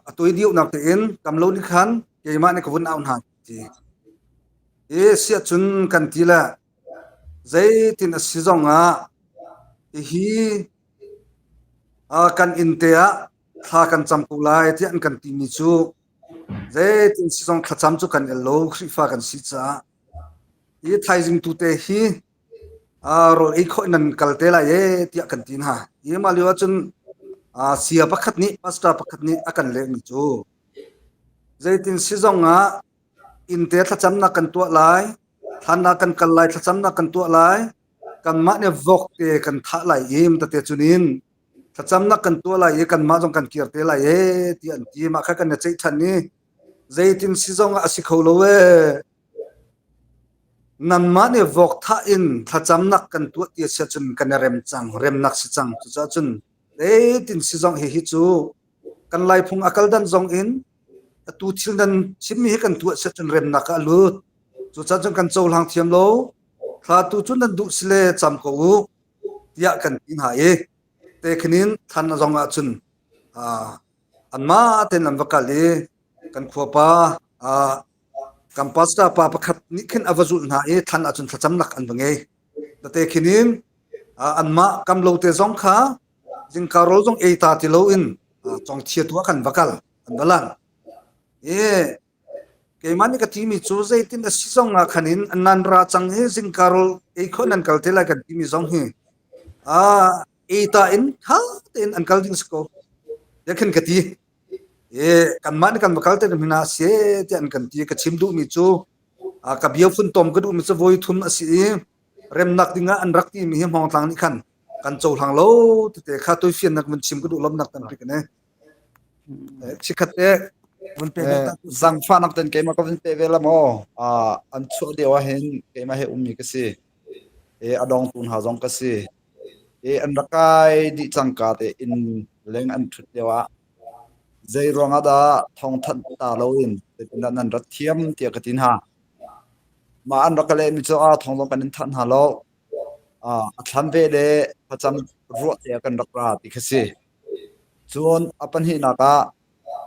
a toi deuhnak tein kamlo nih khan keimah nih ka vun au hna ti. I siahcun kan ti le zeitin a si zongah hihi kan inn te ah thla kan cam ko lai tiah an kan timi cu zeitin si zong thlacam cu kan el lo Khrihfa kan si caah hi thaizing tu te hi rawl ei khawh in nan kal te lai e tiah kan ti hna. Hi mah lio ahcun sia pakhat nih pastor pakhat nih a kan lehmi cu zeitin si zongah innte thlacamnak kan tuah lai, thlannak kan kal lai, thlacamnak kan tuah lai, kanmah nih vok te kan thah lai i tete cunin thlacamnak kan tuah lai i kanmah zong kan kir te lai e tiah an ti. Mah kha kan i ceih ṭhan i zeitin si zongah a si kho lo ee. Nanmah nih vok thah in thlacamnak kan tuah ti a si ahcun kan i rem cang, remnak si cang. Cucaah cun zeitin si zong hihi cu kan Laiphung a kal dan zong in atu thil nan chimmi hi kan tuah si ahcun remnak ah a lut. Cucaah cun kan cohlang thiam lo. Thla tu cu nan duh sile cam ko u tiah kan ti hna i te khinin thlan zong ahcun anmah tein an va kal i kan khuapa kan pastor pa pakhat nih khin a va zulh hna i thlan ahcun thlacamnak an va ngei. Tete khinin anmah kam lo te zong kha zingka rawl zong ei ta ti loin congthia tu ah khan va kal an va lan. I keimah nih ka timi cu zeitin a si zong ah khan in nan ra cang i zingka rawl ei khawh nan kal te lai kan timi zong hi ei ta in tha tein an kal ding si ko. Tiah khin ka ti. I kanmah nih kan va kal te hna si tiah an kan ti. Ka chim duhmi cu ka bia funtom ka duhmi cu voi thum a si i remnak dingah an rak timi hi Hmawngtlang nih khan kan cohlang lo tete kha toifiannak vun chim ka duh lomnak tampi ka nei. Chikhat te. Vun pe ve ta. Zangfahnak ten keimah ka vun pe ve la maw? An chuah lio ah hin keimah he ummi ka si. E a dongtu hna zong ka si. E an rak kai dih cangka te inn leng an ṭhut lio ah zei ruangah dah thawngthanh ta loin zeitindah nan rat thiam tiah ka ti hna. Mah an rak ka lehmi cu ah thawng zong kan in thanh hna lo. A thlan ve le thlacam ruah te ah kan rak ra ti kha si. Cun a pahnihnak ah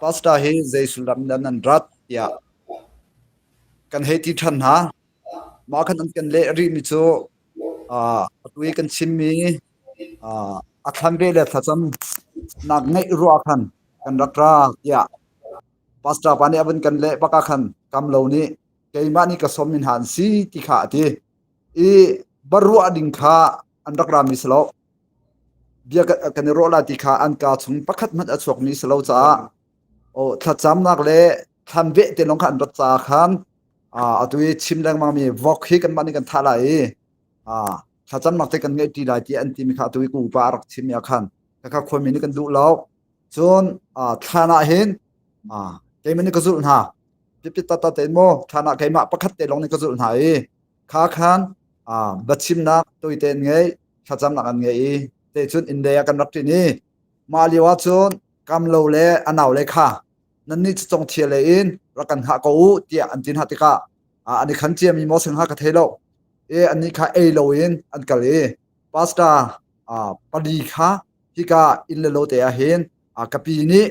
pastor hi zei sullam dah nan rat tiah kan hei ti ṭhan hna. Mah khan an kan leh rihmi cu atu i kan chimmi a thlan ve le thlacam nak ngeih ruah khan kan rak ra tiah pastor pa nih a vun kan leh bak ah khan kam lo nih keimah nih ka sawmmi hna an si ti kha a ti. I baruah ding kha an rak rami si lo. Bia kan i ruah lai ti kha an kaa chung pakhat hmanh a chuakmi si lo caah oh, thlacamnak le thlan veh te lawng kha an rat caah khan atu i chim lengmangmi vok hi kanmah nih kan thah lai i thlacamnak te kan ngeih ṭi lai tiah an timi kha atu i ka upa a rak chimmi ah khan khakha khuami nih kan duh lo. Cun thlan ah hin keimah nih ka zulh hna. Pipit tata tein maw thlan ah keimah pakhat te lawng nih ka zulh hna i kha khan biachimnak tawite an ngei, thlacamnak an ngei i te cun inn lei ah kan rak ṭin i mah lio ah cun kam lo le a nau le kha nannih cu congthia lei in rak kan hngah ko u tiah an ti hna tikah an i khan ciami maw si hnga ka thei lo. I annih kha ei loin an kal i pastor pali kha hika inn le lo te ah hin ka pi nih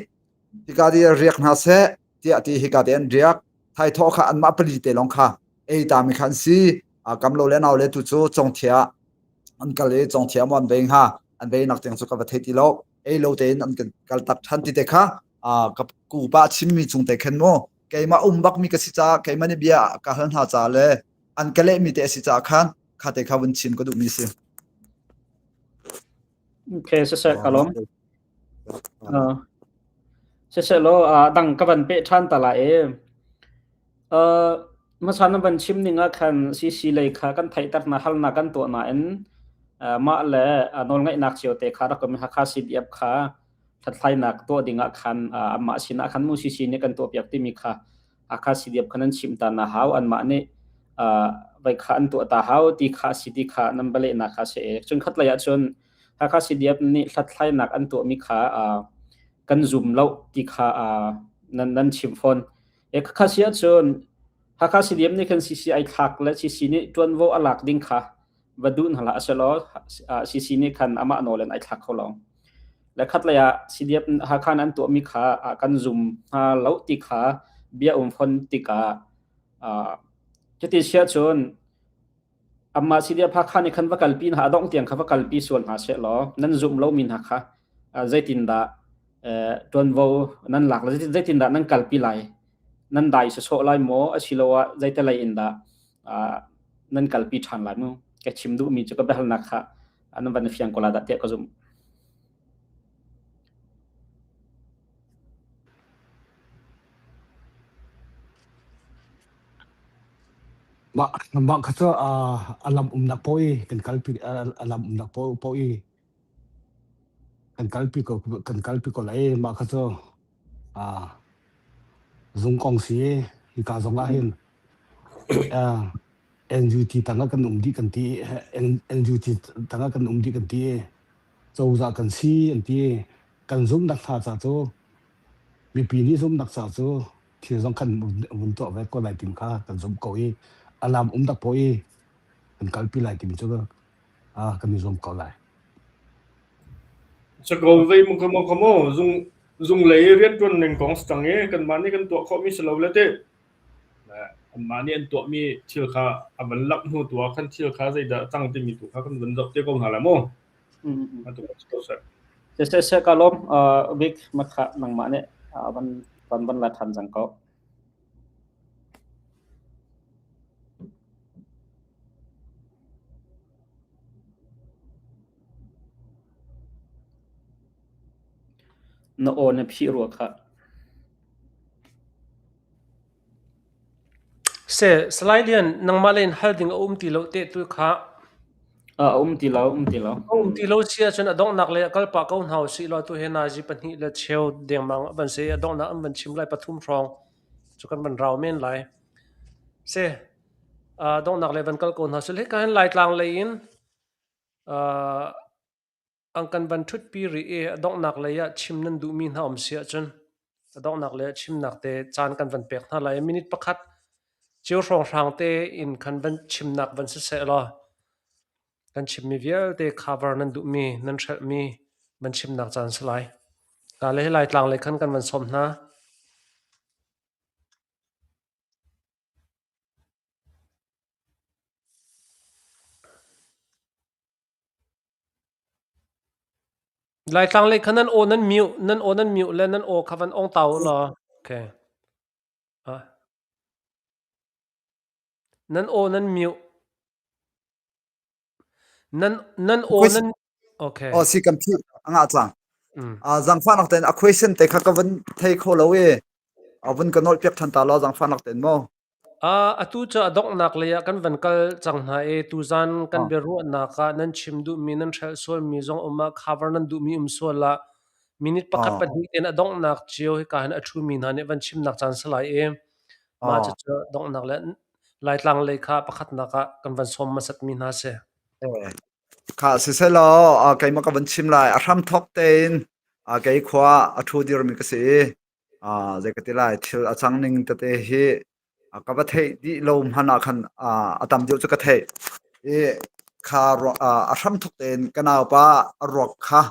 hika ti riak hna seh tiah ti hika te an riak thaithawh kha anmah pali te lawng kha ei tami kha an si kam lo le nau le tu cu congthia an kal i congthia maw an vei hnga an vei nak tiang cu ka va thei ti lo ei lo tein an kan kal tak than ti te kha ka ku pa chimmi chung te khan mu keimah um bak mi ka si ca keimah nih bia ka hal hna ca le an ka leh mi te a si ca khan kha te kha vun chim ka duh mi si Okay, siseh ka lawm. Uh, siseh law uh, dang ka van pe ṭhan ta lai e. Uh, hmasa na van chim ning ah khan CC lei kha kan theihter na halnak kan tuah nain uh, mah le uh, nawlngaihnak cio te kha rak um Hakha CDF kha hlathlainak tuah ding ah khan uh, amah sinah khan mu CC nih kan tuah piak timi kha Hakha CDF kha nan chim ta na hau anmah nih uh, vai kha an tuah ta hau ti kha si ti kha nan va lehnak kha si e cun khat lei ah cun Hakha CDF nih hlathlainak an tuahmi kha uh, kan zum lo ti kha uh, nan nan chim fawn e khakha si ahcun Hakha CDF nih khan CC ai thlak le CC nih ṭuanvo a lak ding kha va duh hna hlah selaw CC nih khan amah nawl in ai thlak kho lo. Le khat lei ah CDF Hakha an tuahmi kha kan zum hna lo ti kha bia um fon tikah cuti si ahcun amah CDF Hakha nih khan va kalpi hna a dongh tiang kha va kalpi sual hna sehlaw nan zumh lomi hna kha zeitindah ṭuanvo nan lak le zeitindah nan kalpi lai nan dai sawsawh lai maw asiloah zeitelei in dah nan kalpi ṭhan lai mu ka chim duhmi cu ka biahalnak kha nan van i fiang ko lai dah tiah ka zumh. Mah mah kha cu a lam umnak paoh i kan kalpi a lam umnak paoh i kan kalpi ko kan kalpi ko lai mah kha cu Zung kong si hika zong ah hin NUT tangah kan um dih kan ti NUT tangah kan um dih kan ti cozah kan si an ti kan zumhnak hna ca cu mipi nih zumhnak ca cu thil zong khan vun tuah ve ko lai tim kha kan zumh ko i a lam um tak po i kan kalpi lai timi cu kan i zuam ko lai. Sako vei mu ka mo ka mo zung zung lei rianṭuan ning kong si cang i kanmah nih kan tuah khawhmi si lo le ti. Anmah nih an tuahmi thil kha a van langh hnu tu ah khan thil kha zeidah a cang timi tu kha kan vun zoh te ko hna lai mu. Atu si ko seh. Seh seh ka lawm Vic makha nangmah nih van van van la ṭhan cang ko. Na aw na phih rua khah. Seh, Salai Lian, nangmah lei in hal ding a um ti lo te tu kha. A um ti lo, um ti lo. A um ti lo si ahcun a donghnak lei ah kal pah ko hna usih law tu hi nazi pahnih le cheu dengmang a van si i a donghnak an van chim lai pathum hrawng cu kan van rau men lai. Si, uh, donghnak lei van kal ko hna usih. Hika hin Laitlang lei in uh, An kan van ṭhutpi rih i a donghnak lei ah chim nan duhmi hna um si ahcun a donghnak lei ah chimnak te caan kan van pek hna lai. Minute pakhat cio hrawnghrang te in khan van chimnak van siseh law kan chimmi vialte cover nan duhmi, nan hrelhmi van chimnak caan si lai. Ka le hi Laitlang lei khan kan van sawm hna. Laitlang lei kha nan aw nan mute, nan aw nan mute le nan aw kha van ong ta u law. Okay. Ah. Nan aw nan mute. Nan nan aw nan okay. Oh si kan phi anga cang. Mm. Ah zangfa nak ten a question te kha ka van thei kho lo e. A vun ka nol piak than ta lo zangfa nak ten mo. Atu cu a donghnak lei ah kan van kal cang hna i tuzaan kan Ah. biaruahnak ah nan chim duhmi, nan hrelh sualmi zong um ah cover nan duhmi um sual ah minute pakhat Ah. pahnih tein a donghnak cio hika hin a ṭhumi hna nih van chimnak caan si lai i mah Ah. cucu donghnak le Laitlang lei kha pakhatnak ah kan van sawm hmasatmi hna si. Eh. Kha siselaw keimah ka van chim lai. A hram thawk tein kei khua a ṭhu dirmi ka si i zei ka ti lai thil a cang ning tete hi ka va theih dih lo hmanh ah khan a tam deuh cu ka theih. I kha a hram thawk tein ka naupa a ruak kha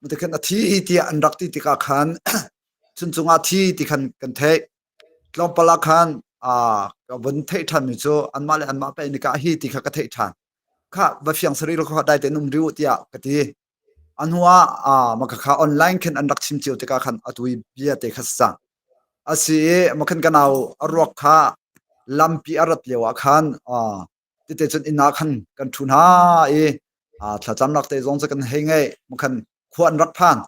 mutikhin a thi tiah an rak ti tikah khan chuncung ah thi ti khan kan theih. Tlawmpal ah khan ka vun theih ṭhanmi cu anmah le anmah pei nika hi ti kha ka theih ṭhan. Khah va fiang sarih lo kha dai tein um rih u tiah ka ti. A hnu ah maka kha online khin an rak chim cio tikah khan atu i bia te kha si cang. A si i makhan ka nau a ruak kha lampi a rat lio ah khan tite cun inn ah khan kan ṭhu hna i thlacamnak te zong cu kan hei ngei. Makhan khua an rak phan.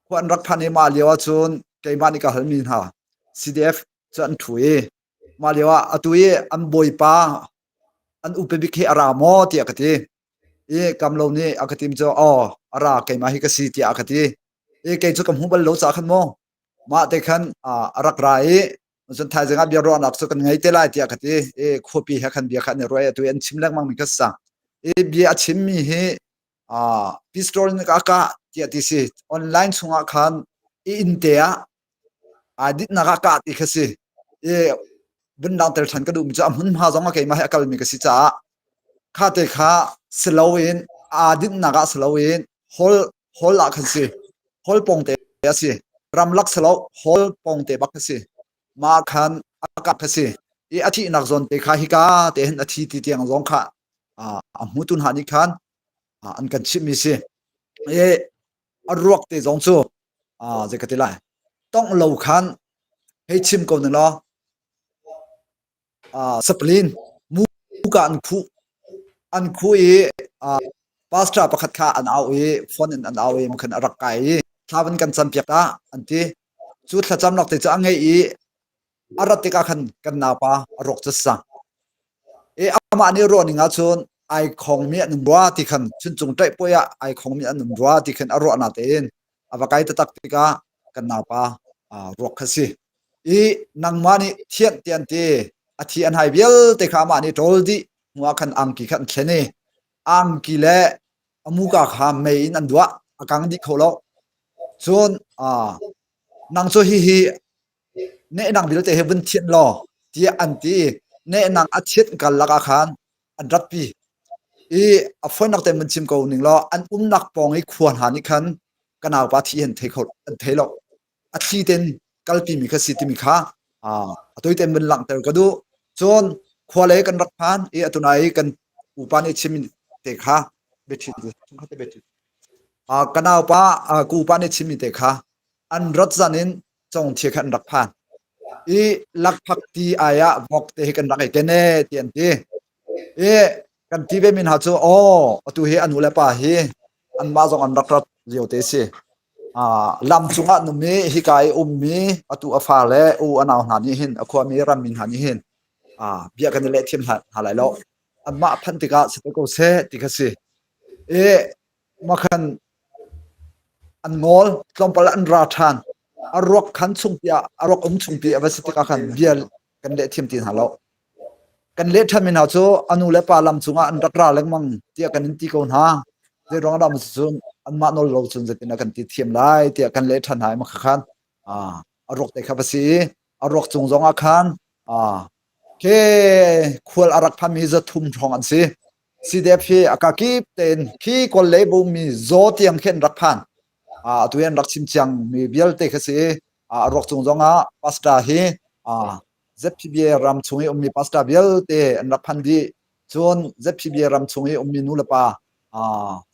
Khua an rak phan i mah lio ahcun keimah nih ka halmi hna CDF cu an ṭhu i mah lio ah atu i an bawipa an upa bik hi a ra maw tiah ka ti. I kamlo nih a ka tim cu aw a ra keimah hi ka si tiah a ka ti. I kei cu ka hmu bal lo caah khan maw mah te khan a rak ra i cun thaizing ah bia ruahnak cu kan ngei te lai tiah ka ti. I khuapi he khan bia kha an i ruah i atu i an chim lengmang mi kha si cang. I bia a chimmi hi pistol in ka kah tiah ti si. Online chungah khan i inn te ah aa dinhnak ah kah ti kha si. I vun langhter ṭhan ka duhmi cu a hmunhma zong ah keimah hi a kalmi ka si caah kha te kha si loin aa dinhnak ah si loin hall hall ah khan si. Hall pawng te a si. Ramlak si lo hall pawng te bak kha si. Mah khan a kah kha si. I a thihnak zawn te kha hika te hin a thi ti tiang zong kha a hmutu hna nih khan an kan chimhmi si. I a ruak te zong cu zei ka ti lai tongh lo khan hei chim ko ning law saplin muka an khuh an khuh i pastor pakhat kha an au i phone in an au i khan a rak kai i thla van kan cam piak ta an ti cu thlacam nak te cu a ngei i a rat tikah khan kan naupa a rawk cu sang i amah nih ruah ning ahcun ai khongmi an um rua ti khan chuncung ṭaih puai ah ai khongmi an um rua ti khan a ruah na tein a va kai taktak tikah kan naupa ruak kha si i nangmah nih thianh ti an ti a thi an hai vialte kha amah nih ṭawl dih hnu ah khan angki kha an thlen i angki le a muka kha mei in an duah a kang dih kho lo cun nang cu hihi nehnang vialte hi vun thianh law tiah an ti i nehnang a thianh karlak ah khan an ratpi i a fawinak tein vun chim ko ning law an umnak pawng i khua hna nih khan ka naupa thi an thei kho an thei lo a thli tein kalpi mi kha si timi kha a toi tein vun langhter ka duh cun khua lei kan rak phan i atunai i kan upa nih chim te kha biaṭhi ka naupa ku upa nih chimmi te kha an rat zan in congthia kha an rak phan i lakphak ti ai ah vok te hi kan rak ei ken e ti an ti i kan ti ve min ha cu aw atu hi anu le pa hi anmah zong an rak rat lio te si lam cungah numi hika i ummi atu a fa le u a nau hna nih hin a khuami rammi hna nih hin bia kan i leh thiam hna lai lo anmah phanh tikah si te ko seh ti kha si. I makhan an ngawl tlawmpal an ra ṭhan. A ruak khan chungpi ah a ruak um chungpi a va si tikah khan bia kan leh thiam ti hna lo. Kan leh ṭhanmi hna cu a nu le pa lam cungah an rak ra lengmang tiah kan in ti ko hna. Zei ruang dah maw cun anmah nawl lo cun zeitin dah kan ti thiam lai tiah kan leh ṭhan hna i makha khan a ruak te kha va si i a ruak cung zongah khan khi khual a rak phanmi 300 hrawng an si. CDF hi a kakip tein khi kawl lei bumi zaw tiang khi an rak phan. Atu hi an rak chim ciang mi vialte kha si i a ruak cung zongah pastor hi ZPBA ram chung i ummi pastor vialte an rak phan dih. Cun ZPBA ram chung i ummi nu le pa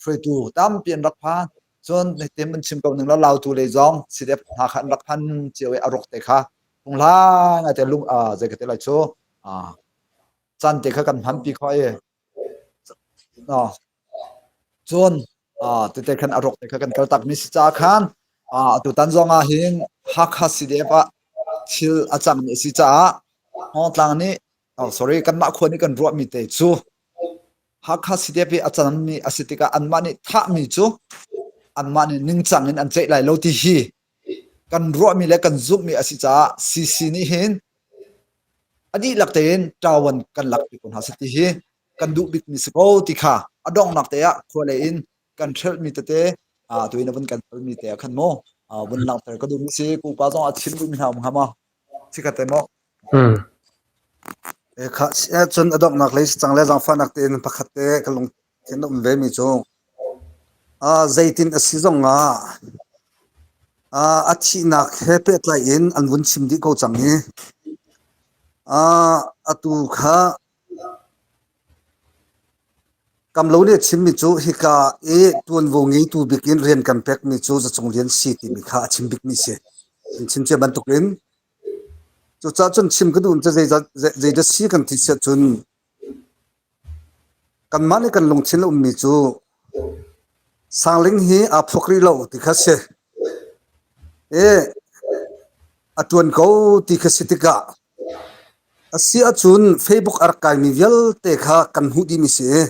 hruaitu tampi an rak phan. Cun hitin an chim ko ning la lautu lei zong CDF hna kha an rak phan cio i a ruak te kha phunghlang ngai te lung zei ka te lai cu caan te kha kan hmanpi kho i cun tete khan a ruak te kha kan kal takmi si caah khan atutan zong ah hin Hakha CDF ah thil a cangmi a si caah Hngawngtlang nih oh sorry kanmah khua nih kan ruahmi te cu Hakha CDF i a cangmi a si tikah anmah nih thahmi cu anmah nih ningcang in an ceih lai lo ti hi kan ruahmi le kan zumhmi a si caah CC nih hin a dihlak tein ṭawan kan lak pi ko hna seh ti hi kan duh bikmi si ko ti kha a donghnak te ah khua lei in kan hrelhmi tete tu in a vun kan halmi te ah khan mu vun langhter ka duhmi si pupa zong a chim duhmi hna um hnga maw sikhat te maw E kha cun a donghnak lei si cang le zaangfahnak tein pakhat te ka lungthin a um ve mi cu zeitin a si zong ah a thihnak he pehtlai in an vun chim dih ko cang i atu kha Kamlo nih a chimmi cu hika i ṭuanvo ngeitu bik in rian kan pekmi cu Zacung Lian si timi kha a chim bikmi si. An chim cia bantukin cucaah cun chim ka duh cu zeidah si kan ti siah cun Kanmah nih kan lungthin a ummi cu Sangling hi aa phuak rih lo ti kha si. I a ṭuan ko ti kha si tikah a si ahcun Facebook a rak kaimi vialte kha kan hmuh dihmi si i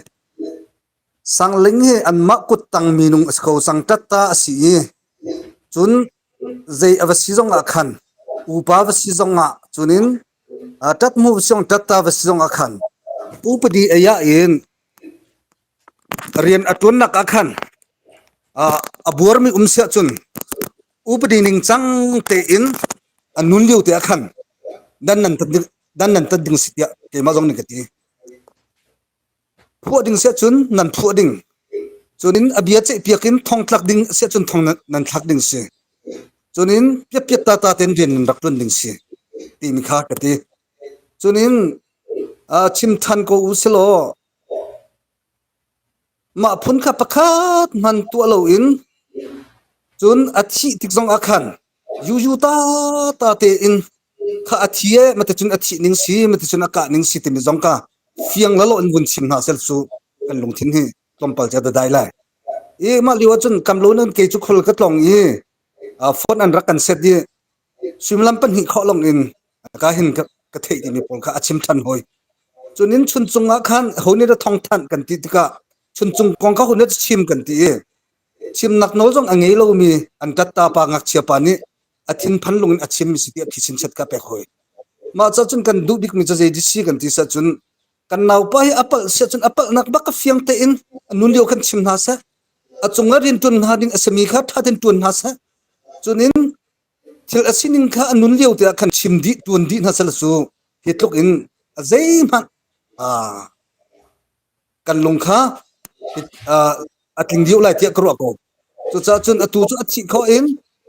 Sangling hi anmah kuttang minung a si ko cang ṭatta a si i cun zei a va si zongah khan upa va si zongah cunin Ṭathmu siong ṭatta va si zongah khan upadi ei ah in rian a ṭuannak ah khan a buarmi um siah cun upadi ningcang tein a nun lio te ah khan dan nan tat ding dan nan tat ding si tiah keimah zong nih ka ti. Phuah ding siah cun nan phuah ding. Cunin a bia ceihpiak in thong tlak ding siah cun thong nan thlak ding si. Cunin piatpiat tata tein rian nan rak ṭuan ding si timi kha ka ti. Cunin chim ṭhan ko u silaw mah phun kha pakhat hman tuah loin cun a thih tik zong ah khan yuyu ta ta tein kha a thi e mate cun a thih ning si mate cun a kah ning si timi zong ka fiang lalo in vun chim hna sel cu kan lungthin hi tlawmpal ca da dai lai i mah lio ahcun kam lo nan kei cu khol ka tlong i phone an rak kan set i suimilam pahnih khawh long in ka hin ka theih timi pawl kha a chim than hoi cunin chuncung ah khan ho nih da thong thanh kan ti tikah chuncung kong kha ho nih chim kan ti i chimnak nawl zong a ngei lomi an ṭatta pa ngakchia pa nih a thinphan lung in a chimmi si tiah phisin chet ka pek hoi. Mah ca cun kan duh bikmi cu zei si kan ti sah cun kan naupa hi a palh siah cun a palhnak bak ka fiang tein a nun lio kan chim hna seh. A cungah rian ṭuan hna ding a simi kha ṭha tein ṭuan hna seh. Cunin thil a sining kha a nun lio te ah khan chim dih ṭuan dih hna seh cu hi tluk in a zeihmanh kan lung kha a tling dih lai tiah ka ruah ko. Cucaah cun atu cu a thih khawh in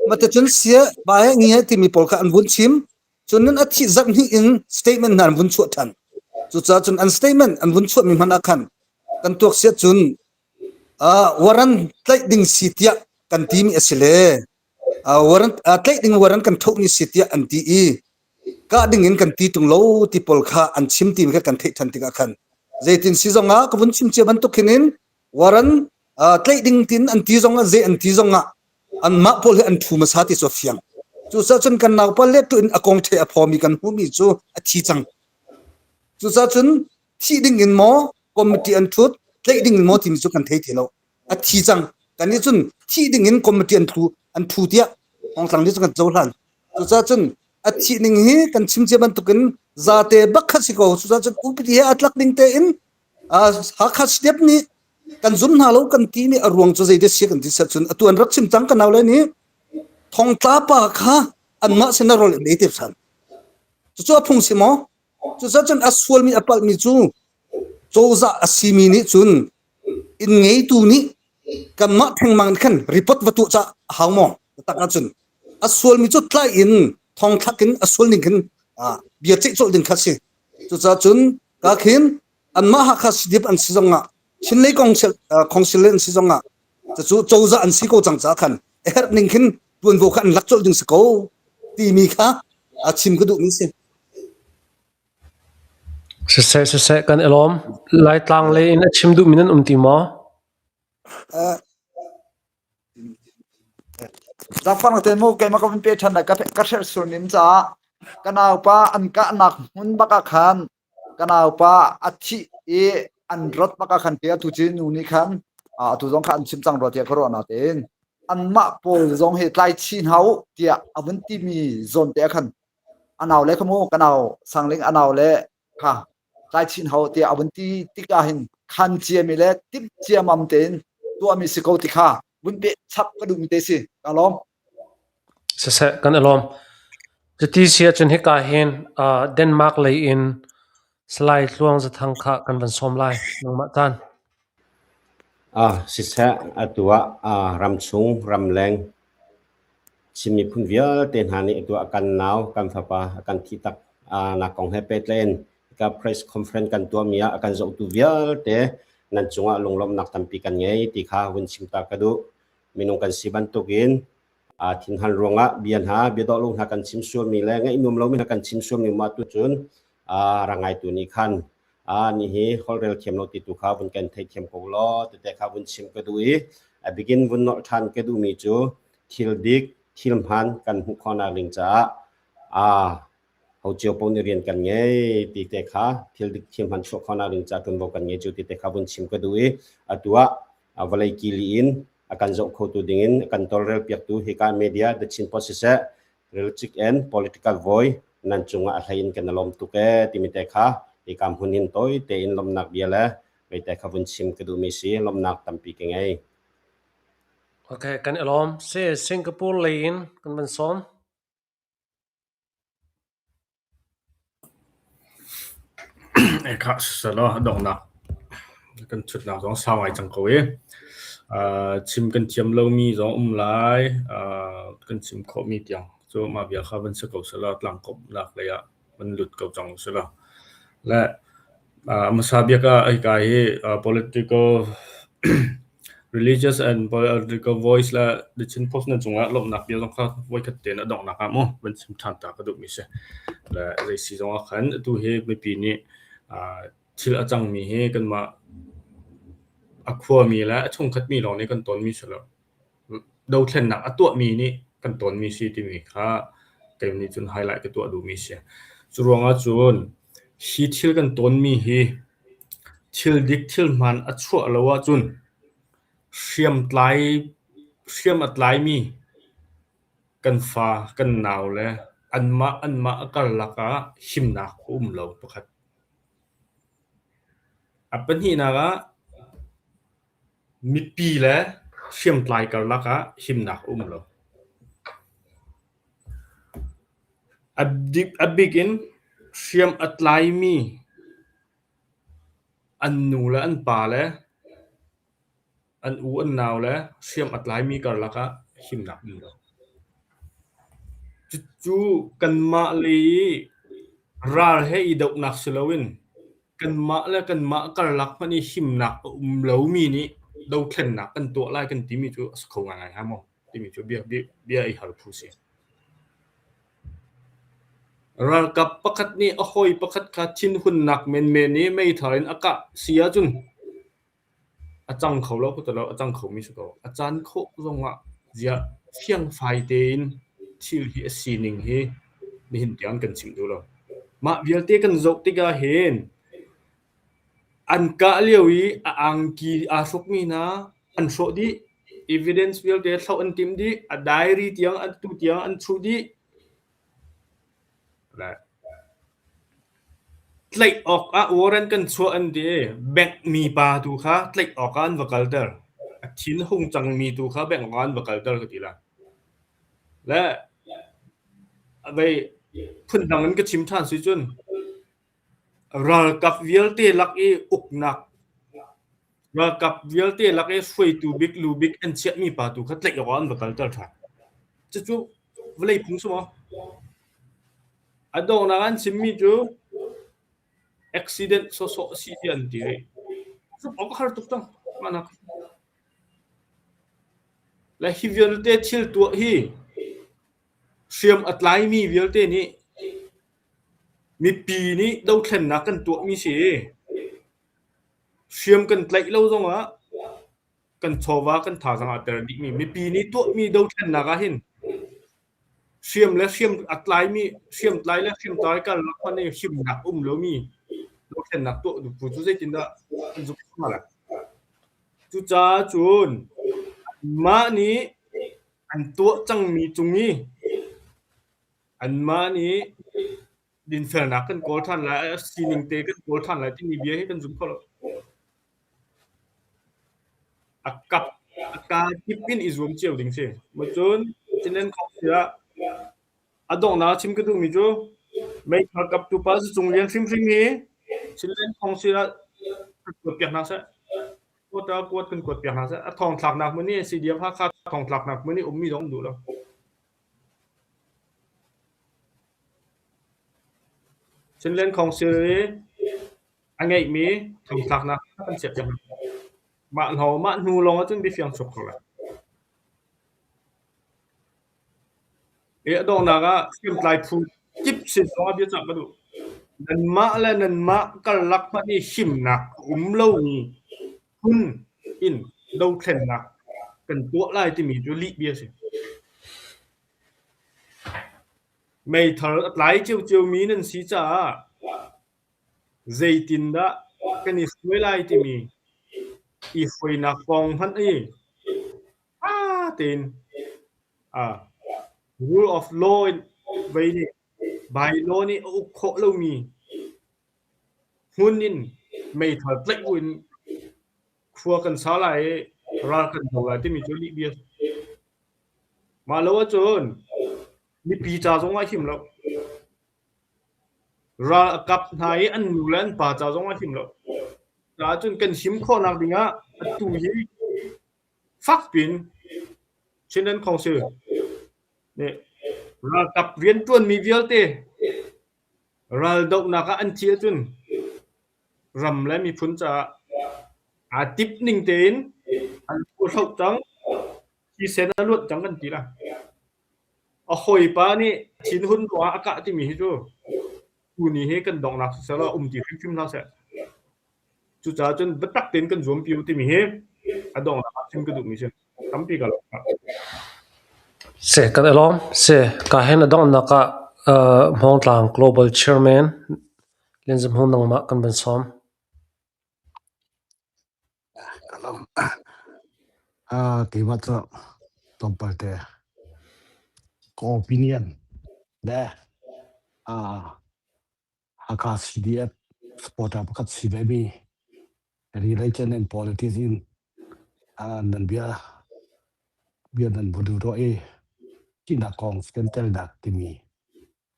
mate cun sia ba he ngi he timi pawl kha an vun chim. Cun nan a thih zarh hnih in statement hna an vun chuah ṭhan. Cucaah cun an statement an vun chuahmi hmanh ah khan kan tuak siah cun waran tlaih ding si tiah kan timi a si le waran tlaih ding waran kan thohmi si tiah an ti i kah ding in kan ti tung lo ti pawl kha an chim ti kha kan theih than tikah khan zeitin si zong ah ka vun chim cia bantuk hin in waran tlaih ding tin an ti zong ah zei an ti zong ah anmah pawl hi an thu hmasa ti cu a fiang cucaah cun kan naupa let tu in a kong the a phawmi kan hmuhmi cu a thi cang cucaah cun thih ding in maw committee an thut tlaih ding in maw timi cu kan thei ti lo. A thi cang. Kan nih cun thih ding in committee an thu an thu tiah Hongtlang nih cun kan cohlan. Cucaah cun a thih ning hi kan chim cia bantukin zate bak kha si ko. Cucaah cun upadi he aa tlak ding tein Hakha step nih kan zum hna lo kan ti nih a ruang cu zei si kan ti set cun atu an rak chim cang ka nau le nih thongtla pa kha anmah sin a rol in ei te san. Cucu a phung si maw? Cucaah cun a sualmi a palhmi cu cozah a simi nih cun inn ngeitu nih kanmah thengmang khan report va tuah ca a hau maw? Tak ahcun a sualmi cu tlai in thongthlak in a sual ning khin bia ceih colh ding kha si. Cucaah cun ka khin anmah Hakha CDF an si zongah Chinlei Council an si zongah cucu cozah an si ko cang caah khan a herh ning khin tuanvo kha an lak colh ding si ko timi kha a chim ka duhmi si. Siseh siseh kan i lawm. Laitlang lei in a chim duhmi nan um ti maw? Zaangfang te mu keimah ka vun pe ṭhan lai ka ka hrelh sur nim caah ka naupa an kahnak hmun bak ah khan ka naupa a thih i an rat bak ah khan te atu cu nu nih khan atu zong kha an chim cang rua tiah ka ruah natein anmah pawl zong hi tlai chin hau tiah a vun timi zawn te ah khan a nau le kha mu ka nau sangling a nau le kha tlai chin hau tiah a vun ti tikah hin khan ciami le timh ciamam tein tuahmi si ko ti kha vun peh chap ka duhmi te si ka lawm. Siseh kan i lawm. Cuti si ahcun hika hin uh, Denmark lei in Salai Tluang Zathang kha kan van sawm lai. Nangmah tan. Ah, siseh atu ah ah ramchung ramleng Chin miphun vialte hna nih atu ah kan nau, kan fapa a kan thih tak nak kong he pehtlai in hika press conference kan tuahmi ah a kan zohtu vialte nan cungah lunglawmhnak tampi kan ngei ti kha vun chim ta ka duh. Minung kan si bantukin thinhan ruangah bia hna, bia dawh lo hna kan chim sualmi le ngaih nuam lomi hna kan chim sualmi um ah tucun rangaitu nih khan nih hi holhrel thiam lo ti tu kha vun kan theithiam ko law tete kha vun chim ka duh i a bikin vun nolh ṭhan ka duhmi cu thil dik thil hmaan kan hmuh khawhnak ding caah ho cio paoh nih rian kan ngei ti te kha thil dik thil hmaan chuah khawhnak ding caah ṭuanvo kan ngei cu ti te kha vun chim ka duh i atu ah vawlei kili in a kan zoh khotu dingin a kan tawlrel piaktu hika media The Chin Post siseh Religic and political voi nan cungah a hlei in kan i lawm tuk ee timi te kha hika hmun hin tawi tein lawmhnak bia le meite kha vun chim ka duhmi si lawmhnak tampi ka ngei. Okay, kan i lawm. Si Singapore lei in kan van sawm. Eka siselaw donghnak kan ṭhutnak zong sau ngai cang ko i chim kan thiam lomi zong um lai. Kan chim khawhmi tiang cu mah bia kha van si ko selaw tlangkawmhnak lei ah van lut ko cang usih Le hmasa bik ah hika hi political Religious and political voice le The Chin Post nan cungah lawmhnak bia zong kha voikhat tein a donghnak ah mu van chim ṭhan ta ka duhmi si. Le zei si zong ah khan atu hi mipi nih thil a cangmi hi kanmah a khuami le a chungkhatmi lawng nih kan tawnmi si lo. Dothlennak a tuahmi nih kan tawnmi si timi kha kei nih cun highlight ka tuah duhmi si. Cu ruangah cun hi thil kan tawnmi hi Thil dik thil hmaan a chuah lo ahcun hriam a tlaimi kan fa kan nau le anmah anmah a karlak ah himnak a um lo pakhat. A pahnihnak ah mipi le hriamtlai karlak ah himnak a um lo. A bik in hriam a tlaimi An nu le an pa le an u an nau le hriam a tlaimi karlak ah himnak um lo. Cucu kanmah lei i ral he i dohnak si loin kanmah le kanmah karlak hmanh i himnak a um lomi nih dothlennak kan tuah lai kan timi cu a si kho ngaingai hnga maw timi cu bia, bia i hal phu si. Ralkap pakhat nih a hawi pakhat kha thinhunnak menmen i meithal in a kah si ahcun a cang kho lo ka ti lo, a cang khomi si ko. A caan khawh zongah ziah fiangfai tein thil hi a sining hi nihin tiang kan chim duh lo. Mah vialte kan zoh tikah hin an kah lio i a angki aa hrukmi hna. An hrawh dih. Evidence vialte hloh an timh dih. A diary tiang atu tiang an chuh dih. Tlaih awkah warrant kan chuah an ti i bank mipa tu kha tlaih awkah an va kalter. A thin a hung cangmi tu kha bank awkah an va kalter ka ti lai. Le vei phundang in ka chim ṭhan si cun ralkap vialte lak i uknak ralkap vialte lak i hruaitu bik lu bik an chiahmi pa tu kha tlaih awkah an va kalter ṭhan. Cucu vawlei phung si maw? A donghnak an chimmi cu accident sawhsawh a si tiah an ti rih. Zumh awk a har tuk cang. Mahnak. Le hi vialte thil tuah hi hriam a tlaimi vialte nih mipi nih dothlennak kan tuahmi si. Hriam kan tlaih lo zongah kan chawva kan thazaang aa ter dihmi mipi nih tuahmi dothlennak ah hin hriam le hriam a tlaimi hriamtlai le hriamtlai karlak hmanh i himnak um lomi dothlennak tuah duhtu cu zeitindah an zumh hnga lai? Cucaah cun anmah nih an tuah cangmi cung i anmah nih dinfelnak kan kawl ṭhan lai, a sining te kan kawl ṭhan lai timi bia hi kan zum kho lo. A kap a kaa kip in i zuam cio ding si. Cun Chinland Council ah a donghnak chim ka duhmi cu meithal kaptu pa Zacung Lian hrimhrim hi Chinland Council ah kan kuat piak hna seh. Kuat ah kuat kan kuat piak hna seh. A thongthlaknak hmun hi CDF Hakha thongthlaknak hmun i ummi zong um duh lo. Chinland Council i a ngeihmi thongtlaknak kan chiah piak hna. Mah hnu mah hnu lawng ahcun biafiang chuak kho lai. I a donghnak ah hriamtlai phu kip sin zong ah biacah ka duh. Nanmah le nanmah karlak hmanh i himnak a um lomi phun in dothlennak kan tuah lai timi cu lih bia a si. Meithal a tlai ciocio mi nan si caah Zeitindah kan i hruai lai timi i hruainak kong hmanh hi ṭha tein rule of law in vei nih bylaw nih a uk khawh lomi hmun in meithal tlaih buin khua kan sa lai i ral kan do lai timi cu lihbia a si. Mah lo ahcun mipi ca zong ah him lo. Ral a kap hna i an nu le an pa ca zong a him lo. Caah cun kan him khawhnak dingah atu hi fak piin Chinland Council nih ralkap rianṭuanmi vialte raldohnak ah an thih ahcun ram le miphun caah aa tip ning tein an hloh cang, thisen a luanh cang kan ti lai. A hawipa nih thinhun ruangah a kah timi hi cu tuni hi kan donghnak siseh law um ti hrimhrim hlah seh. Cucaah cun biatak tein kan zuampi u timi hi a donghnak ah chim ka duhmi si. Tampi ka lawm. Si, kan i lawm. Si, ka hen a donghnak ah uh, Hmawngtlang Global Chairman Lian Zum Hung nangmah kan van sawm. Ka lawm. Ah, keimah cu tlawmpal te ka opinion le ah Hakha CDF supporter pakhat si ve mi religion and politics in ah nan bia bia nan vudu ruah i thihnak kong kan telnak timi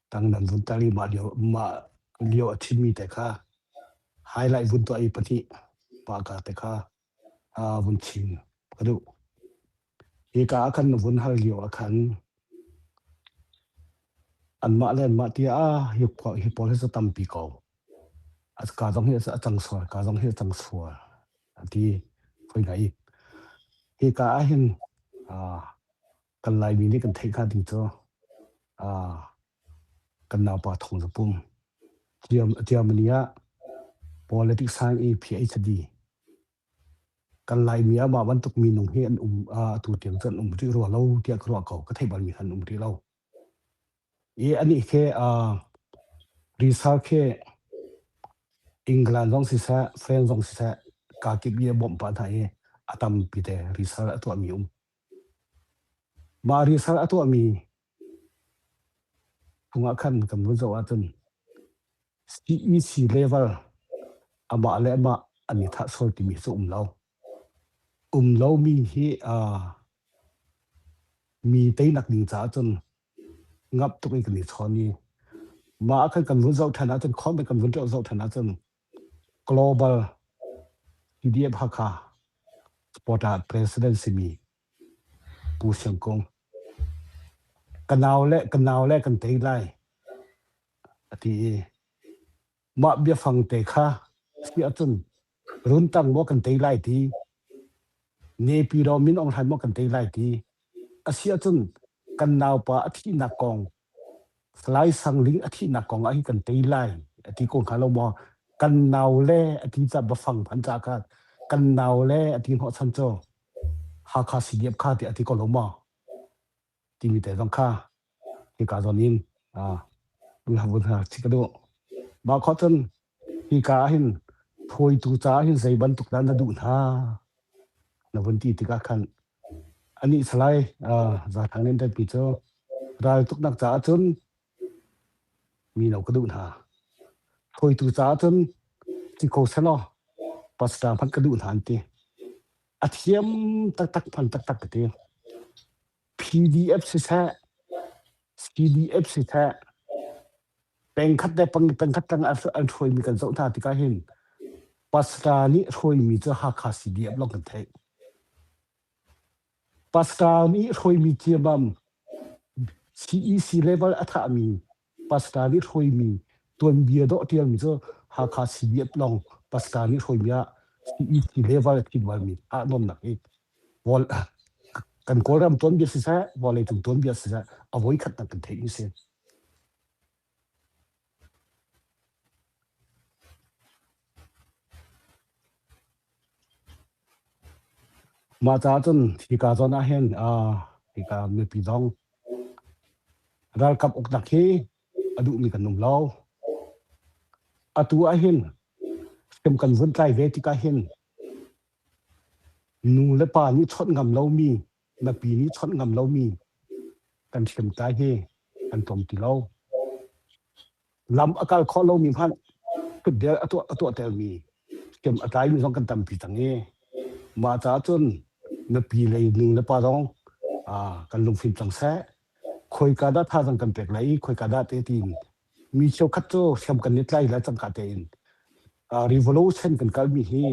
tang nan vun tar i mah lio mah lio a thimmi te kha highlight vun tuah i pahnih pa ka te kha vun chim ka duh. Hika ah khan na vun hal lio ah khan anmah le anmah tiah ah hi hi pawl hi cu tampi ko. Ka zong hi a cang sual, ka zong hi a cang sual a ti khoi ngai. Hika ah hin kan Laimi nih kan theih hnga ding cu kan naupa Thawng Za Pum Germany ah politics science i PhD kan Laimi ah mah bantuk minung hi an um atu tiang cu an um rih rua lo tiah ka ruah ko ka theih balmi an um rih lo i anih khi research khi England zong siseh France zong siseh kakip i a bawmh pah hna i. a tampi te research a tuahmi um. Mah research a tuahmi chungah khan kan vun zoh ahcun CEC level amah le amah an i thah sual timi cu um lo. Um lomi hi mi teinak ding caah cun ngap tuk in kan i chawn i mah ah khan kan vun zoh ṭhan ahcun khon kan vun zoh ṭhan ahcun Global PDF Hakha supporter president simi Pu Siang Kung ka nau le ka nau le kan tei lai a ti i mah biafang te kha si ahcun runtang maw kan tei lai ti Nepiro Min Aung Hlaing maw kan tei lai ti a si ahcun kan naupa a thihnak kong Salai Sang Ling a thihnak kong ah hin kan tei lai a ti ko hnga lo maw? Kan nau le a ti ca biafang hman ca kha kan nau le a ti hnawhchan cu Hakha CDF kha tiah a ti ko lo maw? Timi te zong kha hika zawn in vun ha chih ka duh. Mah khawh cun hika ah hin hruaitu caah hin zei bantuk dah na duh hna na vun ti tikah khan anih Salai Zathang Lian Ṭanpi cu raltuknak caah cun mino ka duh hna. Hruaitu caah cun si ko selaw pastor hmanh ka duh hna an ti. A thiam taktak hman taktak ka ti. PDF siseh, CDF siseh, pengkhat le pengkhat tang an hruaimi kan zoh hna tikah hin pastor nih hruaimi cu Hakha CDF lawng kan theih. Pastor nih hruaimi ciammam CEC level a thahmi pastor nih hruaimi tuanbia dawh ṭialmi cu Hakha CDF lawng pastor nih hruaimi ah CEC level a thin balmi thah nawnnak hi kan Kawlram tuanbia siseh vawleicung tuanbia siseh a voikhatnak kan theihmi si. Mah caah cun hika zawn ah hin hika mipi zong ralkap uknak hi a duhmi kan um lo. Atu ah hin hriam kan vun tlai ve tikah hin nu le pa nih chawnh ngam lomi, mipi nih chawnh ngam lomi kan hriamtlai hi kan tlawm ti lo. Lam a kal khawh lomi hmanh kutdel a tuah a tuahtermi hriam a tlaimi zong kan tampi cang i mah caah cun mipi lei nu le pa zong kan lungfim cang seh. Khoika dah thazaang kan pek lai i khoika dah te tiin mi cheukhat cu hriam kan i tlai lai cangka tein revolution kan kalmi hi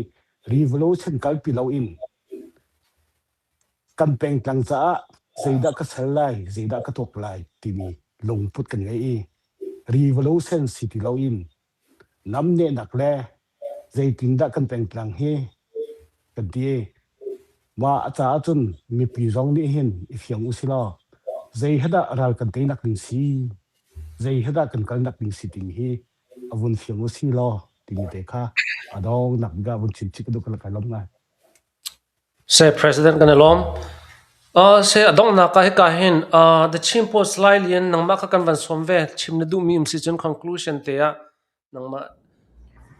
revolution kalpi loin Kan pengtlang caah zeidah ka ser lai, zeidah ka tuak lai timi lungput kan ngei i revolution si ti loin namnehnak le zeitindah kan pengtlang hi kan ti i mah a caah cun mipi zong nih hin i fiang u silaw zei he dah ral kan teinak ding si, zei he dah kan kalnak ding si timi hi a vun fiang u si law timi te kha a dongnak bik ah vun chim chih ka duh ka kai lawm ngai. Seh President kan i lawm. Seh a donghnak ah hika hin The Chin Post Lai Lian nangmah kha kan van sawm ve. Chim na duhmi um si cun conclusion te ah nangmah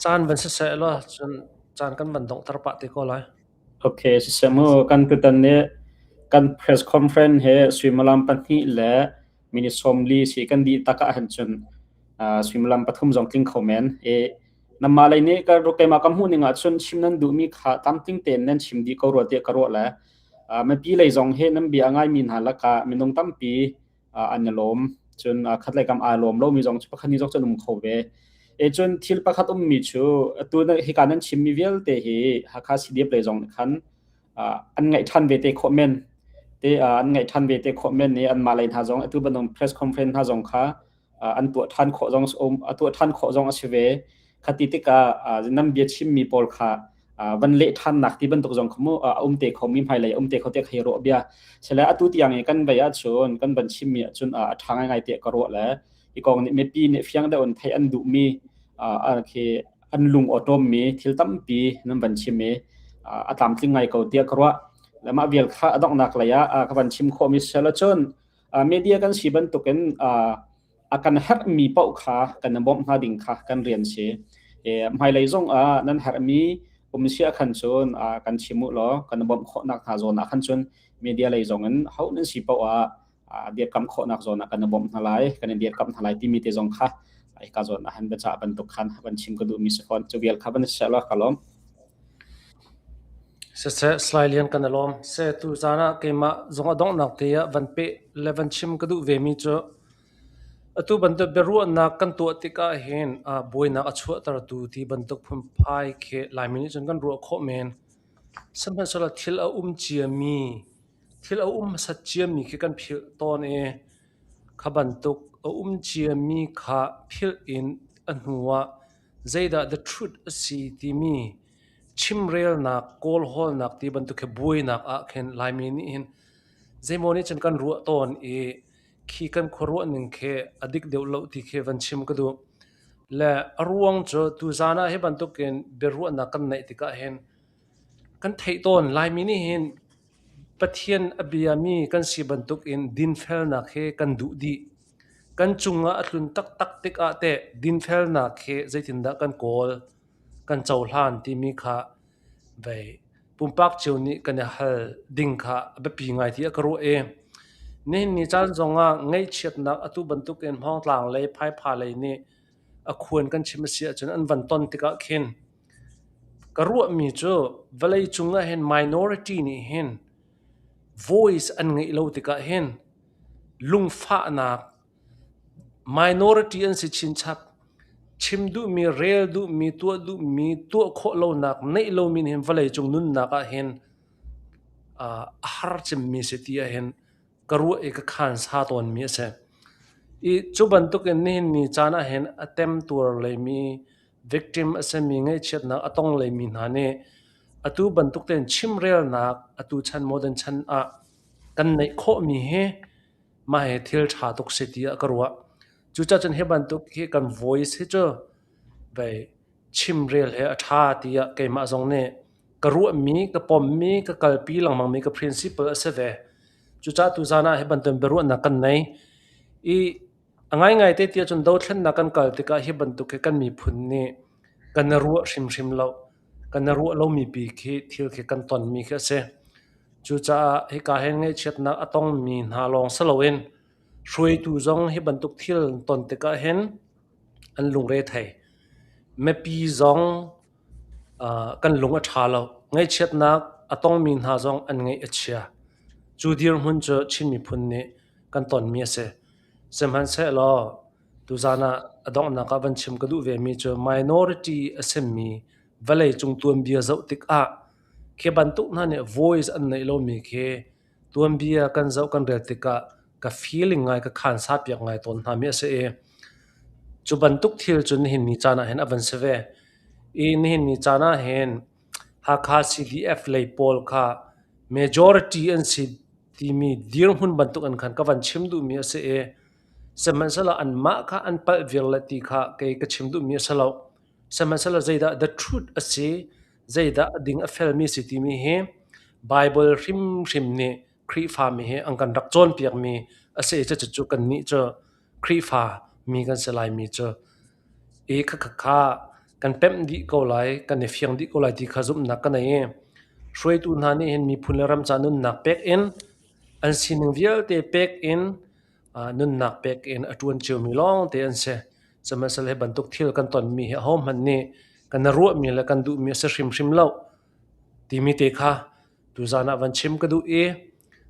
caan van siseh law cun caan kan van donghter pah te ko lai. Okay, siseh mu kan tutan nih kan press conference he suimilam pahnih le minute 40 si kan dih tak ah hin cun suimilam pathum zong tling kho men. E Nanmah lei nih keimah ka hmuh ning ahcun chim nan duhmi kha tlamtling tein nan chim dih ko rua tiah ka ruah le mipi lei zong hi nan bia a ngaimi hna lakah minung tampi an i lawm. Cun khatlei kam aa lawm lomi zong cu pakhat nih zong cu an um kho ve. E cun thil pakhat ummi cu atu hika nan chimmi vialte hi Hakha CDF lei zong nih khan an ngaih ṭhan ve te khawh men. Te an ngaih ṭhan ve te khawh men i anmah lei hna zong atu bantuk press conference hna zong kha an tuah ṭhan khawh zong um a tuah ṭhan khawh zong a si ve. Khati tikah nan bia chimmi pawl kha van leh ṭhannak ti bantuk zong kha mu a um te kho mi hmailei a um te kho te kha ruah bia. Sile atu tiang i kan vei ahcun kan van chimmi ahcun a ṭha ngaingai tiah ka ruah le hi kong nih mipi nih fiang deuh in theih an duhmi khi an lung awṭawmmi thil tampi nan van chim i a tlamtling ngai ko tiah ka ruah. Le mah vial kha a donghnak lei ah ka van chim khawhmi sel ahcun Media kan si bantukin a kan herhmi paoh kha kan i bawmh hna ding kha kan rian si. Hmailei zong ah nan herhmi Um si ah khan cun kan chim u law kan bawmh khawhnak hna zawn ah khan cun media lei zong in ho nan si paoh ah dirkamh khawhnak zawn ah kan i bawmh hna lai, kan i dirkamh hna lai timi te zong kha hika zawn ah han biacah bantuk khan van chim ka duhmi si fawn. Cu vial kha van si law ka lawm. Siseh, Salai Lian kan i lawm. Se tu zan ah keimah zong a donghnak te ah van peh le van chim ka duh vemi cu atu bantuk biaruahnak kan tuah tikah hin buainak a chuahtertu ti bantuk phunphai khi Laimi nih cun kan ruah khawh men. Sihmanhsehlaw thil a um ciami Thil a um hmasat ciami khi kan philh tawn i kha bantuk a um ciami kha philh in a hnu ah zeidah the truth a si timi chimrelnak, kawlhawlnak ti bantuk khi buainak ah khin Laimi nih hin zeimaw nih cun kan ruah tawn i khi kan khuaruah ning khi a dik deuh lo ti khi van chim ka duh. Le a ruang cu tuzaan ah hi bantukin biaruahnak kan neih tikah hin kan theih tawn Laimi nih hin Pathian a biami kan si bantukin dinfelnak hi kan duh dih. Kan cungah a tlun taktak tikah teh dinfelnak hi zeitindah kan kawl, kan cohlan timi kha vei pumpak cio nih kan i hal ding kha a biapi ngai tiah ka ruah i nihin ni caan zongah ngaihchiatnak atu bantukin Hmawngtlang lei, Phaipha lei nih a khuan kan chim a si ahcun an van ton tikah khin Ka ruahmi cu vawleicung ah hin minority nih hin voice an ngeih lo tikah hin lungfahnak minority an si chinchap. Chim duhmi, rel duhmi, tuah duhmi, tuah khawh lonak, neih lomi nih hin vawleicung nunnak ah hin a har cemmi si ti ahhin ka ruah i ka khansa tawnmi a si. I cu bantukin nihin ni caan ah hin a temtuar leimi victim a simi ngaihchiatnak a tong leimi hna nih atu bantuk tein chimrelnak atu chan modern chan ah kan neih khawhmi hi mah hi thil ṭha tuk si tiah ka ruah. Cucaah cun hi bantuk hi kan voice hi cu vei chimrel hi a ṭha tiah keimah zong nih ka ruahmi, ka pommi, ka kalpi lengmangmi ka principle a si ve. Cucaah tuzaan ah hi bantuk biaruahnak kan nei. I A ngaingai te tiah cun dothlennak kan kal tikah hi bantuk hi kan miphun nih kan i ruah hrimhrim lo. Kan i ruah lomi pi khi thil khi kan tonmi khi a si. Cucaah hika hin ngaihchiatnak a tongmi hna lawng si loin hruaitu zong hi bantuk thil an ton tikah hin an lungre thei. Mipi zong kan lung a ṭha lo. Ngaihchiatnak a tongmi hna zong an ngaih a chia. Cu dirhmun cu Chin miphun nih kan tonmi a si. Sihmanhsehlaw tuzaan ah a donghnak ah van chim ka duh vemi cu minority a simi vawleicung tuanbia zoh tikah khi bantuk hna nih voice an neih lomi khi tuanbia kan zoh kan rel tikah ka feeling ngai ka khansa piak ngai tawn hna mi a si i cu bantuk thil cu nihin ni caan ah hin a van si ve. I nihin ni caan ah hin Hakha CDF lei pawl kha majority an si timi dirhmun bantuk in khan ka van chim duhmi a si i sihmanhsehlaw anmah kha an palh viar le ti kha kei ka chim duhmi a si lo. Sihmanhsehlaw zeidah the truth a si, zeidah a ding a felmi a si timi hi Bible hrimhrim nih Khrihfami hi an kan rak cawnpiakmi a si i cucu kannih cu Khrihfa mi kan si laimi cu i khakha kan pemh dih ko lai, kan i fiang dih ko lai ti kha zumhnak ka nei i hruaitu hna nih hin miphun le ram ca nunnak pek in an sining vialte pek in nunnak pek in a ṭuan ciomi lawngte an si. Sihmanhsehlaw hi bantuk thil kan tonmi hi ahohmanh nih kan i ruahmi le kan duhmi a si hrimhrim lo timi te kha tuzaan ah van chim ka duh i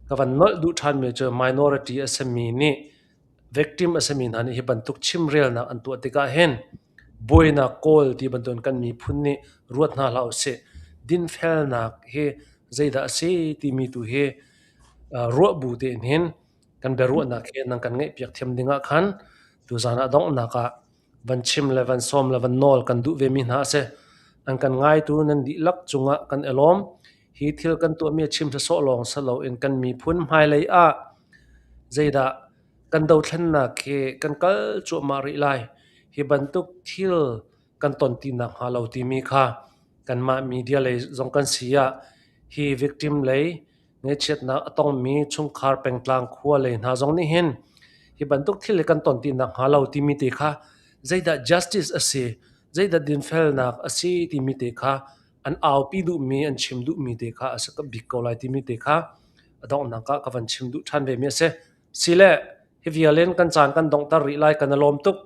ka van nolh duh ṭhanmi cu minority a simi nih victim a simi hna nih hi bantuk chimrelnak an tuah tikah hin buainak kawl ti bantukin kan miphun nih ruat hna hlah usih. Dinfelnak hi zeidah a si timi tu hi ruah bu tein hin kan biaruahnak hi nan kan ngeihpiak thiam ding ah khan tuzaan ah donghnak ah van chim le van sawm le van nawl kan duh vemi hna a si. An kan ngaitu nan dihlak cungah kan i lawm. Hi thil kan tuahmi a chim sawsawh lawng si loin kan miphun hmailei ah zeidah kan dothlennak hi kan kal cuahmah rih lai. Hi bantuk thil kan ton ti nakhnga lo timi kha kanmah media lei zong kan si ah hi victim lei Ngaihchiatnak a tongmi chungkhar pengtlang khua lei hna zong nih hin hi bantuk thil hi kan ton ti nakhnga lo timi te kha zeidah justice a si, zeidah dinfelnak a si timi te kha. an aupi duhmi an chim duhmi te kha a si bik ko lai timi te kha a donghnak ah ka van chim duh ṭhan ve mi a si. Sile hi vial in kan caan kan donghter rih lai kan i lawm tuk.